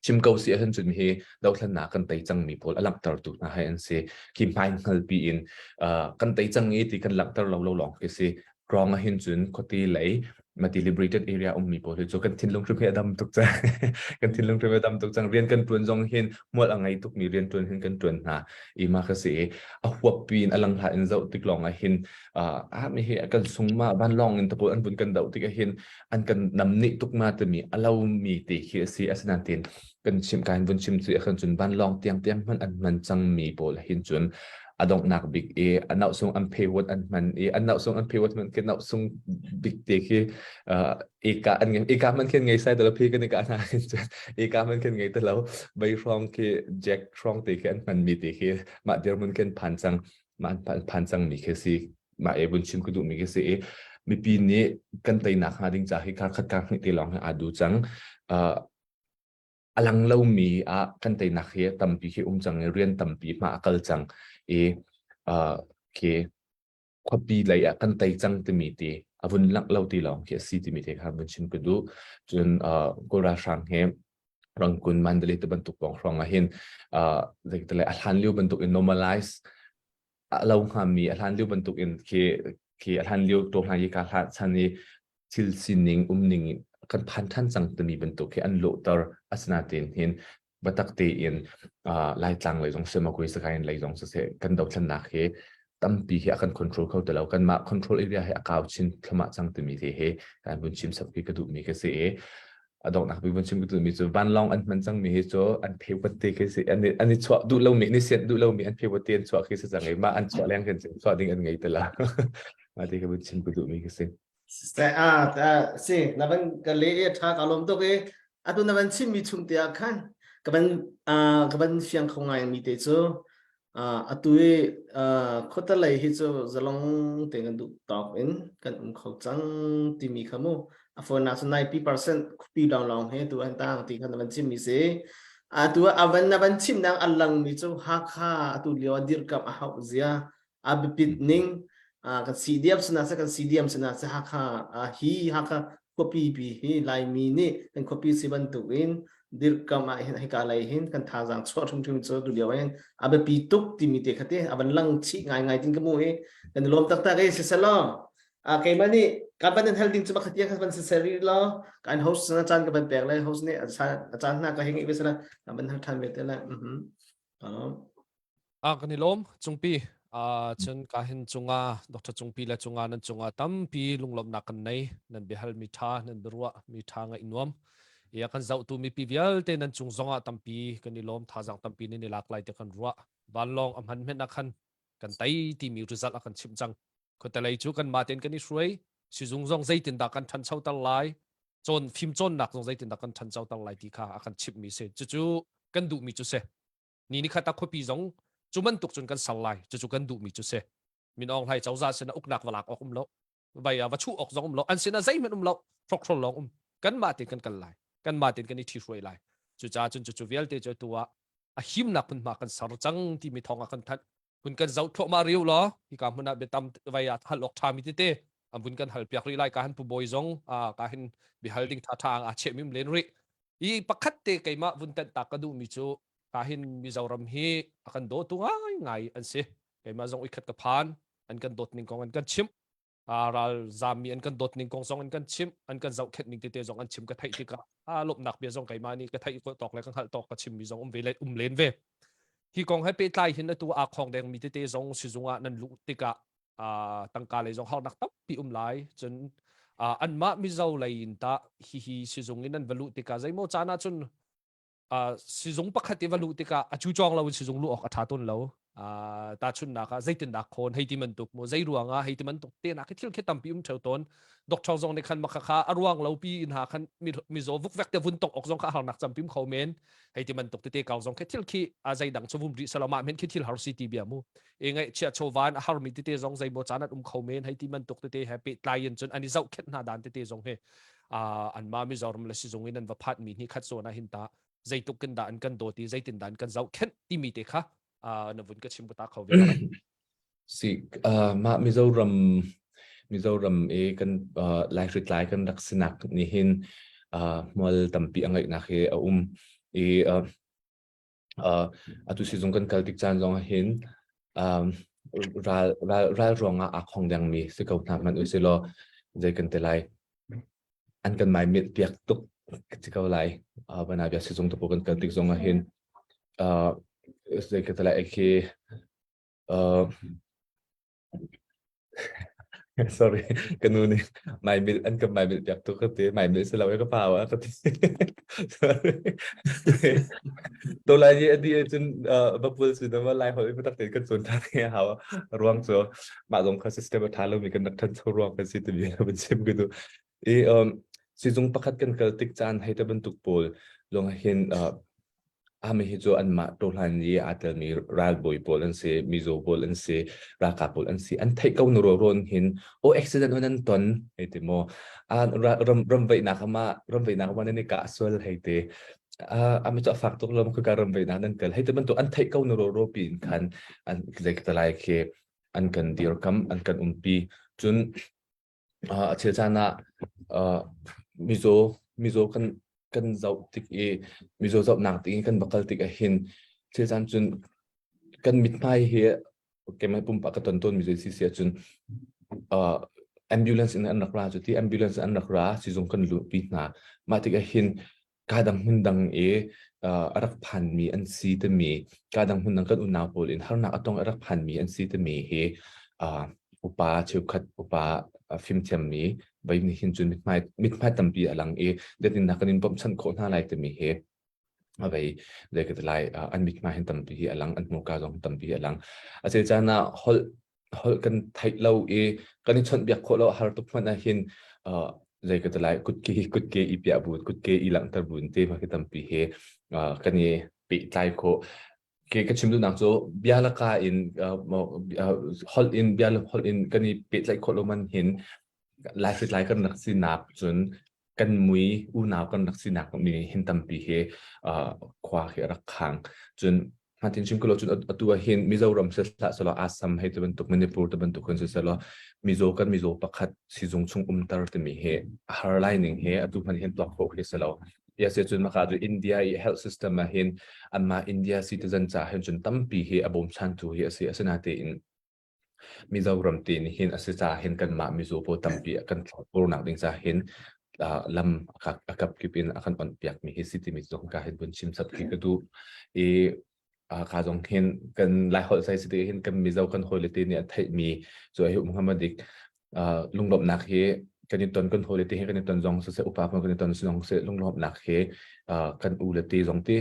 Chim ko si ahcun cun hi dothlennak kan tei cangmi pawl a langhtertu hna hi an si. Khi hmai hngalpi in uh, kan tei cang i ti kan langhter lo lo lawng khi si. Krong ahhin cun khuate lei mati liberated area ummi pawl hi cu kan thinlung hrim hi a dam tuk cang. kan thinlung hrim a dam tuk cang. Rian kan tuan zong hin mual a ngei tukmi rian tuan hin kan tuan hna. I ma ka si i a huappi in a langhla in zoh tik lawng ah hin uh, ah mi hi kan sung ma vanlawng in tapul an vun kan doh tik ah hin an kan namnih tuk ma timi a lomi te khi a si asinain kan chim kain vun chim cu khan cun vanlawng tiang tiang hman an hman cangmi pawl hin cun a donghnak bik i a nauh sung an phewat an hman i an nauh sung an phewat hman khi nauh sung bik te khi eka an ngei eka man khin ngei sai te lo phi kan eka na hin cun eka man khin ngei te lo bei hrawng khi jack hrawng te khi an hman mi te khi mah dirhmun khin phan cang mah phan cang mi khi si mah e vun chim ka duhmi khi si i mipi nih kan teinak hnga ding ca hi kar khat kar hnih te lawng hi aa du cang. Uh, a lang lomi ah kan teinak hi tampi khi um cang i rian tampi hma a kal cang i uh, khi khuapi lei ah kan tei cang timi ti a vun langh lo ti lawng khi a si timi te kha vun chim ka duh. Cun uh, Kawl ralhrang he Rangkun Mandalay te bantuk pawng hrawng ah hin uh, a hlan lio bantuk in normalize a lo hngami a hlan lio bantuk in khi khi a hlan lio to hlan i ka hlan chan i thil sining umning kan phan than cang timi bantuk khi an lawhter asinain hin batak tein laitlang lei zong semakui sakain lei zong siseh kan dothlennak hi tampi hi a kan control kho ti lo kanmah control area hi a kau chin thluahmah cang timi te hi kan vun chim sak ka duhmi ka si i a donghnak bik vun chim ka duhmi cu vanlawng an hman cangmi hi cu an pheupat te khi si an an i chuah duh lomi ni sian duh lomi an pheupat te an chuah khi si cang i mah an chuah leng khin chuah ding an ngei te la mah ti ka vun chim ka duhmi khi si Se a si na van ka le e tha ka lom tuk e atu na van chim mi chung te ah khan ka van ka van fiang kho ngai mi te cu Atu i khuate lei hi cu zalong tein kan duh tawk in kan um kho cang timi kha mu a fawinak cu 90% khuapi lawnglawng he tu an tang ti kha na van chimmi si. Atu ah a van na van chimnak a langmi cu Hakha atu lio ah dirkamh a hauh zia a biapit ning kan CDM sana seh kan CDM sana seh Hakha hi Hakha khuapi pi hi Laimi nih kan khuapi si bantuk in dirhkamh ah hin hika lei hin kan thazaang chuah hrimhrim cu tu lio hin a biapi tuk timi te kha te a van lang chih ngaingai tin ka mu i kan i lawm taktak i siselaw keimah nih ka van in hal ding cu bakhat tiang kha van sisel rih law kan host na caan ka van pek le host nih a caan hna ka hing i sala ka van hal than ve te le mhm A kan i lawm Cungpi. Uh, cun ka hin cunga Dr. Cungpi le cunga nan cunga tampi lunglawmhnak kan nei nan biahal mi tha nan biaruah mi tha ngaih nuam ia kan zohtu mipi vialte nan cung zongah tampi kan i lawm thazang tampi nan i lak lai te kan ruah vanlawng a hman hmenh ah khan kan tei timi result a kan chimh cang khuatelei cu kan mah tein kan i hruai sizung zong zeitindah kan ṭhanchoter lai. Cawn fim cawnnak zong zeitindah kan ṭhanchoter lai ti kha a kan chimhmi si. Cucu kan duhmi cu si. Ni ni khat ah khuapi zong cu bantuk cun kan ser lai. Cucu kan duhmi cu si. Min Aung Hlaing cozah sinah uknak va lak awk um lo. Vai ah va chuh awk zong um lo. An sinah zeihmanh um lo. Hrokhrol lawng um. Kanmah tein kan kal lai. Kanmah tein kan i ṭhihruai lai. Cucaah cun cucu vialte cu atu ah a himnak hmunhma kan ser cang timi thawng ah kan thanh. Hun kan zoh thluahmah riu law hika hmun ah biatam vai ah hal awk ṭhami tete an vun kan hal piak rih lai ka han pu bawi zong ka hin bihal ding ṭha ṭha aa cheh mim len rih. I pakhat te keimah vun tenh ta ka duhmi cu ka hin Mizoram hi a kan dawtu ngai ngai an si. Keimah zong uikhat ka phan an kan dawt ning kong an kan chimh. Ral zammi an kan dawt ning kong zong an kan chimh an kan zohkhenh ning tete zong an chim ka theih tikah a lawmhnak bia zong keimah nih ka theih tawk le ka hngalh tawk ka chimmi zong um ve le um len ve. Hi kong he pehtlai hin atu aa khong dengmi tete zong sizung ah nan luh tikah tangka lei zong harnak tampi um lai cun anmah Mizo lei in tah hihi sizung in nan va luh tikah zeimaw caan ah cun sizung pakhat i va luh tikah a cucawng lo in sizung luh awk a ṭha tawn lo. Tahchunhnak ah zeitindah khawn hei ti bantuk mu zei ruangah hei ti bantuk te nak hi thil khi tampi um ṭheo tawn. Doctor zong nih khan maka kha a ruang lo pi in ha khan mizaw vukvek te vun tok awk zong kha harnak campim kho men hei ti bantuk tete kau zong khi thil khi a zei dang chu vum rih salo mah men khi thil har si ti bia mu e ngai chia chawvan a harmi tete zong zei maw caan an um kho men hei ti bantuk tete he pehtlai in cun an i zohkhenh hna dan tete zong he anmah Mizoram le sizung in an va phat mi hni khat zawn ah hin ta zeituk kin dah an kan dawt i zeitin dah an kan zohkhenh timi te kha na vun ka chim ta kho ve Si mah Mizoram Mizoram i kan Laihritlai kan rak sinak nih hin hmual tampi a ngeihnak hi a um i Atu sizung kan kal tik caan zong ah hin um, ral, ral, ral ruangah aa khong dengmi si ko hna hmanh usih law zei kan ti lai. An kan mai mit piak tuk si ko lai. Uh, bana bia sizung te kan kal tik zong ah hin uh, zei kan ti lai khi uh, Sorry, ka nu nih maimilh an ka maimilh piak tuk ka ti. Maimilh si lo e ka pau ah ka ti. Sorry. To lai ni adi cun bapul su na lai hol i tak te kan chun tha te hau ruang cu mah zong kha system a tha lo mi kan rak than cho ruang kan si ti mi kan chim ka du. I um sizung pakhat kan kal tik caan hei te bantuk pawl lung hin Ami hi cu anmah ṭawhlan i aa telmi ralbawi pawl an si, mizaw pawl an si, ralkap pawl an si. An theih ko na ruahrawn hin, aw accident on an ton, hei ti maw. Ram, ramvaihnak ama, ramvaihnak ama nan i kah sual, hei ti. Ami cu a fak tuk lo, khika ramvaihnak nan kal. Hei ti bantuk an theih ko na ruahraw piin khan, an zei ka lai khi, an kan dirkam, an kan umpi. Cun, A chel caan ah mizaw mizaw kan kan zoh tik i mizaw zohnak ding i kan va kal tik ahhin thil caan cun kan mithmai hi keimah pumpak ka ton tawnmi cu si si ahcun ambulance in an rak ra cu ti ambulance in an rak ra sizung kan luhpi hna. Mah tik ahhin kaa dang hmun dang i a rak phanmi an si timi kaa dang hmun dang kan unau pawl in harnak a tong a rak phanmi an si timi hi upa cheukhat upa fimthiammi vai nih hin cun mithmai mithmai tampi a lang i zeitindah kan in bawmhchanh khawh hna lai timi hi a vei zei ka ti lai an mithmai hin tampi hi a lang an hmurka zong tampi hi a lang a chel caan ah holh holh kan theih lo i kan i chawnhbiak khawh lo har tuk hmanh ah hin uh, zei ka ti lai kutke kutke i piah bu kutke i langhter bu te ma khi tampi he uh, kan i pehtlai khawh ke ka chim duhnak cu bia laka in uh, holh in bia holh in kan i pehtlaih khawh lo man hin lai hritlai kan rak sinak cun kan mui unau kan rak sinak mi hin tampi hi khua khi a rak khang cun Hmatin chim ko cun atu ah hin Mizoram se hlah selaw Assam hei ti bantuk Manipur ti bantuk hin selaw Mizo kan Mizo pakhat sizung chung umter timi hi a har lai ning hi atu hman hin tuak khawh khi selaw ya se cun maka cu India i health system ah hin anmah India citizen ca hin cun tampi hi a bawmchantu hi a si asinatein Mizoram ti nih hin a si caah hin kanmah mizaw pawl tampi a kan thlopburnak ding caah hin lam a kapkip in a kan onhpiakmi hi si timi zong ka hin vun chim chap khi ka duh. I ka zong hin kan Laiholh sai si ti hin kan Mizo kan hawile te nih a theihmi cu a hi um hnga ma dik. Lunglawmhnak hi kan i ton kan hawile te he kan i ton zong siseh upa kan i ton zong siseh lunglawmhnak hi kan u le te zong ti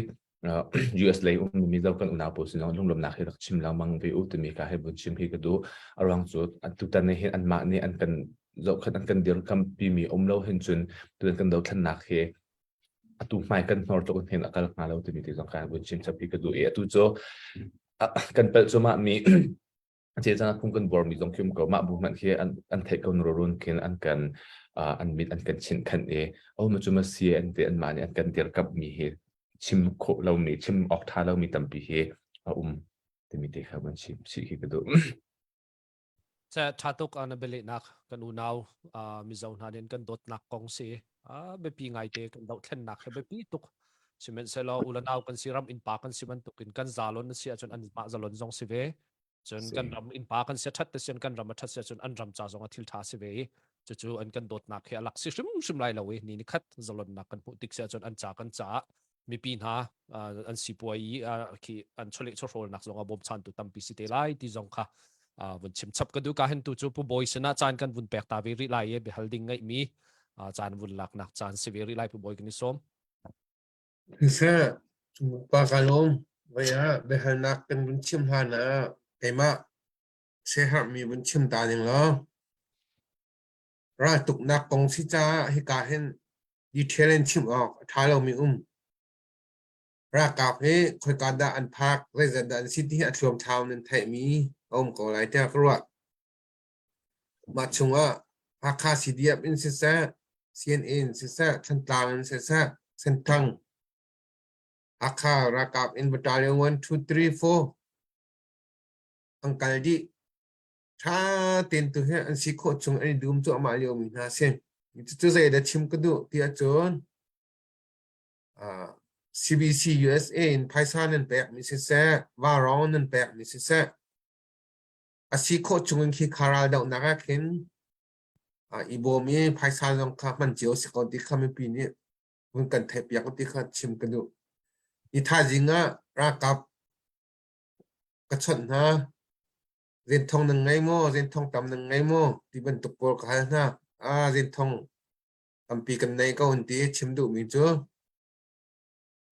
US lei ummi Mizo kan unau pawl sinah lunglawmhnak hi rak chim lengmang ve u timi ka hei vun chim hi ka duh. A ruang cu tutan ni hin anmah nih an kan. zohkhat an kan dirkampi mi um lo hin cun tuan kan dothlennak hi atu hmai kan hnor tluk hin a kal hnga lo timi ti zong kan vun chim chap hi ka duh i atu cu kan pelh cuahmah mi cecang phung kan bor mi zong khi um ko mah bu hmanh khi an theih ko run khin an kan an mit an kan chinh khan i oh ma cu ma si an te an mah nih an kan dirkamh mi hi chim khawh lo mi chim awk tha lo mi tampi hi a um timi te kha van chim si khi ka duh. Che tha tuk ana belehnak kan unau Mizo hna nih kan dawtnak kong si biapi ngaite kan dohthlennak he biapi tuk sihmanhsehlaw u le nau kan si ram innpa kan si bantukin kan zalon na si ahcun an mah zalon zong si ve cun kan ram innpa kan si that te sian kan ram a that si ahcun an ram ca zong a thil tha si ve i cucu an kan dawtnak hi a lak si hrimhrim lai lo i ni ni khat zalonnak kan hmuh tik si ahcun an ca kan caah mipi hna an sipuai i khi an chawleh chawhrawlnak zong a bawmchantu tampi si te lai ti zong kha vun chim chap ka duh ka hen tu cu pu bawi sinah caan kan vun pek ta ve rih lai i biahal ding ngeih mi caan vun laknak caan si ve rih lai pu bawi kan i sawm. Siseh, pa ka lawm. Voi ah biahalnak kan vun chim hlan ah keimah siaherhmi vun chim ta ning law raltuknak kong si caah hika hin detail in chim awk a ṭha lomi um. Ralkap hi khoika dah an phak, zeizat dah an si ti hi a thluamthlau nan theihmi a um ko lai tiah ka ruah. Mah chungah Hakha CDF in siseh, CNA in siseh, Thantlang in siseh, Senthang, Hakha ralkap in battalion 1, 2, 3, 4 an kal dih. Ṭha tein tu hi an si khawh chung an i dum cuahmah liomi hna a si. Cucu zeidah chim ka duh ti ahcun CBC USA in phaisa nan pekmi siseh, varawng nan pekmi siseh, a si khawh chung in khi kha ral dohnak ah khin i bawm i phaisa zong kha hman cio si ko ti kha mipi nih vun kan theihpiak ti kha chim ka duh. Ni thaizing ah ralkap ka chawnh hna. Zenthong nan ngei maw? Zenthong tam nan ngei maw? Ti bantuk pawl ka hal hna. Ah, zenthong tampi kan nei ko an ti. Chim duhmi cu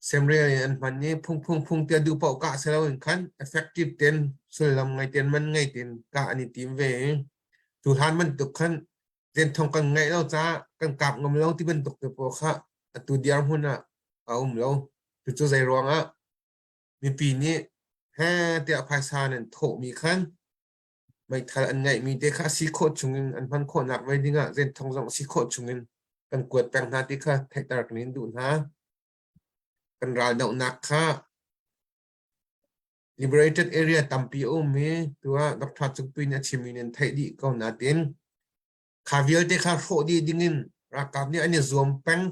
semrel in an hman i phung phung phung tiah duh paoh kah si loin khan effective ten sullam ngei ten man ngei ten kah an i tim ve i cu hlan bantuk khan zenthong kan ngeih lo caah kan kap ngam lo ti bantuk te pawl kha atu dirhmun ah a um lo. Cucu zei ruangah mipi nih he tiah phaisa nan thawhmi khan meithal an ngeihmi te kha si khawh chungin an hman khawhnak ve dingah zenthong zong si khawh chungin kan kuat peng hna ti kha theihter kan in duh hna. Kan raldohnak kha liberated area tampi a um i tuah Dr. Cungpui nih a chimmi nan theih dih ko natin kha vialte kha hrawh dih dingin ralkap nih an i zuam peng.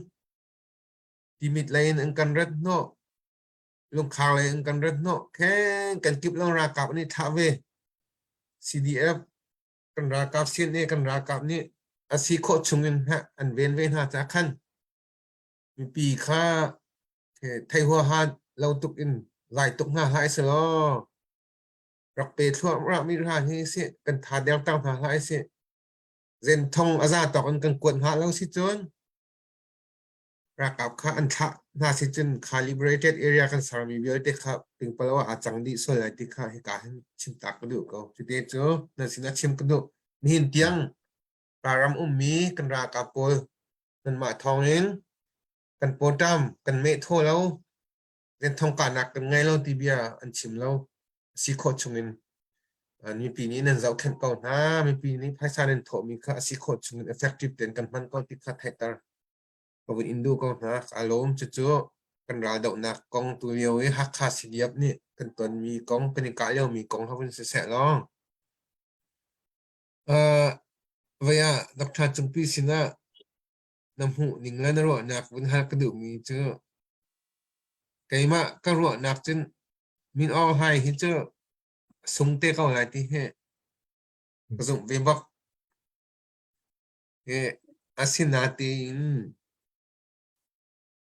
Timit lei in an kan rat hnawh. Lungkhar lei in kan rat hnawh kheng kan kip lo ralkap nih thlah ve CDF kan ralkap CNA kan ralkap nih a si khawh chung in an ven ve hna ca khan mipi kha thei huaha lo tuk in lai tuk hna hlah se law rak pe thluahmah mi hna hi si kan tha der tang hna hlah si zen thong a za tawk in kan kuat hna lo si cun Ralkap kha an thlah hna si cun kha liberated area kan sermi vialte kha pingpalo ah aa cang dih sual lai ti kha hika hin chimtak ka duh ko. Cute cu nan sinah chim ka duh. Nihin tiang ralram ummi kan ralkap pawl nanmah thawngin kan pawṭam kan meh thaw lo zenthong kahnak kan ngei lo ti bia an chim lo. Si khawh chungin mipi nih nan zohkhenh ko hna. Mipi nih phaisa nan thawhmi kha a si khawh chungin effective tein kan hman ko ti kha theihter ka vun in duh ko hna. Ka lawm. Cucu kan raldohnak kong tu lio i Hakha CDF nih kan tonmi kong, kan i kah liomi kong kha vun siseh law. Uh, vai ah Dr. Cungpi sinah na hmuh ning le na ruahnak vun hal ka duhmi cu keimah ka ruahnak cun Min Aung Hlaing hi cu sung te ko lai ti hi ka zumh ve bak. Hi asinain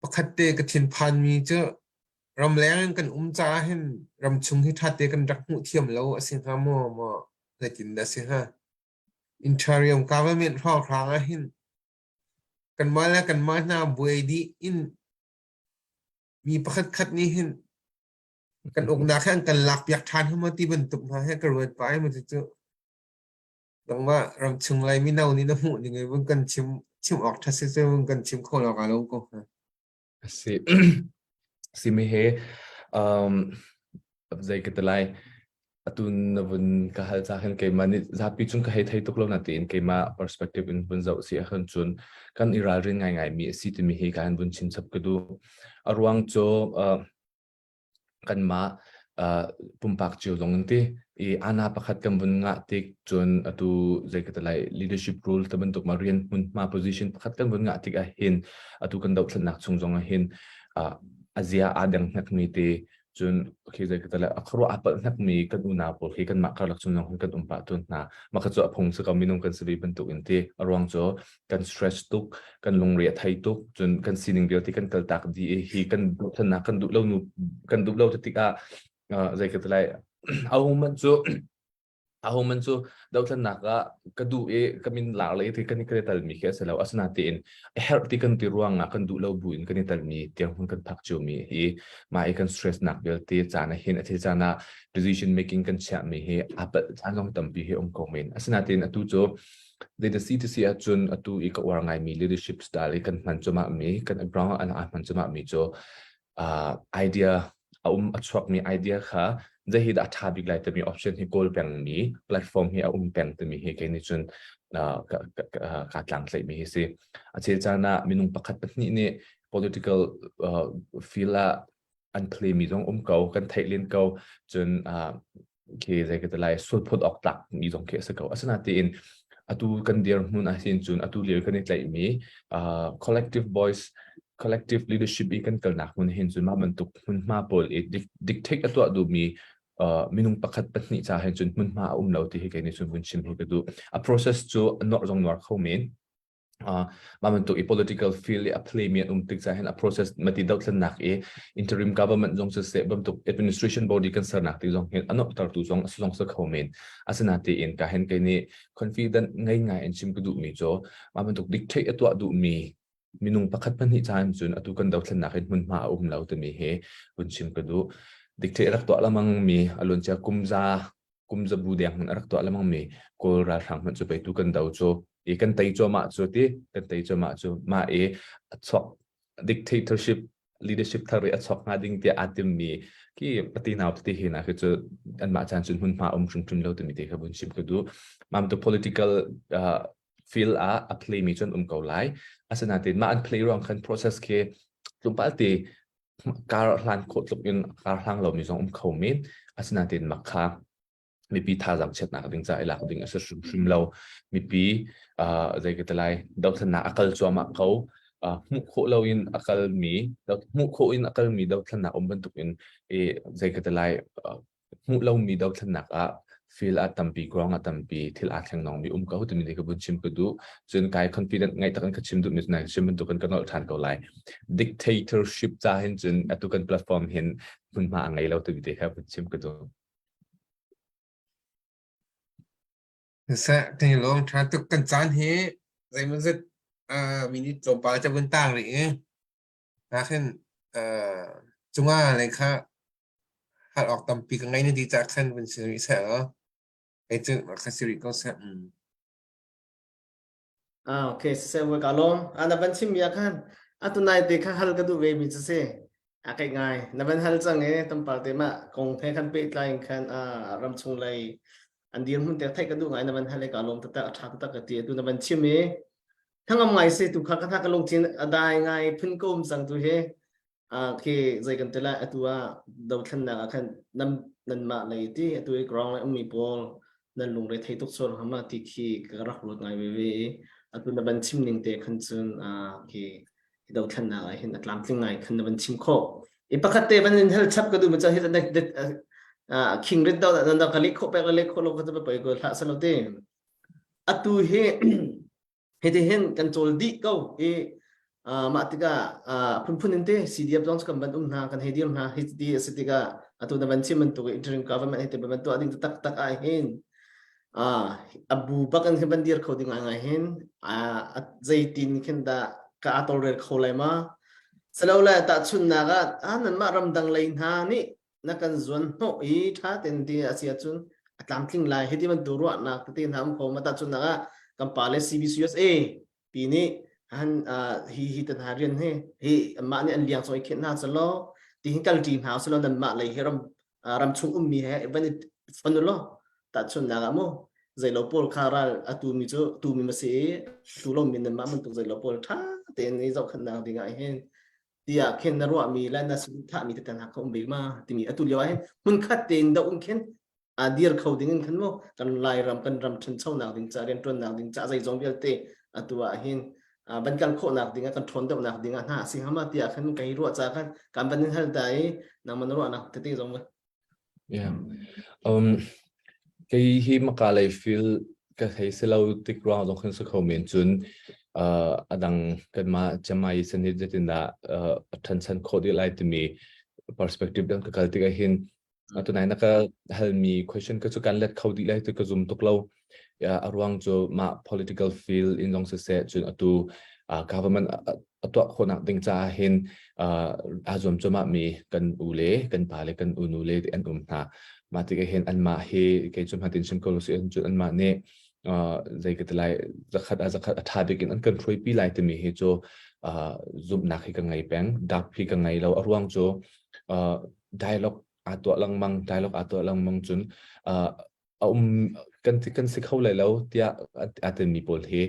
pakhat te ka thinphanmi cu ramleng in kan um caah hin ramchung hi ṭhate kan rak hmuh thiam lo a si hnga maw maw zeitin dah a si hnga? Interim government hrawnghrang ah hin kanmah le kanmah hna buai dih in mi pakhat khat nih hin kan uknak hi an kan lakpiak ṭhan hnga maw ti bantuk hna hi ka ruat pah i maw cucu. Nangmah ramchung lai mino nih na hmuh ning in vun kan chim chim awk ṭha si cu vun kan chim kho law ka lawm ko hnga. Si simi he um zei ka ti lai atu na vun ka hal ca khan keimah nih zapi cung ka hei thei tuk lo na tiin keimah perspective in vun zoh si ahcun cun kan i ralrin ngaingai mi a si timi hi ka han vun chim chap ka duh. A ruang cu uh, kanmah uh, pumpak cio zong in ti i ana pakhat kan vun ngah tik cun atu zei ka ti lai leadership role te bantuk ma rian hmunhma position pakhat kan vun ngah tik ah hin atu kan dohthlennak chung zong ah hin uh, azia aa deng hnek mi te cun khi zei ka ti lai a khuaruah a palh hnek mi kan unau pawl khi kanmah karlak chung zong hin kan um pah tawn hna mah kha cu a phung si ko minung kan si ve bantuk in ti a ruang cu kan stress tuk kan lungre a thei tuk cun kan sining vialte kan kaltak dih i hi kan duhthannak kan duh lo nu kan duh lo tikah zei ka ti lai ahu man cu ahu man cu dothlennak ah ka duh i ka min lar le ti kan i kan i talmi khi a si lo asinain a herh ti kan ti ruangah kan duh lo bu in kan i talmi tiang hun kan phak cio mi hi mah i kan stress nak vialte caan ah hin a thil caan ah decision making kan chiah mi hi a palh caan zong tampi hi um ko men asinain atu cu Data si ti si ahcun atu i ka uar ngaimi leadership style i kan hman cuahmah mi kan ground an aa hman cuahmah mi cu uh, idea a um a chuakmi idea kha zei hi dah a ṭha bik lai timi option hi kawl pengmi platform hi a um peng timi hi kei nih cun uh, ka, ka, ka, ka tlangtlaih mi hi si. A chel caan ah minung pakhat pahnih nih political uh, field ah an play mi zong um ko kan theih len ko cun uh, khi zei ka ti lai sulphut awk tlak mi zong khi a si ko asinain atu kan dirhmun ah hin cun atu lio kan i tlaih mi uh, collective voice collective leadership i kan kalnak hmun hin cun mah bantuk hmunhma pawl i dictate a tuah duhmi uh, minung pakhat pahnih ca hin cun hmunhma a um lo ti hi kei nih cun vun chim hi ka duh a process cu nuar zong nuar kho men mah bantuk i political field i a play mi an um tik caah hin a process mati dothlennak i interim government zong siseh bantuk administration body kan sernak ti zong hin a nuamhtertu zong a si zong si kho men asinatein ka hen kei nih confident ngei ngai in chim ka duh mi cu mah bantuk dictate a tuah duh mi minung pakhat pahnih caan cun atu kan dothlennak hin hmunhma a um lo timi hi vun chim ka duh dictate rak tuah lamang mi aluancia kumza kum zabu deng hmanh a rak tuah lengmang mi Kawl ralhrang hmanh cu pei tu kan do cu i kan tei cuahmah cu ti kan tei cuahmah cu mah i a chuak dictatorship leadership thar i a chuak hnga ding tiah aa timmi ki pati nau tete hi na khi cu anmah caan cun hmunhma um hrimhrim lo timi te kha vun chim ka duh mam to political uh, field ah a play mi cun um ko lai asinain mah an play ruang khan process khi tlawmpal te kar hlan khawh tluk in kar hlang lomi zong um kho men asinain mak kha mipi thazaang chiatnak ding ca i lak ding a si hrimhrim lo mipi uh, zei ka ti lai dothlennak a kal cuahmah ko uh, hmuh khawh lo in a kalmi hmuh khawh in a kalmi dothlennak um bantuk in i zei ka ti lai uh, hmuh lomi dothlennak ah feel a tampi ground a tampi thil aa thleng nongmi um ko timi nih ka vun chim ka duh cun kai confident ngai tak in ka chim duh mi nai chim bantuk in ka nolh than ko lai dictatorship ca hin cun atu kan platform hin hmunhma a ngei lo timi te kha vun chim ka duh Seh, kan i lawm ṭha tuk kan caan hi zeimawzat minute tlawmpal ca vun tang rih i Nakhin cungah lei kha hal awk tampi ka ngei na ti caah khan vun si rih seh law kei cu ka si rih ko seh. Mm. Ah, okay, siseh voi ka lawm. Ah, na van chim mi ah khan atu nai te kha hal ka duh ve mi cu si. A kai ngai. Na van hal cang e tampal te ma kong he khan pehtlai in khan ah ramchung lei an dirhmun te theih ka duh ngai na van hal e ka lawm taktak a tha taktak ka ti atu na van chim i thangam ngai si tu kha ka tha ka lungthin a dai ngai phun ko um cang tu hi khi zei kan ti lai atu ah dothlennak ah khan nan nanmah lei ti atu i ground lei ummi pawl nan lungre thei tuk sual hama ti khi ka rak ruat ngai ve ve i atu na van chim ning te khan cun khi dothlennak ah hin a tlamtling ngai khan na van chim khawh i pakhat te van in hel chap ka du ma cha hi king rit do na ka lek kho pek le lek kho lo ka ta pa ko hlah salo te atu hi Hitihin kan cawl dih ko i mah tikah phunphun in te CDF zong kan van um hna kan hei dir hna hi ti a si tikah atu na van chim bantuk interim government hi te ban tuah ding tak tak ah hin a bu bak in van dir kho ding ngai hin zeitin khin dah ka atolrel kho lai ma salole tahchunnak ah nan mah ramdang lei hna nih na kan zuan hnawh i ṭha ten ti a si ahcun a tlamtling lai hi ti bantuk ruahnak tete hna um kho ma tahchunhnak ah kan pa le CBCUSA pi nih han hi hi tan ha rian hi hi mah nih an liang soi khen hna selo ti hin kal ṭi hna selo nan mah lei hi ram ram chung ummi he van i fon lo tahchunhnak ah mu zeilo pawl kha ral a tu mi cu tu mi ma si i tu lo mi nan mah bantuk zeilo pawl ṭha tein i zohkhenhnak ding ah hin tiah khin na ruahmi le na thahmi tete hna kha um bik ma timi atu lio ah hin hmunkhat tein do in khin a dir kho ding in khan mu kan Lairam kan ram ṭhanchonak ding ca rianṭuannak ding ca zeizong vialte atu ah hin van kal khawhnak ding ah kan ṭhawn deuhnak ding ah hna a si hama tiah khan kai ruah ca khan kan van in hal ta i nangman ruahnak tete zong Yeah. Um, kei hi maka lei feel ka thei si lo tik ruang zong khin si kho men cun uh, adang kanmah Chiang sanit zetindah uh, a ṭhansan khawh dih lai timi perspective dang ka kal tik ah hin tunai na ka halmi question ka cu kan let kho dih lai ti ka zum tuk lo. A ruang cu mah political field in zong siseh cun atu government a tuah khawhnak ding caah hin aa zuam cuahmah mi kan u le kan pa le kan unu le an um hna. Mah tikah hin anmah hi kei cu hmatin chim ko lo si cun anmah nih zei ka ti lai zakhat ah zakhat a ṭha bik in an kan hruaipi lai timi hi cu zumhnak hi ka ngei peng. Dak hi ka ngei lo. A ruang cu dialogue aa tuah lengmang dialogue aa tuah lengmang cun a um kan kan si kho lai lo tiah aa telmi pawl hi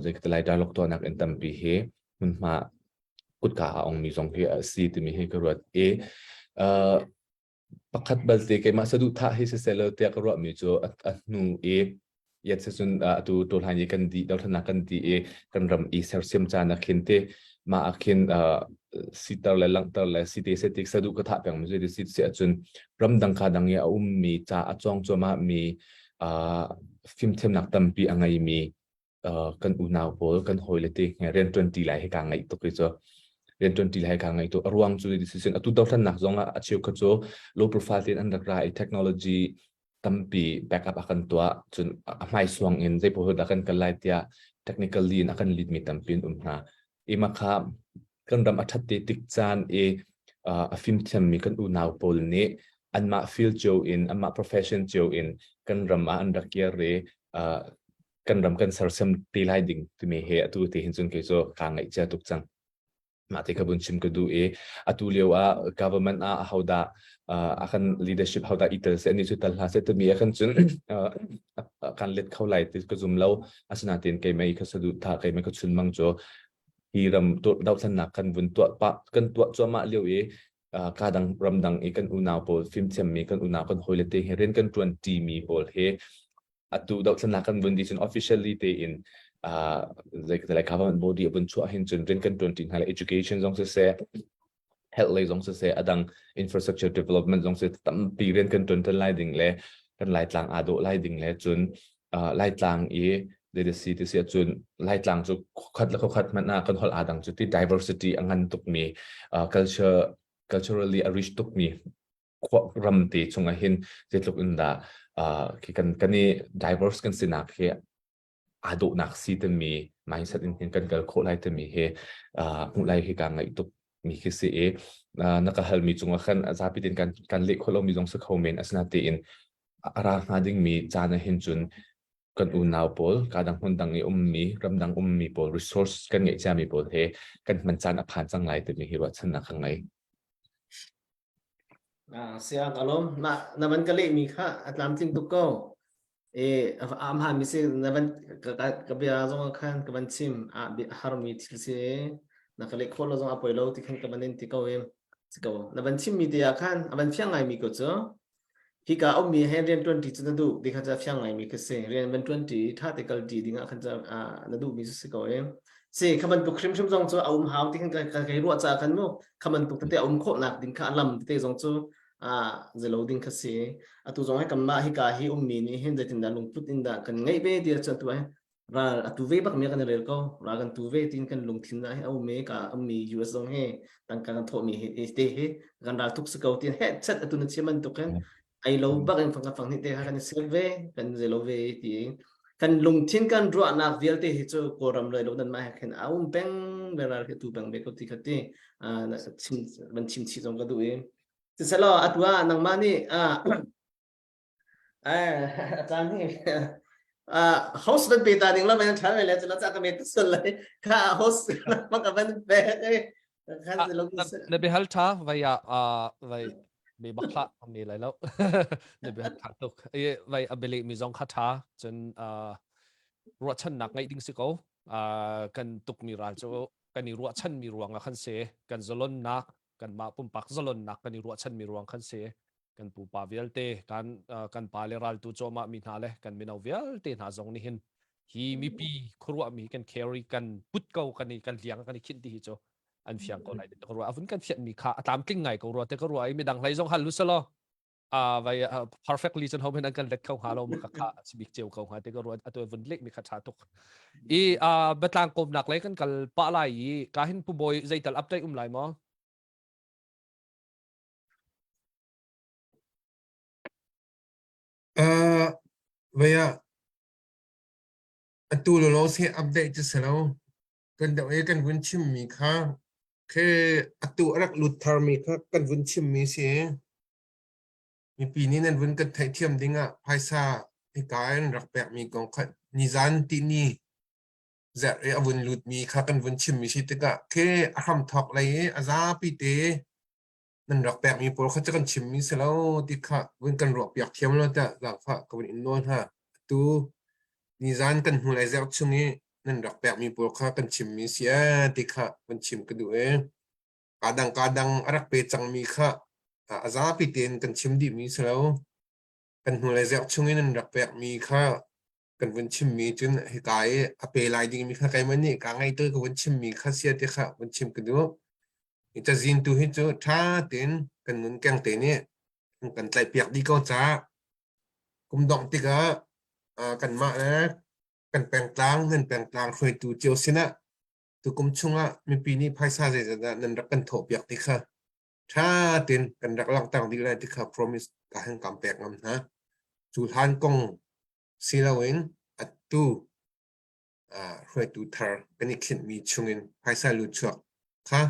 zei ka ti lai dialogue tuahnak in tampi hi hmunhma kutka a ongmi zong hi a si timi hi ka ruat i pakhat balte keimah saduhthah hi siseh lo tiah ka ruahmi cu a hnu i yet se cun atu tuhlai i kan di dothlannak kan di i kan ram i sersiam caan ah khin te mah ah khin siter le langhter le site se tik sadu ka thah peng mi si si si ahcun ramdang ka dang i a ummi ca a cawng cuahmah mi fimthiamnak tampi a ngei mi kan unau pawl kan hawile te rian ṭuan ṭi lai hi kaa ngaih tuk i cu rian ṭuan ṭi lai kaa ngaih tuk a ruang cu decision atu dothlannak zong ah a cheukhat cu low profile tein an rak ra i technology tampi backup a kan tuah cun a hmaisuang in zei pawl dah kan kal lai tiah technically in a kan lead mi tampi an um hna ima kha kan ram a ṭhat te tik caan i a fimthiammi kan unau pawl nih anmah field cio in anmah profession cio in kan ram ah an rak kir i kan ram kan sersiam te lai ding timi he atu te hin cun kei cu kaa ngaih cia tuk cang. Mah te kha vun chim ka duh i atu lio ah government ah hodah a kan leadership hodah i tel seh ni cu tel hlah seh timi ah khan cun kan let kho lai ti ka zum lo. Asinain keimah i ka saduhthah keimah ka chunmang cu hi ram dohthlennak kan vun tuah pah kan tuah cuahmah lio i ka dang ramdang i kan unau pawl fimthiammi kan unau kan hawile te he rian kan ṭuan ṭimi pawl he atu dohthlennak kan vun di cun officially tein uh, like government body a vun chuah hin cun rian kan tuan ṭi hna le education zong siseh health lei zong siseh adang infrastructure development zong siseh tampi rian kan tuan tan lai ding le kan laitlang aa dawh lai ding le cun uh, laitlang i data si ti si cun laitlang cu khat le khat hmanh ah kan holh aa dang cu ti diversity a ngan tukmi uh, culture culturally a rich tukmi ram te chungah hin zeitluk in dah khi kan kan i diverse kan sinak hi aa dawhnak si timi mindset in hin kan kal khawh lai timi hi hmuh lai hi ka ngaih tuk mi khi si i na ka halmi cungah khan zapi tin kan kan leh khawh lomi zong si kho men asinatein a ra hnga dingmi caan ah hin cun kan unau pawl ka dang hmun dang i ummi ramdang ummi pawl resource kan ngeih ciami pawl he kan hman caan a phan cang lai timi hi ruahchannak ka ngei. Siang ka lawm. Mah na van ka lehmi kha a tlamtling tuk ko. E a hmaanmi si na van ka, ka, ka bia zong ah khan ka van chim a harmi thil si na ka leh khawh lo zong a poi lo ti khan ka van in ti ko i si ko. Na van chimmi te ah khan a van fiang ngaimi ko cu. Hika ummi he rian ṭuanṭi cu na duh ti kha cu a fiang ngaimi khi si. Rian van ṭuanṭi ṭha te kalṭi ding ah khan cu na duhmi cu si ko i. Si kha bantuk hrimhrim zong cu a um hau ti khan ka ka ruah caah khan mu kha bantuk tete a um khawhnak ding kha a lam tete zong cu a zelo ding kha si. Atu zong hi kanmah hika hi ummi nih hin zeitindah lungput in dah kan ngeih ve ti ahcun atu ah ral a tu ve bak mi kan i rel ko ral kan tu ve tin kan lungthin ah a um i ka ummi US zong hi tangka kan thawhmi hi te hi kan ral tuk si ko tin he chat atu na chim bantuk in ai lo bak in fang ka fang ni te kha kan i sek ve kan zelo ve ti kan lungthin kan ruahnak vialte hi cu kawlram loi lo nan mah he khin a um peng ve ral hi tu peng ve ko ti kha ti chim van chim chi zong ka duh i siselaw atu ah nangmah nih. Eh, caan hi host ban pe ta ding la mai tha le la cha ka me sul lai kha host ma ka ban pe kha lo na be hal tha vai ya vai me bakla me lai lo na be hal tha tuk e vai abele mi zong kha tha cun ruahchannak ngeih ding si ko kan tuk mi ral cu kan i ruahchan mi ruang ah khan se kan zalonnak kanmah pumpak zalonnak kan i ruahchan mi ruang khan se kan pupa vialte kan kan pa le raltu cawmah mi hna le kan mino vialte hna zong nih hin hi mipi khuaruah mi kan carry kan put ko kan i kan liang kan i khinh ti hi cu an fiang ko lai ka ruah avun kan fian mi kha a tlamtling ngai ko rua te ka ruah i midang hlei zong hal lu selo a vai perfectly cun ho men an kan let kho hnga lo ma kha sibik ceu ko hnga te ka ruah atu vun lek mi kha tha tuk i batlang komnak lei kan kal pa lai i ka hin pu boy zeital update um lai maw? Uh, vei ah atu lawlaw se update cu si lo. Kan deuh i kan vun chimmi kha khi atu a rak lut tharmi kha kan vun chimmi si. Mipi nih nan vun kan theihthiam ding ah phaisa hika in rak pekmi kong kha nizan tihni zarh i a vun lutmi kha kan vun chimmi si tikah khi a hramthawk lei i a zapi te nan rak pekmi pawl kha cu kan chimmi si lo ti kha vun kan ruahpiak thiam lo tiah zaangfah ka vun in nawl hna. Atu nizan kan hnulei zarh chung i nan rak pekmi pawl kha kan chimmi si ee ti kha vun chim ka duh i kadang kadang a rak pe cangmi kha a zapi tein kan chim dihmi si lo. Kan hnulei zarh chung i nan rak pekmi kha kan vun chimmi cun hika i a pe lai dingmi kha keimah nih kaa ngaih tu ka vun chimmi kha sia ti kha vun chim ka duh. Hi cazin tu hi cu ṭha tein kan nun keng te nih an kan tlaihpiak dih ko caah kum dongh tikah kanmah le kan pengtlang nan pengtlang hruaitu cio sinah tukum chungah mipi nih phaisa zeizat dah nan rak kan thawhpiak ti kha ṭha tein kan rak langhter dih lai ti kha promise ka han kam pek ngam hna. Cu hlan kong si loin atu hruaitu thar kan i khinhmi chungin phaisa luchuak kha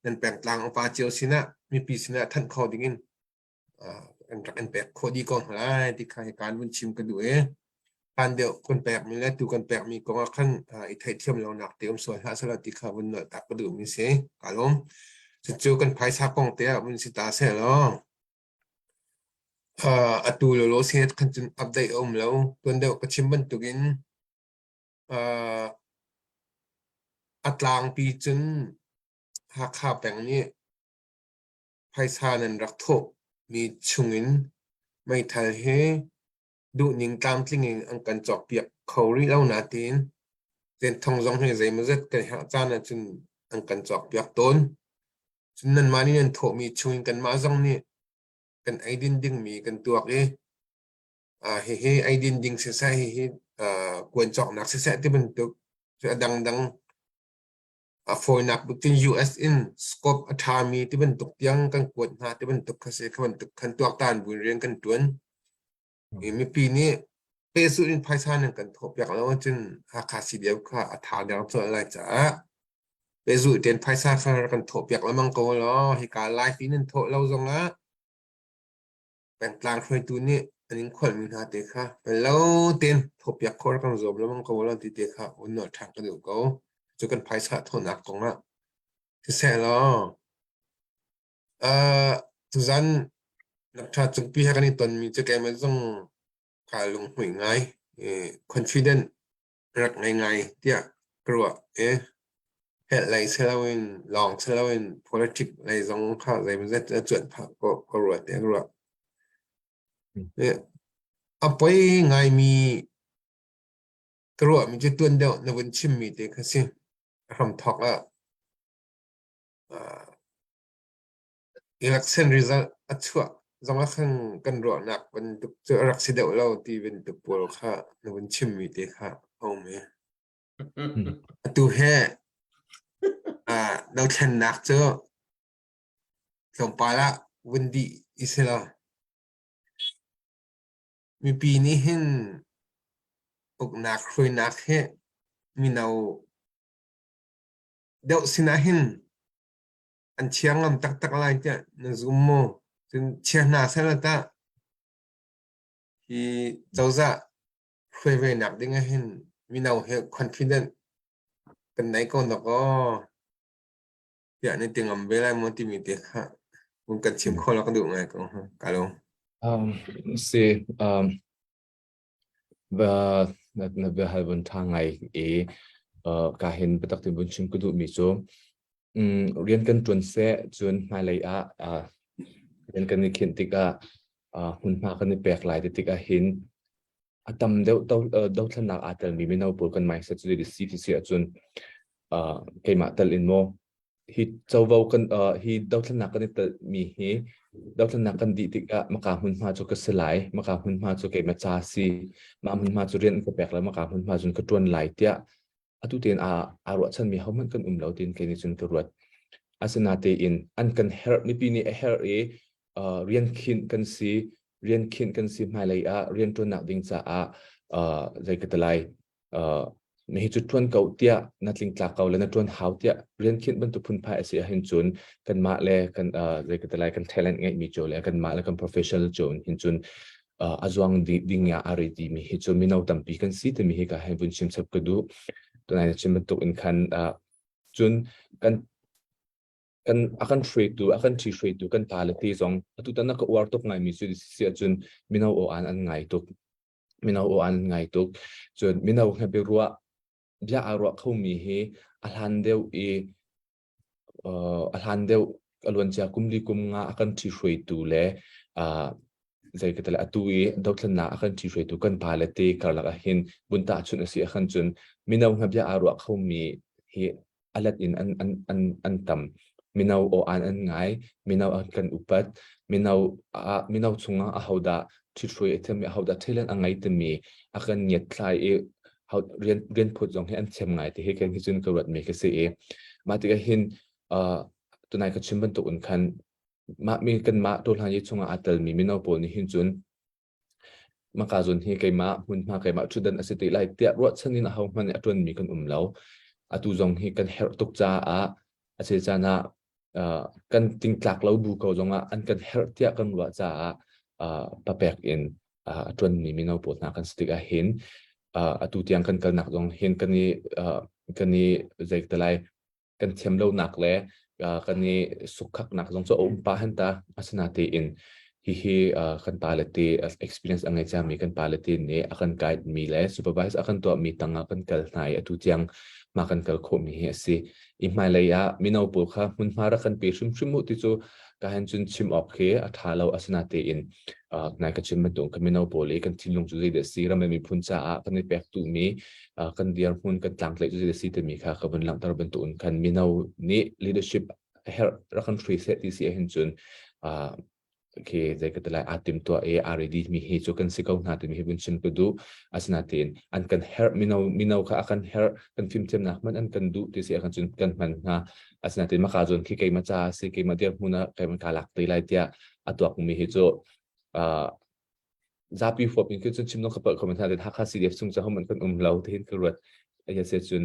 nan pengtlang upa cio sinah mipi sinah thanh kho dingin an rak in pek khawh dih ko hna lai ti kha hika in vun chim ka duh i hlan deuh kan pekmi le tu kan pekmi kong ah khan i theihthiam lonak te um sual hlah sehla ti kha vun nolh tak ka duhmi si. Ka lawm. Cucu kan phaisa kong te ah vun si ta seh law atu lawlaw si khan cun update a um lo. Tuan deuh ka chim bantukin a tlangpi cun Hakha peng nih phaisa nan rak thawhmi chungin meithal hi duhning tlamtling in an kan cawkpiak kho rih lo nain zenthong zong hi zeimawzat kan herh caan ahcun an kan cawkpiak tawn. Cun nanmah nih nan thawhmi chungin kanmah zong nih kan eidin dingmi kan tuak i hihi eidin ding siseh, hihi kuan cawknak siseh ti bantuk cu a dangdang a fawinak bik cun US in scope a ṭhami ti bantuk tiang kan kuat hna ti bantuk kha si kha bantuk khan tuaktan buin rian kan ṭuan. I mipi nih pehzulh in phaisa nan kan thawhpiak lo ahcun Hakha CDF kha a tha deng colh lai caah pehzulh tein phaisa kha kan thawhpiak lengmang ko law hika live in nan thawh lo zongah pengtlang hruaitu nih an in kholhmi hna te kha lo tein thawhpiak khawh kan zuam lengmang ko lo ti te kha un nawl ṭhan ka duh ko. Cu kan phaisa thawhnak kong ah siseh law uh, tuzan Lakṭha cungpi he kan i tonmi cu keimah zong kaa lunghmuih ngai. Confident rak ngei ngai tiah ka ruah i helh lei si loin lawng si loin politic lei zong kha zeimawzat a cuanh phah ka ruah tiah ka ruah. A poi ngaimi ka ruahmi cu tuan deuh na vun chimmi te kha si. A hramthawk ah election result a chuah zong ah khan kan ruahnak bantuk cu a rak si deuh lo ti bantuk pawl kha na vun chimmi te kha a um i atu he dothlennak cu tlawmpal ah vun dih i si lo. Mipi nih hin uknak hruainak hi mino deuh sinah hin an chia ngam taktak lai tiah na zum maw? Cun chia hna seh law tah? Hi cozah hruai ve nak ding ah hin mino he confident kan nei ko nak aw tiah nan ti ngam ve lai maw timi te kha vun kan chim kho la ka duh ngai ko ka lo. Si va na na bia hal vun ṭha ngai i ka hin biatak tin vun chim ka duhmi cu rian kan ṭuan seh cun hmailei ah rian kan i khinh tikah hmunhma kan i pek lai ti tikah hin a tam deuh dothlennak aa telmi mino pawl kan mindset cu zei si ti si ahcun keimah tal in maw hi covo kan hi dothlennak kan i telmi hi dothlennak kan dih tikah maka hmunhma cu ka si lai maka hmunhma cu keimah ca si mah hmunhma cu rian ka pek lai maka hmunhma cun ka ṭuan lai tiah atu tein aa aa ruahchanmi hohmanh kan um lo tiin kei nih cun ka ruat. Asinatein an kan herh mipi nih a herh i rian khinh kan si rian khinh kan si hmailei ah rian ṭuannak ding caah zei ka ti lai hi cu ṭuan ko tiah na tlingtlak ko le na ṭuan hau tiah rian khinh bantuk phunphai a si ahhin cun kanmah le kan zei ka ti lai kan talent ngeihmi cu le kanmah le kan professional cu hin cun a zuang ding ah a re timi hi cu mino tampi kan si timi hi ka hei vun chim chap ka duh. Tunai na chim bantuk in khan cun kan kan a kan hruaitu a kan ṭhi hruaitu kan pa le te zong atu tan ka uar tuk ngaimi cu si ahcun mino aw an an ngai tuk mino aw an ngai tuk cun mino he biaruah bia aa ruah khomi hi a hlan deuh i a hlan deuh a luancia kum li kum nga a kan ṭhihruaitu le zei ka ti lai atu i dothlennak a kan ṭhihruaitu kan pa le te karlak ah hin vun tahchunh a si ahkhan cun mino hna bia aa ruah khomi hi a let in an an an an tam. Mino aw an an ngai, mino an kan upat, mino ah mino chungah ahodah ṭhithruai a thiammi ahodah talent a ngei timi a kan ngiatthlai i rian rian phut zong hi an thiam ngai ti hi kan hi cun ka ruat mi ka si i mah tikah hin tunai ka chim bantuk in khan mah mi kanmah tawhlan yi chungah aa telmi mino pawl nih hin cun maka zun hi keimah hmunhma keimah ṭhutdan a si ti lai tiah ruahchan in aho hmanh nih a ṭuanmi kan um lo atu zong hi kan herh tuk caah a chel caan ah kan tingtlak lo bu ko zongah an kan herh tiah kan ruah caah papek in a ṭuanmi mino pawl hna kan si tikah hin atu tiang kan kalnak zong hin kan i kan i zei te lai kan thiam lonak le kan i sukkhaknak zong cu a um pah han ta asinatein hihi kan pale te experience a ngei cangmi kan pale te nih a kan guide mi le supervise a kan tuahmi tangah kan kal hna i atu tiang ma kan kal khawhmi hi a si i hmailei ah mino pawl kha hmunhma rak kan pe hrimhrim u ti cu ka hen cun chim awk khi a ṭha lo asinatein nai ka chim bantuk ka mino pawl i kan thinlung cu zeidah si ram le miphun caah kan i pek duhmi kan dirhmun kan tlangtlaih cu zeidah si timi kha ka vun langhter bantuk in khan mino nih leadership herh rak kan hrui seh ti si ahhin cun khi zei ka ti lai aa timtuah i aa ready mi hi cu kan si ko hna timi hi vun chim ka duh asinain an kan herh mino mino kha a kan herh kan fimthiamnak hmanh an kan duh ti si ahkhan cun kan hman hna asinain maka zawn khi keimah ca si keimah dirhmun ah keimah kaa lak te lai tiah a tuak mi hi cu zapi huap in cun chim nong ka palh comment hna Hakha CDF chung cu hohmanh kan um lo tihin ka ruat ya se cun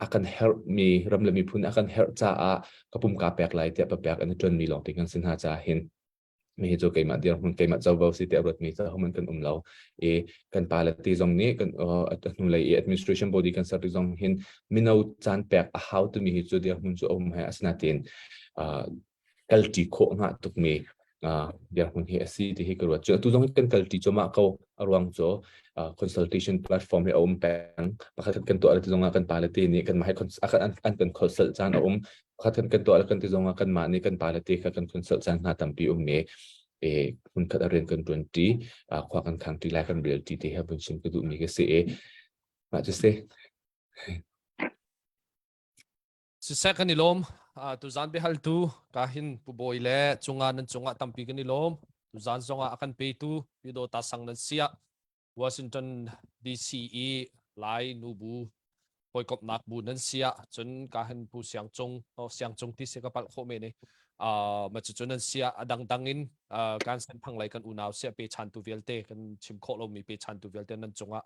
a kan herh mi ram le miphun a kan herh caah ka pum ka pek lai tiah papek an i ṭuan mi lawng te kan si hna caah hin mi hi cu keimah dirhmun keimah covo si tiah ruat mi cu hohmanh kan um lo i kan pa le ti zong nih kan hnulei i administration body kan ser ti zong hin mino caan pek a hau timi hi cu dirhmun cu a um he asinain kalṭi khawh hnga tukmi dirhmun hi a si ti hi ka ruat. Cu atu zong kan kalṭi cuahmah ko a ruang cu consultation platform hi a um peng. Pakhat kan tuah ti zongah kan pale te nih kanmah hi an kan consult caan a um. Pakhat kan tuah kan ti zongah kanmah nih kan pale te kha kan consult caan hna tampi um i e hmunkhat a rian kan ṭuan ṭi, khua kan khang ṭi lai kan rel ṭi ti hi vun chim ka duhmi ka si i mah cu si. Siseh kan i lawm. Tuzaan biahaltu ka hin Pu Bawi le cunga nan cungah tampi kan i lawm. Tuzaan zongah a kan petu Pyidawta sang nan siah Washington DC i Lai nubu hawikomhnak bu nan siah cun ka hin Pu Siang Cung oh, Siang Cung ti si ka palh khawh men i ma cucu nan siah a dangdang in kan senthang lei kan unau siah pechantu vialte kan chim khawh lomi pechantu vialte nan cungah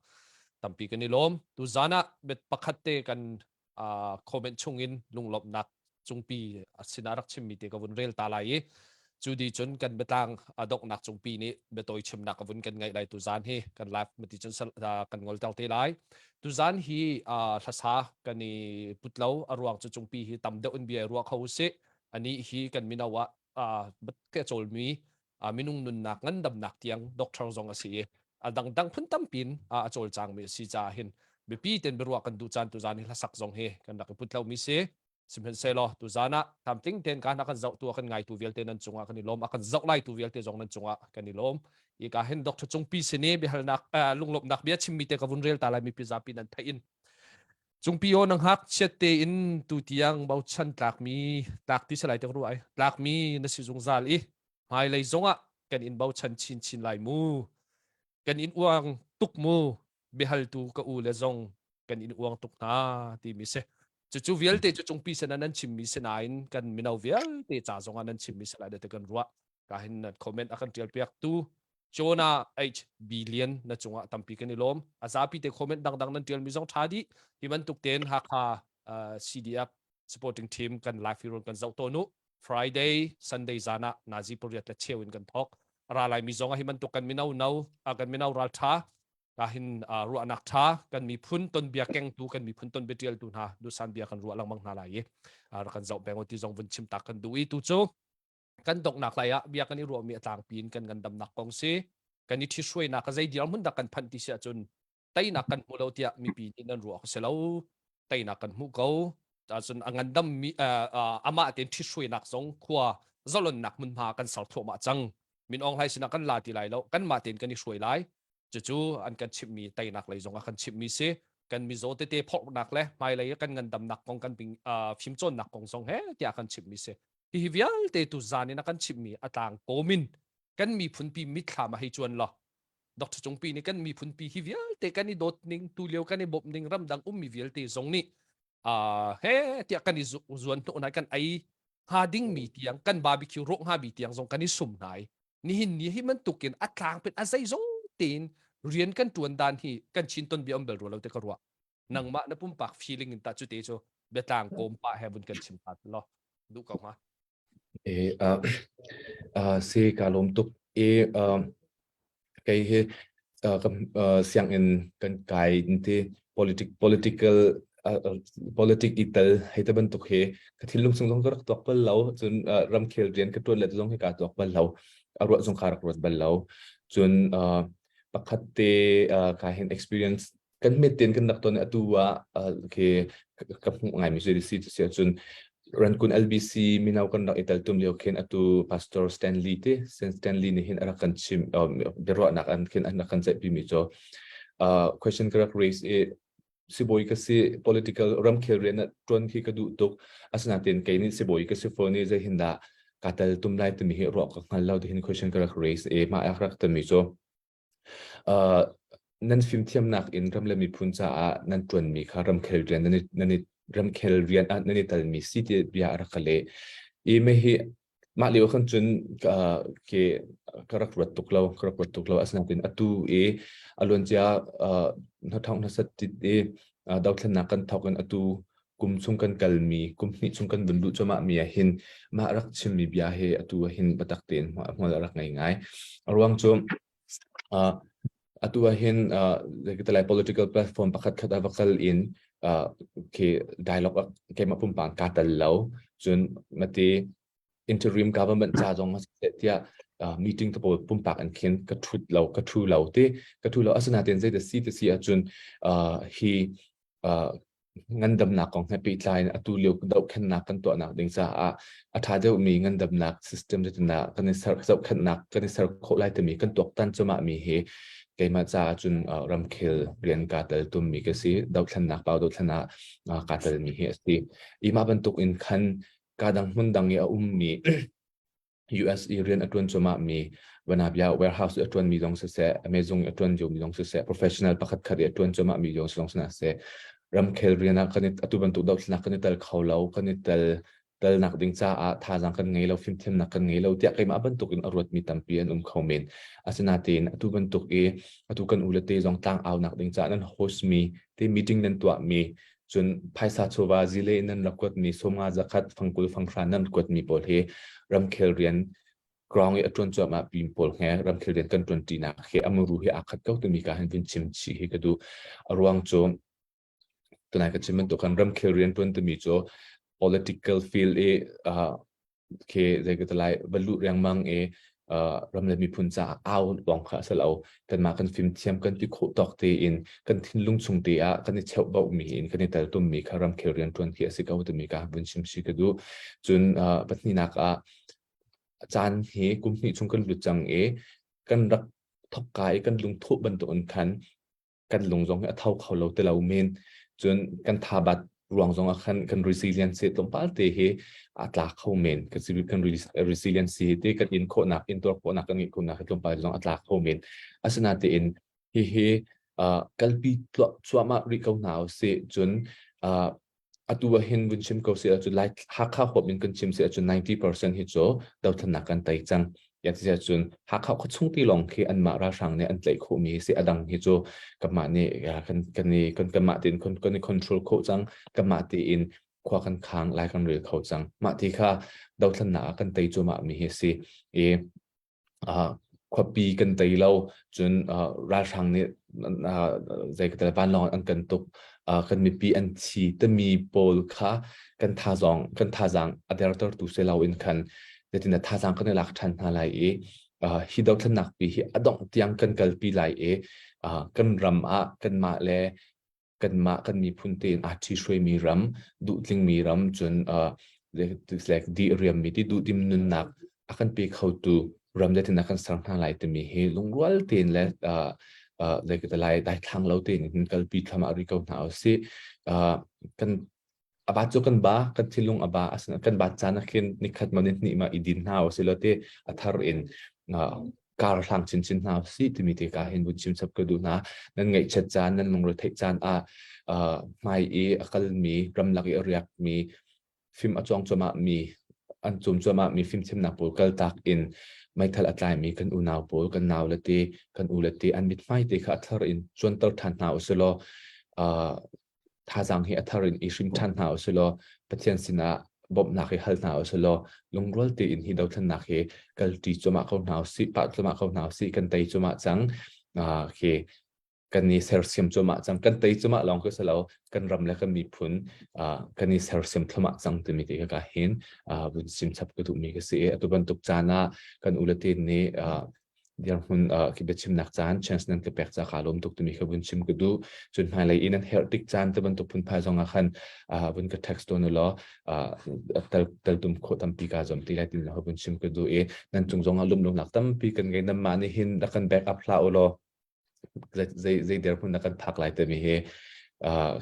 tampi kan i lawm. Tuzaan ah bet pakhat te kan comment chungin lunglawmhnak cungpi sinah rak chimmi te ka vun rel ta lai i Cu di cun kan biatlang a donghnak cungpi nih biatawi chimnak a vun kan ngaih lai tuzan hi kan live mati cun kan ngolter te lai. Tuzan hi hlasa kan i put lo a ruang cu cungpi hi tam deuh in bia i ruah kho usih. Anih hi kan mino ah ke cawlmi minung nunnak ngandamnak tiang doctor zong a si i a dangdang phun tampin a cawlcangmi a si caah hin biapi ten biaruah kan duh caan tuzan hi hlasak zong hi kan rak i put lomi si. Sihmanhsehlaw tuzan ah tlamtling tein ka kan zohtu a kan ngaitu vialte nan cungah kan i lawm a kan zoh laitu vialte zong nan cungah kan i lawm. I ka hin Dr. Cungpi sin i biahalnak lunglawmhnak bia chimmi te ka vun rel ta lai mipi zapi nan theih in Cungpi aw na hngak chiat tein tu tiang bochan tlakmi tlak ti salai te ru ai tlakmi na si zungzal i hmailei zongah kan in bochan chinchin lai mu kan in uang tuk mu biahaltu ka u le zong kan in uang tuk hna timi si cucu vialte cu cungpi sin ah nan chimmi si nain kan mino vialte ca zong ah nan chimmi si lai te kan ruah ka hin nan comment a kan tial piak tu Jonah H billion na cungah tampi kan i lawm a zapi te comment dangdang nan tial mi zong tha dih hi bantuk ten Hakha CDF supporting team kan live hi kan zoh tawn u Friday Sunday zan ah nazi pariat le cheu in kan thok ra lai mi zong ah hi bantuk kan mino no kan mino ral tha ka hin ruahnak tha kan miphun ton bia kengtu kan miphun ton bia tialtu hna dusan bia kan ruah lengmang hna lai i rak kan zoh peng ti zong vun chim tak kan duh i tu cu kan donghnak lai ah bia kan i ruahmi a tlangpi in kan ngandamnak kong si kan i ṭhithruainak zei dirhmun dah kan phanh ti si ahcun teinak kan hmu lo tiah mipi nih nan ruah si lo teinak kan hmu ko ahcun a ngandam mi amah tein ṭhithruainak zong khua zalonnak hmunhma kan ser thluahmah cang Min Aung Hlaing sinah kan la ti lai lo kanmah tein kan i hruai lai cucu an kan chimhmi teinak lei zong ah kan chimhmi si kan mizaw tete phorhnak le hmailei kan ngandamnak kong kan ping fimcawnnak kong zong he tiah kan chimhmi si hihi vialte tu zan in a kan chimhmi a tlang kawmin kan miphunpi mitthlam a hei cuan lo Dr. Cungpi nih kan miphunpi hi vialte kan i dawt ning tu lio kan i bawmh ning ramdang ummi vialte zong nih he tiah kan i zuan hnawh hna kan ei hnga dingmi tiang kan barbecue rawh hnga bi tiang zong kan i sum hna i nihin ni hi bantukin a tlang pin a zeizong tein rian kan tuan dan hi kan chin ton bia um bel rua lo te ka ruah nangmah na pumpak feeling in ta cu te cu biatlang kawm pa he vun kan chim ta lo duh ko hnga E uh, uh, si ka lawm tuk e uh, kei hi uh, ka uh, sianginn kan kai ti politic political uh, politic i tel hei te bantuk hi ka thinlung chung zong ka rak tuak bal lo cun uh, ramkhel rian ka tuan le zong hi ka tuak bal lo a ruah zong ka rak ruat bal lo cun uh, pakhat te uh, ka hin experience kan hmet ten kan rak ton atu ah khi ka hmuh ngai mi si si ahcun Rankun LBC mino kan rak i tel tum lio khin atu Pastor Stanley te Stanley nih hin a rak kan chim biaruahnak an khin an rak kan ceihpi mi cu question ka rak raise i sibawi ka si political ramkhel rian tuan khi ka duh tuk asinain kei nih sibawi ka si phone i zei hin dah ka tel tum lai timi hi ruah ka hngal lo ti hin question ka rak raise i mah rak tami cu Nan fimthiamnak in ram le miphun caah nan ṭuanmi kha ramkhel rian nan i, nan i ramkhel rian ah nan i telmi si ti bia a rak ka leh. I mei hi mah lio khan cun ka, ke, ka rak ruat tuk lo, ka rak ruat tuk lo. Asinain atu i a luancia uh, hnathawng hnasat tit i uh, dothlennak kan thawk in atu kum chung kan kalmi, kum hnih chung kan vun luh cuahmah mi ah hin mah rak chimmi bia hi atu ah hin biatak tein hmual a rak ngei ngai. A ruang cu Uh, atu ah hin uh, lai political platform pakhat khat a va kal in uh, khi dialogue ah keimah pumpak ka tel lo cun mati interim government ca zong a si tiah uh, meeting te pawl pumpak an khin ka thut lo ka thu lo ti ka thu lo asinain zei da si ti si ahcun uh, hi uh, ngandamnak kong he pehtlai in atu lio dohkhennak kan tuahnak ding caah a ṭha deuhmi ngandamnak system zeitindah kan i ser zohkhenhnak kan i ser khawh lai timi kan tuaktan cuahmah mi hi keimah caah cun ramkhel rian kaa tel tummi ka si dothlennak pau dothlen ah kaa telmi hi a si i mah bantuk in khan ka dang hmun dang i a ummi US i rian a ṭuan cuahmah mi Vanabia warehouse i a ṭuanmi zong siseh, Amazon i a ṭuan liomi zong siseh, professional pakhat khat i a ṭuan cuahmah mi zong siseh, seh, ramkhel rian ah kan i atu bantuk dothlennak kan i tel kho lo, kan i tel telnak ding caah thazaang kan ngei lo, fimthiamnak kan ngei lo tiah keimah bantuk in a ruatmi tampi an um kho men. Asinain atu bantuk i atu kan u le te zong tlang aunak ding caah nan host mi te meeting nan tuah mi Cun phaisa chawva zile in nan rak kuatmi sawmnga zakhat fangkul fanghra nan kuatmi pawl hi ramkhel rian. Ground i a ṭuan cuahmah pin pawl he ramkhel rian kan ṭuanṭinak he a muru he aa khat ko timi ka hin vun chim chih hi ka duh. A ruang cu tunai ka chim bantuk khan ramkhel rian ṭuan timi cu political field i uh, khi zei ka ti lai va luh riangmang i uh, ram le miphun caah au lawng kha a si lo. Kanmah kan fimthiam kan ti khawh tawk tein kan thinlung chung te ah kan i cheuhbauh mi in kan i teltum mi kha ramkhel rian ṭuan khi a si ko timi ka vun chim si ka duh. Cun uh, pahnihnak ah caan hi kum hnih chung kan lut cang i kan rak thokka i kan lungthawh bantukin khan kan lung zong hi a tho kho lo ti lo men. Cun kan thabat ruang zong ah khan kan resilience tlawmpal te hi a tla kho men. Kan kan resilience te kan in khawhnak intuar khawhnak kan ngeih khawhnak hi tlawmpal zong a tla kho men. Asinain hihi uh, kalpi cuahmah rih ko hna usih. Cun uh, atu ah hin vun chim ko si ahcun Lai Hakha huap in kan chim si ahcun 90% hi cu dothlennak kan tei cang. Ya ti ahcun Hakha khuachung ti lawng khi anmah ralhrang nih an tlaih khawhmi hi si adang hi cu kanmah nih kan kan i kan kanmah tein kan i control khawh cang kanmah tein khua kan khang lai kan rel kho cang. Mah ti kha dothlennak ah kan tei cuahmah mi hi si. I khuapi kan tei lo cun ralhrang nih zei ka vanlawng an kan tuk kan mipi an thi timi pawl kha kan thazong kan thazang a dertertu si lo in khan zeitin thazang kan i lak ṭhan hna lai i hi dothlennak pi hi a dongh tiang kan kalpi lai i kan ram ah kanmah le kanmah kan miphun tein aa ṭhihruaimi ram, duhtlingmi ram, cun uh, like di riammi ti duhdim nunnak a kan pe khotu ram le tin a kan ser hna lai timi hi lungrual tein le uh, uh, like lai daithlang lo tein hin kalpi thlam ah ri ko hna usih. Uh, kan aba cu kan ba kan thinlung aba asina kan ba caan ah khin nikhat ma ni hnih ma i din hna usih law te a thar in uh, kar hlang chinchin hna usih timi te ka hin vun chim chap ka duh hna nan ngaihchiat caan nan lungre theih caan ah uh, hmai i a kalmi ramlak i a riakmi fim a cawng cuahmah mi an cum cuahmah mi fimchimnak pawl kaltak in meithal a tlaimi kan unau pawl kan nau le te kan u le te an mithmai te kha a thar in cuanter ṭhan hna usih law uh, thazaang hi a thar in i hrim ṭhan hna usih law Pathian sinah bawmhnak hi hal hna usih law lungrual tein hi dothlennak hi kalṭi cuahmah ko hna usih, pah cuahmah ko hna usih, kan tei cuahmah cang. Uh, khi kan i sersiam cuahmah cang. Kan tei cuahmah lawng khi si lo, kan ram le kan miphun uh, kan i sersiam thluahmah cang timi te ka hin uh, vun sim chap ka duhmi ka si i atu bantuk caan ah kan u le te nih uh, dirhmun khi biachimnak caan chance nan ka pek ca kaa lawm tuk timi kha vun chim ka duh. Cun hmailei i nan herh tik caan te bantuk phunphai zong ah khan vun ka text tawn ulaw tel teltum khawh tampi kaa zuam ti lai tin vun chim ka duh i nan cung zong ah lumlungnak tampi kan ngei nanmah nih hin rak kan back up hlah ulaw zei zei dirhmun na kan phak lai timi hi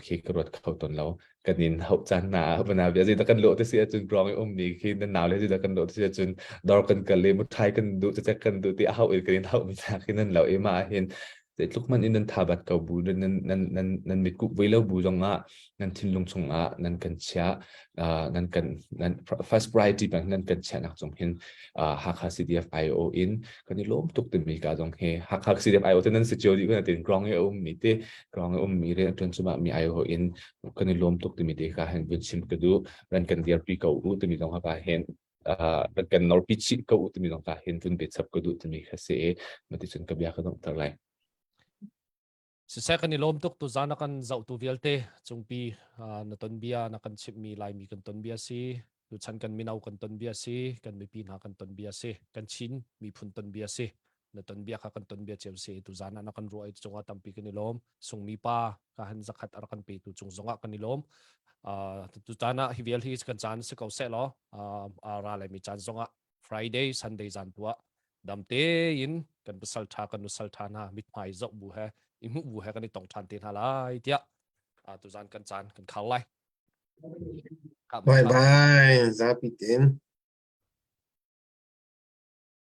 khi ka ruat kho tawn lo kan in hauh caan na bana bia zei dah kan lawh te si ahcun grong i ummi khi nan nau le zei dah kan lawh te si ahcun dawr kan kal i muthai kan duh cecek kan duh ti a hauh in kan in hauh mi hna khi nan lo i mah hin zeitluk man in nan thabat ko bu nan nan nan nan mitkuh voi lo bu zong ah nan thinlung chung ah nan kan chiah nan kan nan first priority bang nan kan chiahnak cung hin Hakha CDF IO in kan i lawm tuk timi ka zong hi Hakha CDF IO te nan si cio dih kan tin grong i um mi te grong i um mi re ṭuan cuma mi IO in kan i lawm tuk timi te ka hen vun chim ka duh ran kan dirpi ko u timi zong ka hen ran kan norpi chih ko u timi zong ka hen vun be chap ka duh timi kha si i mati cun ka bia ka donghter lai. Siseh kan i lawm tuk tuzan a kan zohtu vialte cungpi na ton bia na kan chimhmi Laimi kan ton bia si tuchan kan mino kan ton bia si kan mipi hna kan ton bia si kan Chin miphun ton bia si na ton bia kha kan ton bia cio si tuzan ah na kan ruah i cungah tampi kan i lawm sungmi pa ka han zakhat ar kan petu cung zongah kan i lawm tutan ah hi vial hi kan caan si ko seh law ra lai mi caan zongah Friday Sunday zan tu ah dam tein kan pasal ṭha kan nusal ṭha hna mithmai zoh bu he i hmuh bu he kan i tong ṭhan te hna lai tiah tuzan kan caan kan khar lai. Bye bye zapi tin.